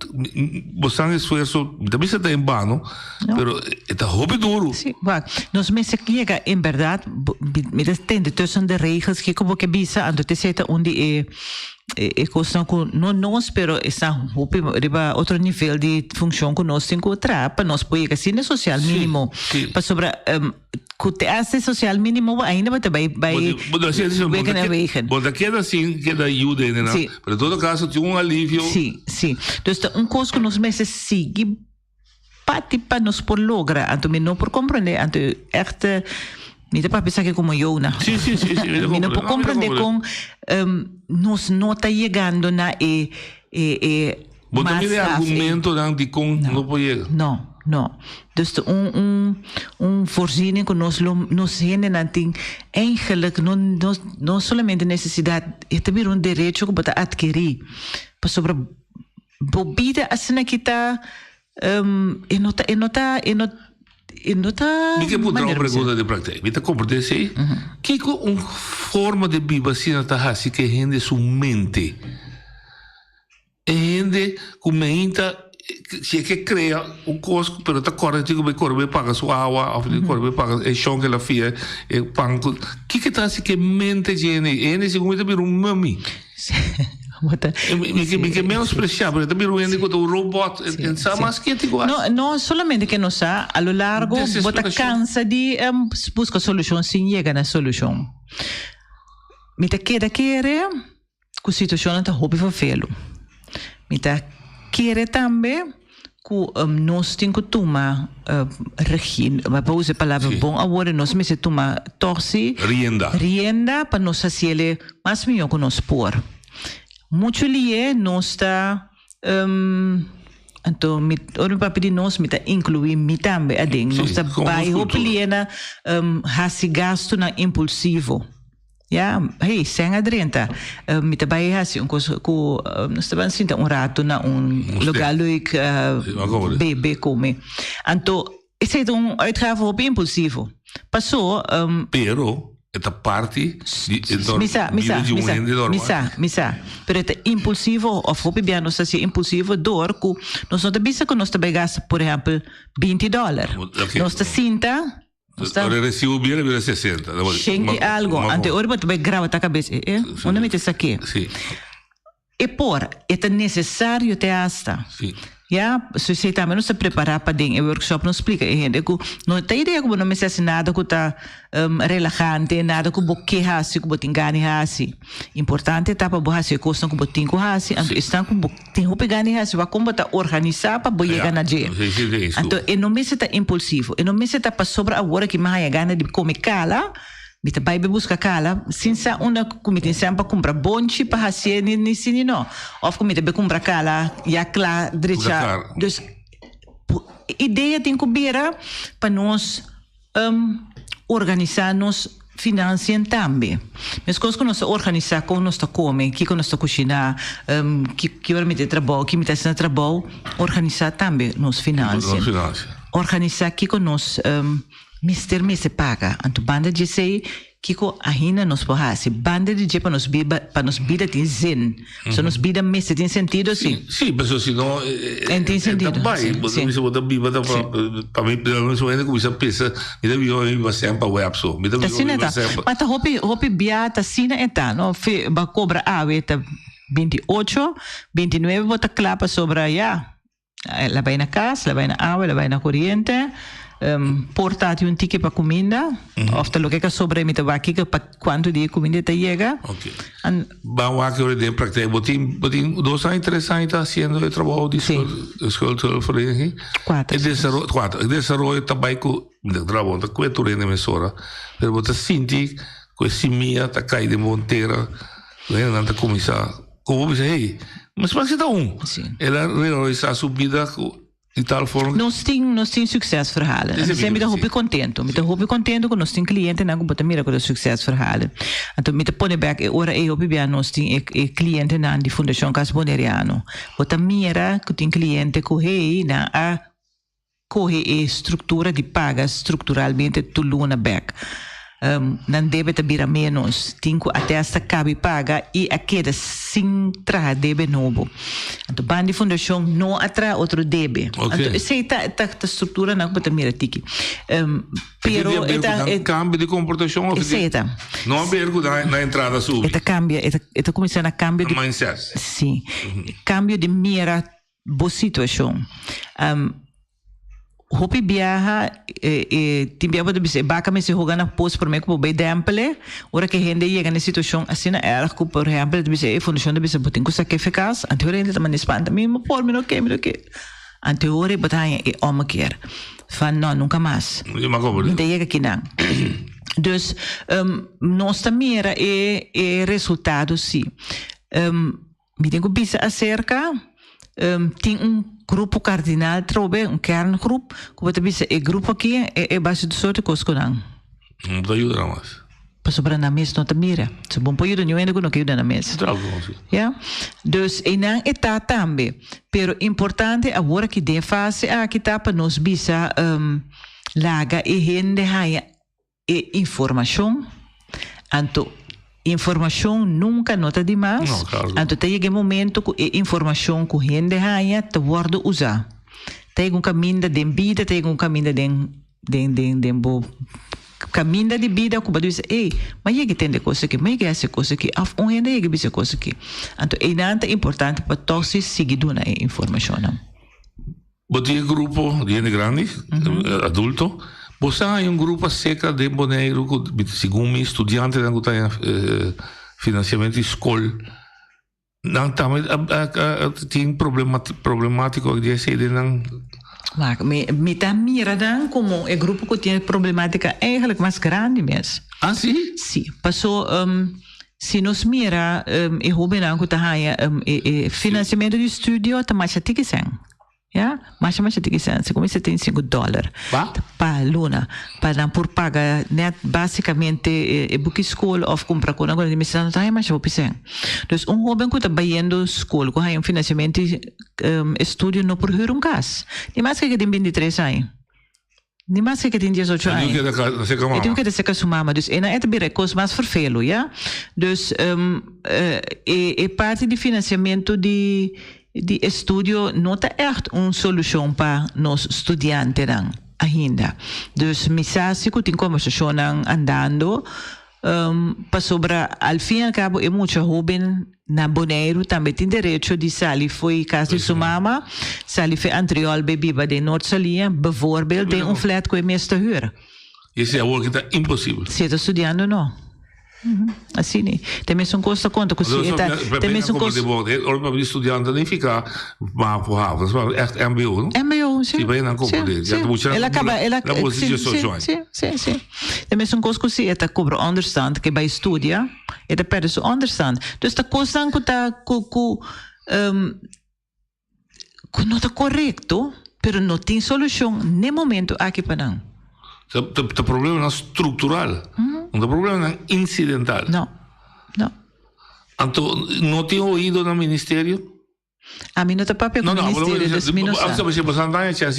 bosan esfuerso, mi ta bisa ta en bano, pero e ta hopi duru. Sí, wak, nos mester yega en berdad, mi ta tende tussen de regels kiko bo ke bisa, anto t'esei ta un di e e kosnan ku no nos pero esnan hopi riba otro nivel di funshon ku nos tin ku traha pa nos por yega asina sosial minimo, pasobra Ku te hace social minimo bo ainda bo ta bai bai wegen en wegen. Bo ta keda sin keda yuda hende nan. Sí. Pero en todo caso tin un alivio. Sí, sí. Dus ta un kos ku nos mester sigui pati pa nos por logra. Anto mi no por comprende, anto echt mi ta papia esaki komo Jona. Sí, sí, sí, sí, mi ta Mi no por comprende. comprende kon nos no ta yegando na e e e Bo ta mira e maatstaf ei. argumentonan dikon no por yega? No, no. Dus ta un un un voorziening ku nos lo nos hendenan tin eigenlijk no no no solamente nesesidat, e ta bira un derecho ku bo ta atkerí. Pasobra bo bida asina ki ta e no ta e no ta e no e no ta Mi ke puntra un manera pregunta di praktijk. Mi ta komprendé esei. Kiko un forma di biba asina ta hasi ku e hende su mente? E hende ku meinta si e ke krea un kos pero ta kòrda tin ku bai kore bai paga su awa òf tin ku kore bai paga e shon ku el a fia e pan ku kiko ta hasi ku e mente dje hende e hende segun mi ta bira un mummy mi ke mi ke menospresiá pero e ta bira un hende ku ta un robòt e sa mas ke tin ku hasi. No no solamente ke no sa a lo largo bo ta kansa di buska solushon sin yega na solushon mi ta keda kere. Ku situashonnan ta hopi vervelu. Mi ta kere tambe ku nos tin ku tuma regie, mi por usa e palabra bon awor, nos mester tuma tòg si Rienda. rienda pa nos hasiel mas mihó ku nos por. Muchu lié nos ta anto mi ora mi papia di nos mi ta inkluí mi tambe aden. Nos ta bai hopi lié na hasi gastunan impulsivo. Ya, hey, sèn a drenta. Mi ta bai hasi un kos ku nos ta ban sinta un ratu na un lugá leuk bebe, kome. Anto, esei ta un uitgave hopi impulsivo. Paso. Pero e ta parti di e Mi sa, mi sa, bida di mi un sa, hende normal. mi sa, mi sa. Pero e ta impulsivo òf hopi bia nos ta hasi impulsivo dor ku nos no ta bisa ku nos ta bai gasta, por ehèmpel, binti dòler. Nos ta sinta. Ora e recibo bira, bira 60. Shen i algo. Ante ora bo ta bai graba ta cabes, eh, eh, unda mi ta saké? Sí. E por, e ta necesario te hasta. Sí. Ya, so esei tambe nos ta prepará pa den e workshop nos splika e hende ku no ta idea ku bo no mester hasi nada ku ta relahante, nada ku bo ke hasi, ku bo tin gana di hasi. Importante ta pa bo hasi e kosnan ku bo tin ku hasi, anto esnan ku bo tin hopi gana di hasi wak kon bo ta organisá pa bo yega na dje. Anto e no mester ta impulsivo, e no mester ta pasobra awor aki mi haña gana di kome kala, Mi ta bai be buska kala sin sa unda ku mi tin sèn pa kumpra bonchi pa hasié ni ni si ni no. Òf ku mi ta be kumpra kala ya kla drecha. Dus idea tin ku bira pa nos organisá nos finansien tambe. Meskos ku nos ta organisá kon nos ta kome, kiko nos ta kushiná, ki ora mi ta trabou, ki mi ta hasi na trabou, organisá tambe nos finansien. Organisá kiko nos. Mester mester paga. Anto banda dje esei, kiko ainda nos por hasi? Banda di dje pa nos biba, pa nos bida tin zin. So nos bida mester tin sentido si. Si, pasobra si no E tin e ta sentido, bai. si, Bo ta si. bisa bo ta biba ta pa pa mi pa mi hende kuminsá pensa mi ta biba mi biba semper web so. Mi ta biba mi Asina biba ta. semper. Ma ta hopi hopi bia ta asina e ta, no? Fe bo a kobra awe ta 28, 29 bo ta kla pasobra ya. El a bai na cas, el a bai na awa, el a bai na coriente. Por ta tin un tiki pa cuminda. Of ta loke ka sobra mi ta wak kiko pa cuanto dia cuminda ta yega. Ok. Ban wak ora den praktijk. Bo tin, bo tin dos aña, tres aña ta haciendo e trabou di schuldhulpverlening. Cuatro. E desaroyo, cuatro. E desaroyo ta bai cu, mi ta trabou, ta cu e tur hende mesora. Pero bo ta sinti cu e simia ta cay den bon tera. Hendenan ta cuminsa. Como bisa, hey, mas pa ta un. El a reorganisá su bida ku di tal forma. Nos tin, nos tin succesverhalen. Esei Esei mi ta mi hopi contento. Mi ta hopi contento ku nos tin clientenan ku bo ta mira ku ta succesverhalen. Anto mi ta pone bek e ora ei hopi bia nos tin e e clientenan di Fundashon Cas Boneriano. Bo ta mira ku tin cliente ku hey, nan a kohe e struktura di paga strukturalmente tur luna bek. Nan debe ta bira ménos. Tin ku atesta kabi paga i a keda sin traha debe nobo. Anto ban di fundashon no a traha otro debe. Anto esei ta ta strukturanan ku bo ta mira tiki. Pero e ta e kambio di komportashon òf esei ta. No a ber ku nan entrada subi. E ta kambia e ta kuminsá na kambio di mindset. Si. Kambio di mira bo situacion. Hopi biaha e tin biaha bo ta bisa e baca mester hoga na pos prome cu bo bay dempele. Ora cu e hende yega na e situacion asina erg cu por ehempel e ta bisa e fundacion ta bisa bo tin cu saca e cas. Anto ora e hende ta manda e spanta mi no por mi no ke mi no ke. Anto ora bo ta haña e ommekeer van no nunca mas. Mi ta yega kinan. Dus nos ta mira e resultado si. Mi tin ku bisa aserka, tin un grupo kardinal trobe, un kerngroep, ku bo ta bisa e grupo aki e e base di sorti kos ku nan. No ta yuda nan mas. Pasobra nan mes no ta mira. So bo no por yuda niun hende ku no ke yuda nan mes. Ya. Dus einan e ta tambe. Pero importante awor aki den e fase aki ta pa nos bisa laga e hende haña E informacion, anto informacion nunca no ta di mas, No, claro. anto ta yega e momento cu e informacion cu hende haya ta wordo usa. Ta yega un caminda den bida, ta yega un caminda den den den den bo caminda di bida cu bo ta bisa ey, m'a yega tende e cos aki, m'a yega haci e cos aki, of un hende a yega bisa e cos aki. Anto eynan ta importante pa toch si sigui duna e informacionnan. Bo tin e grupo di hende grandi, adulto. Bo sa hay un grupo acerca den Boneiru ku segun mi studiantenan ku ta haña financiamento di skol, nan tambe tin problematico di esei den nan. Wak, mi mi ta mira nan komo e grupo ku tin e problematica eigenlijk mas grandi mes. Ah si? Si, paso si nos mira e hobennan ku ta haña e financiamento di studio ta masha tiki sen. Ya, masha masha tiki sen, segun mi 75 dollar. Pa? Pa luna. Pa nan por paga net basicamente e buki school of cumpra cu nan cu nan mester nan ta haña masha hopi sen. Dus un hoben cu ta bayendo school cu haña un financiamento di estudio no por huur un cas. Ni maske ke tin 23 aña. Ni maske ke tin 18 E tin aña. ku keda serka E tin mama. ku keda serka su mama. Dus e nan e ta bira e kos mas ferfelu, ya. Dus e e parti di finansiamentu di di estudio no ta ègt un solushon pa nos studiantenan ainda. Dus mi sa si ku tin kombersashonnan andando. Um, pasobra al fin y al cabo e mucha hoben na Boneiru tambe tin derecho di sali fo'i cas di su mama, sali fo'i Antriol bay biba den Noord Salia, bijvoorbeeld den un flat cu e mes ta huur. Y esey awor ki ta imposibel. Si e ta studiando no. Asina e. Ta e mesun cos ta conta cu si e ta, ta e mesun cos. Ora papia di studiante nifica mavo havo, nos papia echt mbo no? Mbo, si. Si, pa nan comprende. Si, si. El a caba, el a, si, si, si, si, si. Ta e mesun cos cu si e ta cobra onderstand, ke bay studia, e ta perde su onderstand. Dus ta cosnan cu ta, cu, cu, cu no ta corecto, pero no tin solucion n'e momento aki pa nan. Ta problemanan structural, no ta problemanan incidental. No, no. Anto no tin oido na ministerio? Ami no ta papia cu ministerio, dus mi no sa.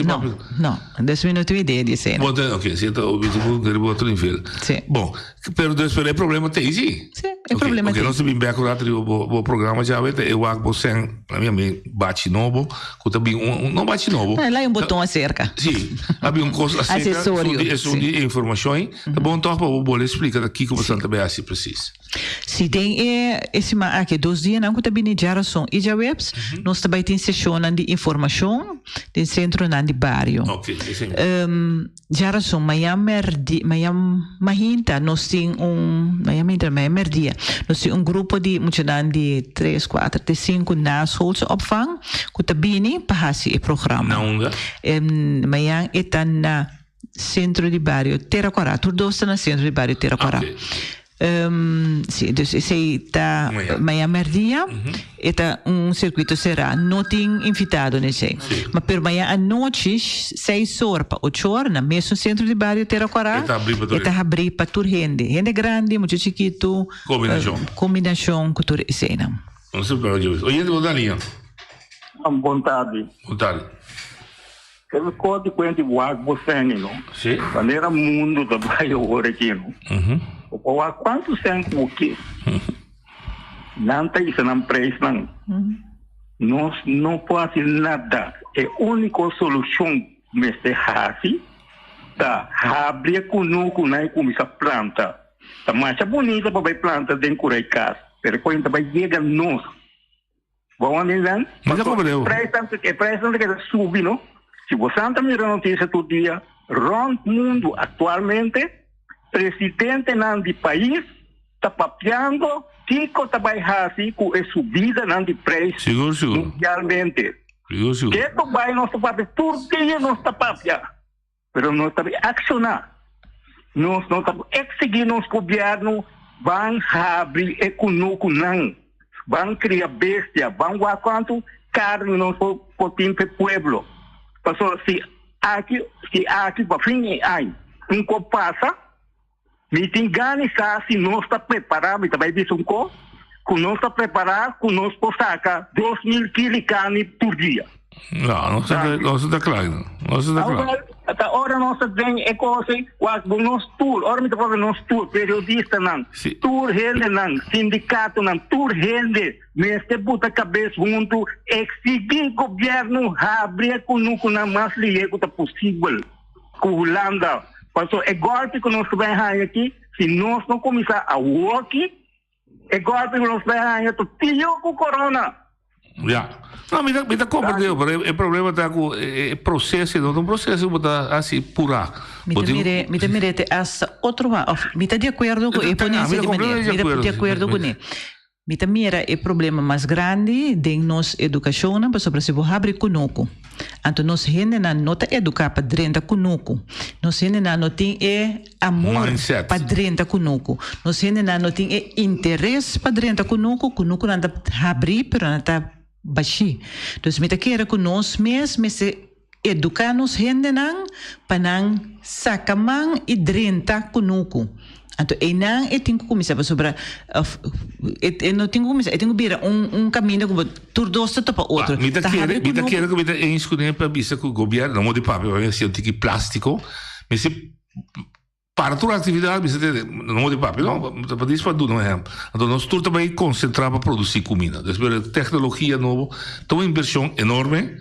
No, no, dus mi no tin idea di esei. Bo ta, ok, si ta riba otro nivel. Si. Bon, pero dus pero e problema ta ei si. Si, e problema ta ei. Ok, nos ta bin bek un rato riba bo programa djawe, ta e wak bo sen, ami a mi bachi nobo, cu ta bin un, no bachi nobo. No, el hay un boton acerca. Si, a bin un cos acerca, Accesorio, esun di informacion ei, ta bon toch pa bo bolbe splica ta kico bo ta bay haci precies. Si den e e siman aki e dos dianan ku ta bini djarason i djaweps, nos ta bai tin seshonnan di informashon den sentronan di bario. Djarason mañan merdi mañan mahinta nos tin un mañan mahinta mañan merdia nos tin un grupo di muchanan di tres kuater te sinku naschoolse opvang ku ta bini pa hasi e programa. Na unda? Mañan e ta na Centro di Bario Tera Kòrá. Tur dos ta na Centro di Bario Tera Kòrá. Sí, dus esei ta mañan mèrdia. E ta un sirkuito será. No tin invitado na esei. Ma pero mañan anochi, seis or pa ocho or, na mesun Centro di Bario Tera Kòrá, e ta habrí pa tur hende. Hende grandi, mucha chikitu. Kombinashon. Kombinashon ku tur eseinan. Oyente, bo ta liña. Bon tardi. Bon tardi. Kende kos di kuenta i wak bo sèn no. Sí. Manera mundu ta bai awor aki no. Bo por wak kuantu sèn ku bo ke. Nan ta hisa nan preisnan. Nos no por hasi nada. E úniko solushon ku mester hasi ta habri e kunuku nan i kuminsá planta. Ta masha bunita pa bai planta den kura i kas, pero e kuenta bai yega nos. Bo a wak dan? Mi ta comprende bo. E prijsnan ta keda subi no. Si bo san ta mira noticia tur dia rond mundo actualmente presidentenan di pais ta papiando kico ta bay haci cu e subidanan di prijs Sigur sigur. mundialmente. Sigur sigur. Keto bay nos ta papia tur dia nos ta papia. Pero nos ta acciona. Nos no ta exigi nos gobierno ban habri e cunucunan, ban cria bestia, ban wak cuanto carne nos por tin p'e pueblo. Pasobra si aki, si aki pa fin e aña un cos pasa, mi tin gana di sa si nos ta prepara, mi ta bay bisa un cos, cu nos ta prepara cu nos por saca 2000 kilo carne tur dia. No, nos ta, nos ta kla, no. Nos ta kla. Ta ora nos ta den e cos ei, wak bo nos tur, ora mi ta papia nos tur, periodistanan, tur hendenan, sindicatonan, tur hende mester buta cabes hunto, exigi gobierno habri e cunucunan mas lihe cu ta posibel cu Hulanda. Paso e golpe cu nos ta bay haya aki, si nos no cuminsa awoki, E golpe ku nos bai haña ta pió ku corona. Ja. No, mi ta, mi ta comprende, pero e problema ta ku e proceso no ta un proceso ku bo ta hasi purá. Mi ta mire, mi ta mire te hasta otro ma, of mi ta di akuerdo ku e ponencia di meneer, mi ta di akuerdo kuné. Mi ta mira e problema mas grandi den nos edukashonnan pasobra si bo habri kunuku, anto nos hendenan no ta eduká pa drenta kunuku, nos hendenan no tin e amor Mindset. pa drenta kunuku. Nos hendenan no tin e interes pa drenta kunuku, kunukunan ta habrí pero nan ta bashí. Dus mi ta kere ku nos mes mester eduká nos hendenan pa nan saka man i drenta kunuku. Anto einan e tin ku kuminsá pasobra òf e e no tin ku kuminsá e tin ku bira un un kaminda ku bo tur dos ta topa otro. Mi ta Ta kere, habri mi ta kunuku. kere ku mi ta eens kuné pa bisa ku gobièrnu, no mo di papia, pa mi hasi un tiki plástiko, mester. Para tur actividad mester tene no di papia no ta pa dis pa duna un ehempel. Anto nos tur ta bay concentra pa produci cuminda. Dus pero tecnologia nobo ta un inversion enorme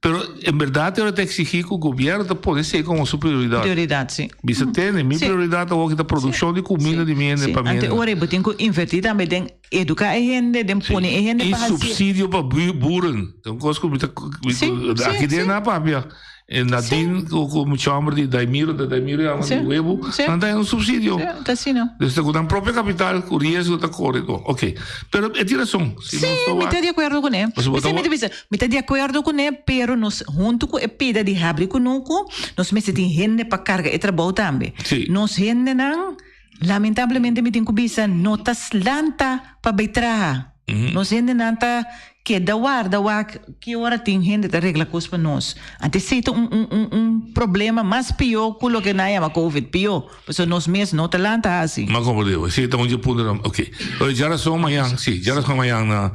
pero en berdad e ora ta exigi cu gobierno ta pone esey como su prioridad. Prioridad si. Bisa tene mi prioridad awor ta produccion di cuminda di mi hende pa mi hende. Ante ora bo tin cu inverti tambe den educa e hende den pone e hende pa haci. Y subsidio pa boeren ta un cos cu mi ta aki den na papia. E Nadine ku ku mucha homber di Daimiro, da Daimiro yama di webu, nan ta haña un subsidio. Sí, ta asina. Dus ta ku nan propio kapital ku riesgo ta kore. Bon, oké. Pero e tin rason. Si nos ta wak. Mi ta di akuerdo kuné. Pasobra bo ta P'esei mi ta bisa, mi ta di akuerdo kuné, pero nos huntu ku e pida di habri kunuku, nos mester tin hende pa karga e trabou tambe. Sí. Nos hendenan, lamentablemente mi tin ku bisa, no ta lanta pa bai traha. Nos hendenan ta keda warda wak ki ora tin hende ta regla kos pa nos. Antes esei ta un un un un problema mas pió ku loke nan a yama covid, pió, pasobra nos mes no ta lanta hasi. M'a komprendé bo. Esei ta un dje puntonan. Oké. Oye, djarason mañan, sí, djarason mañan na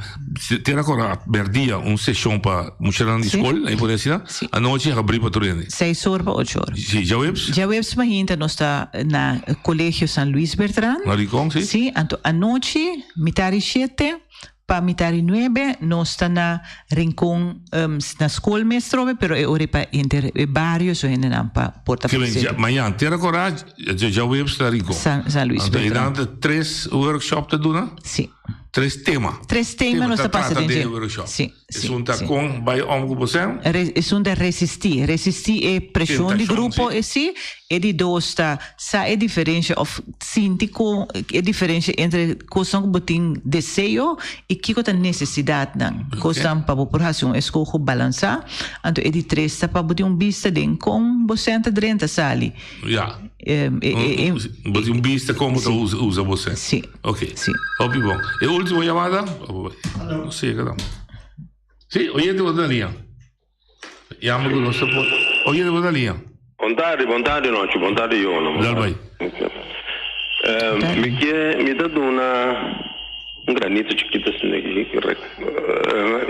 Tera Kora mèrdia un seshon pa muchanan di skol, nan por asina. Anochi habrí pa tur hende. Seis or pa ocho or. Sí, djaweps? Djaweps mainta nos ta na Colegio San Luis Bertran. Na Rincon, sí. Sí, anto anochi mitad di shete pa mitad di nuebe nos ta na Rincon na skol mes trobe pero e ora pa henter e bario so hendenan pa por ta Ke men presente. mañan Tera Kora djaweps na Rincon. San San Luis Anto Bertran. einan ta tres workshop ta duna? Sí. Tres tema. Tres tema nos ta pasa trata den den dje. e workshop. Sí, sí, Esun ta sí. kon bai om ku bo sèn. Re, esun ta resistí, resistí e preshon di Tentashon, grupo sí. e sí. E di dos ta sa e diferensha òf sinti kon e diferensha entre kosnan ku bo tin deseo i kiko ta nesesidatnan. Kosnan pa bo por hasi un eskoho balansá. Anto e di tres ta pa bo tin un bista den kon bo sèn ta drenta sali. Ja. E, e, e, Bo tin un bista kon bo ta usa, usa bo sèn. Sí. Ok. Sí. Hopi bon. E último llamada? Aló. Sí, kada. Sí, oyente bo ta na liña. Yama ku nos ta por. Oyente bo ta na liña. Bon tardi, bon tardi nochi, bon tardi Jono. Dal bai. Mi ke, mi ta duna un granito chikito asina aki.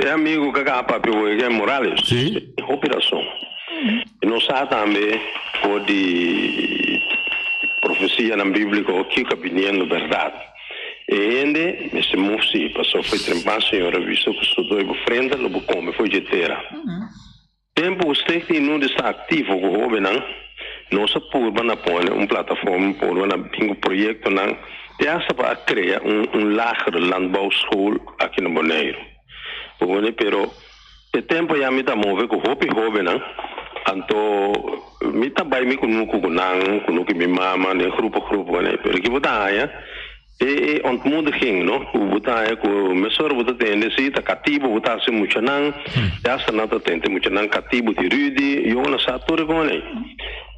E amigo ku a kaba papia hoy ke Morales. Sí. Hopi rason. I nos sa tambe for di profesianan bíbliko kiko a biniendo bèrdat. E hende mester move sí, pasobra for di trempan Señor a bisa ku sodó i bo frenta lo bo kome for dje tera. Tempu ku Stichting Nudi sta aktivo ku hóbennan, nos a purba na pone un plataforma, purba na bin ku proyektonan te asta pa a krea un un lagere landbouwschool aki na Boneiru. Bo pone pero e tempu ya mi ta move ku hopi hóbennan, anto mi ta bai mi kunuku ku nan, kunuku mi mama den grupo grupo, pero ki bo ta haña? E e ontmoediging, no, ku bo ta haña ku mesora bo ta tende si ta katibu bo ta hasi muchanan, i asta nan ta tende muchanan katibu di Rudy, yonga sa tur e kon ei.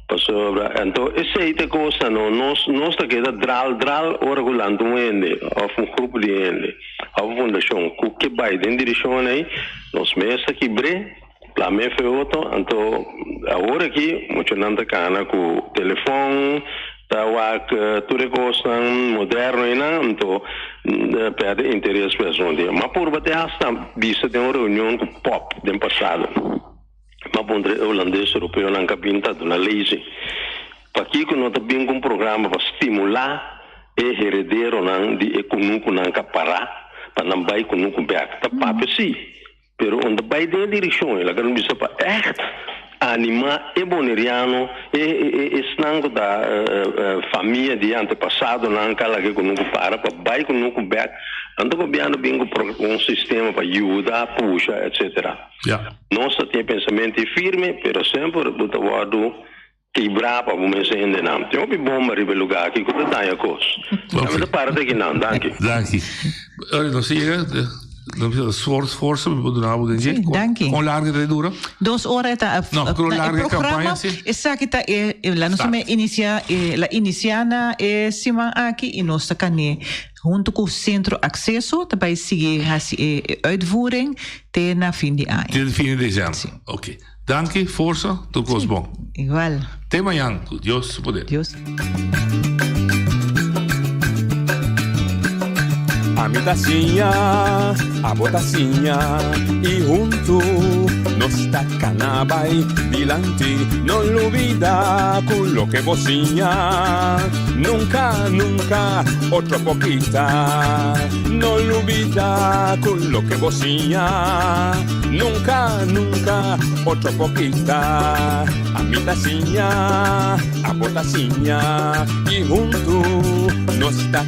Pasobra anto esei ta e kosnan, no, nos nos ta keda dral dral ora ku lanta un hende òf un grupo di hende òf un fundashon ku ke bai den direkshon ei, nos mes ta kibr'é, Plam'é fe oto, anto awor aki muchanan ta kana ku telefòn, ta wak tur e kosnan moderno einan, anto pèrdè interes pa esun dia. M'a purba te hasta bisa den un reunion ku pòp den pasado. M'a puntra e hulandes europeonan ka bin ta duna lezi. Pakiko no ta bin ku un programa pa stimulá e herederonan di e kunukunan ka pará pa nan bai kunuku bèk? Ta papia si. Pero un ta bai den e direccion ei, laga nos bisa pa echt anima e Boneriano, e e esnan cu ta famia di e antepasadonan ka laga e cunucu para pa bai cunucu bek, anto gobierno bin cu un sistema pa yuda, pusha, etcetera. Nos ta tin e pensamento ei firme, pero semper bo ta wordo kibra pa bo mes hendenan. Tin hopi bomba riba e lugar aki ku ta daña kos. Mi ta para te akinan. Danki. Danki. Ora nos a yega, nos bisa soort forsa mi por duna bo den dje. Sí, danki. Kon largo ta e dura? Dos ora e ta. No, kon largo e programa, kampaña si? Esaki ta e, la nos a inicia, la inicia na e siman aki i nos ta kane hunto ku Sentro Akseso ta bai sigui hasi e uitvoering te na fin di aña. Te fin di december. Sí. Oké. Danki, forsa, tur kos bon. Igual. Te mañan, ku Dios su poder. Dios. Ami ta siña, abo ta siña, i huntu. Nos ta kana bai dilanti, no lubidá ku loke bo siña nunka, nunka otro por kita. No lubidá ku loke bo siña nunka, nunka otro por kita. Ami ta siña, abo ta siña i huntu nos ta.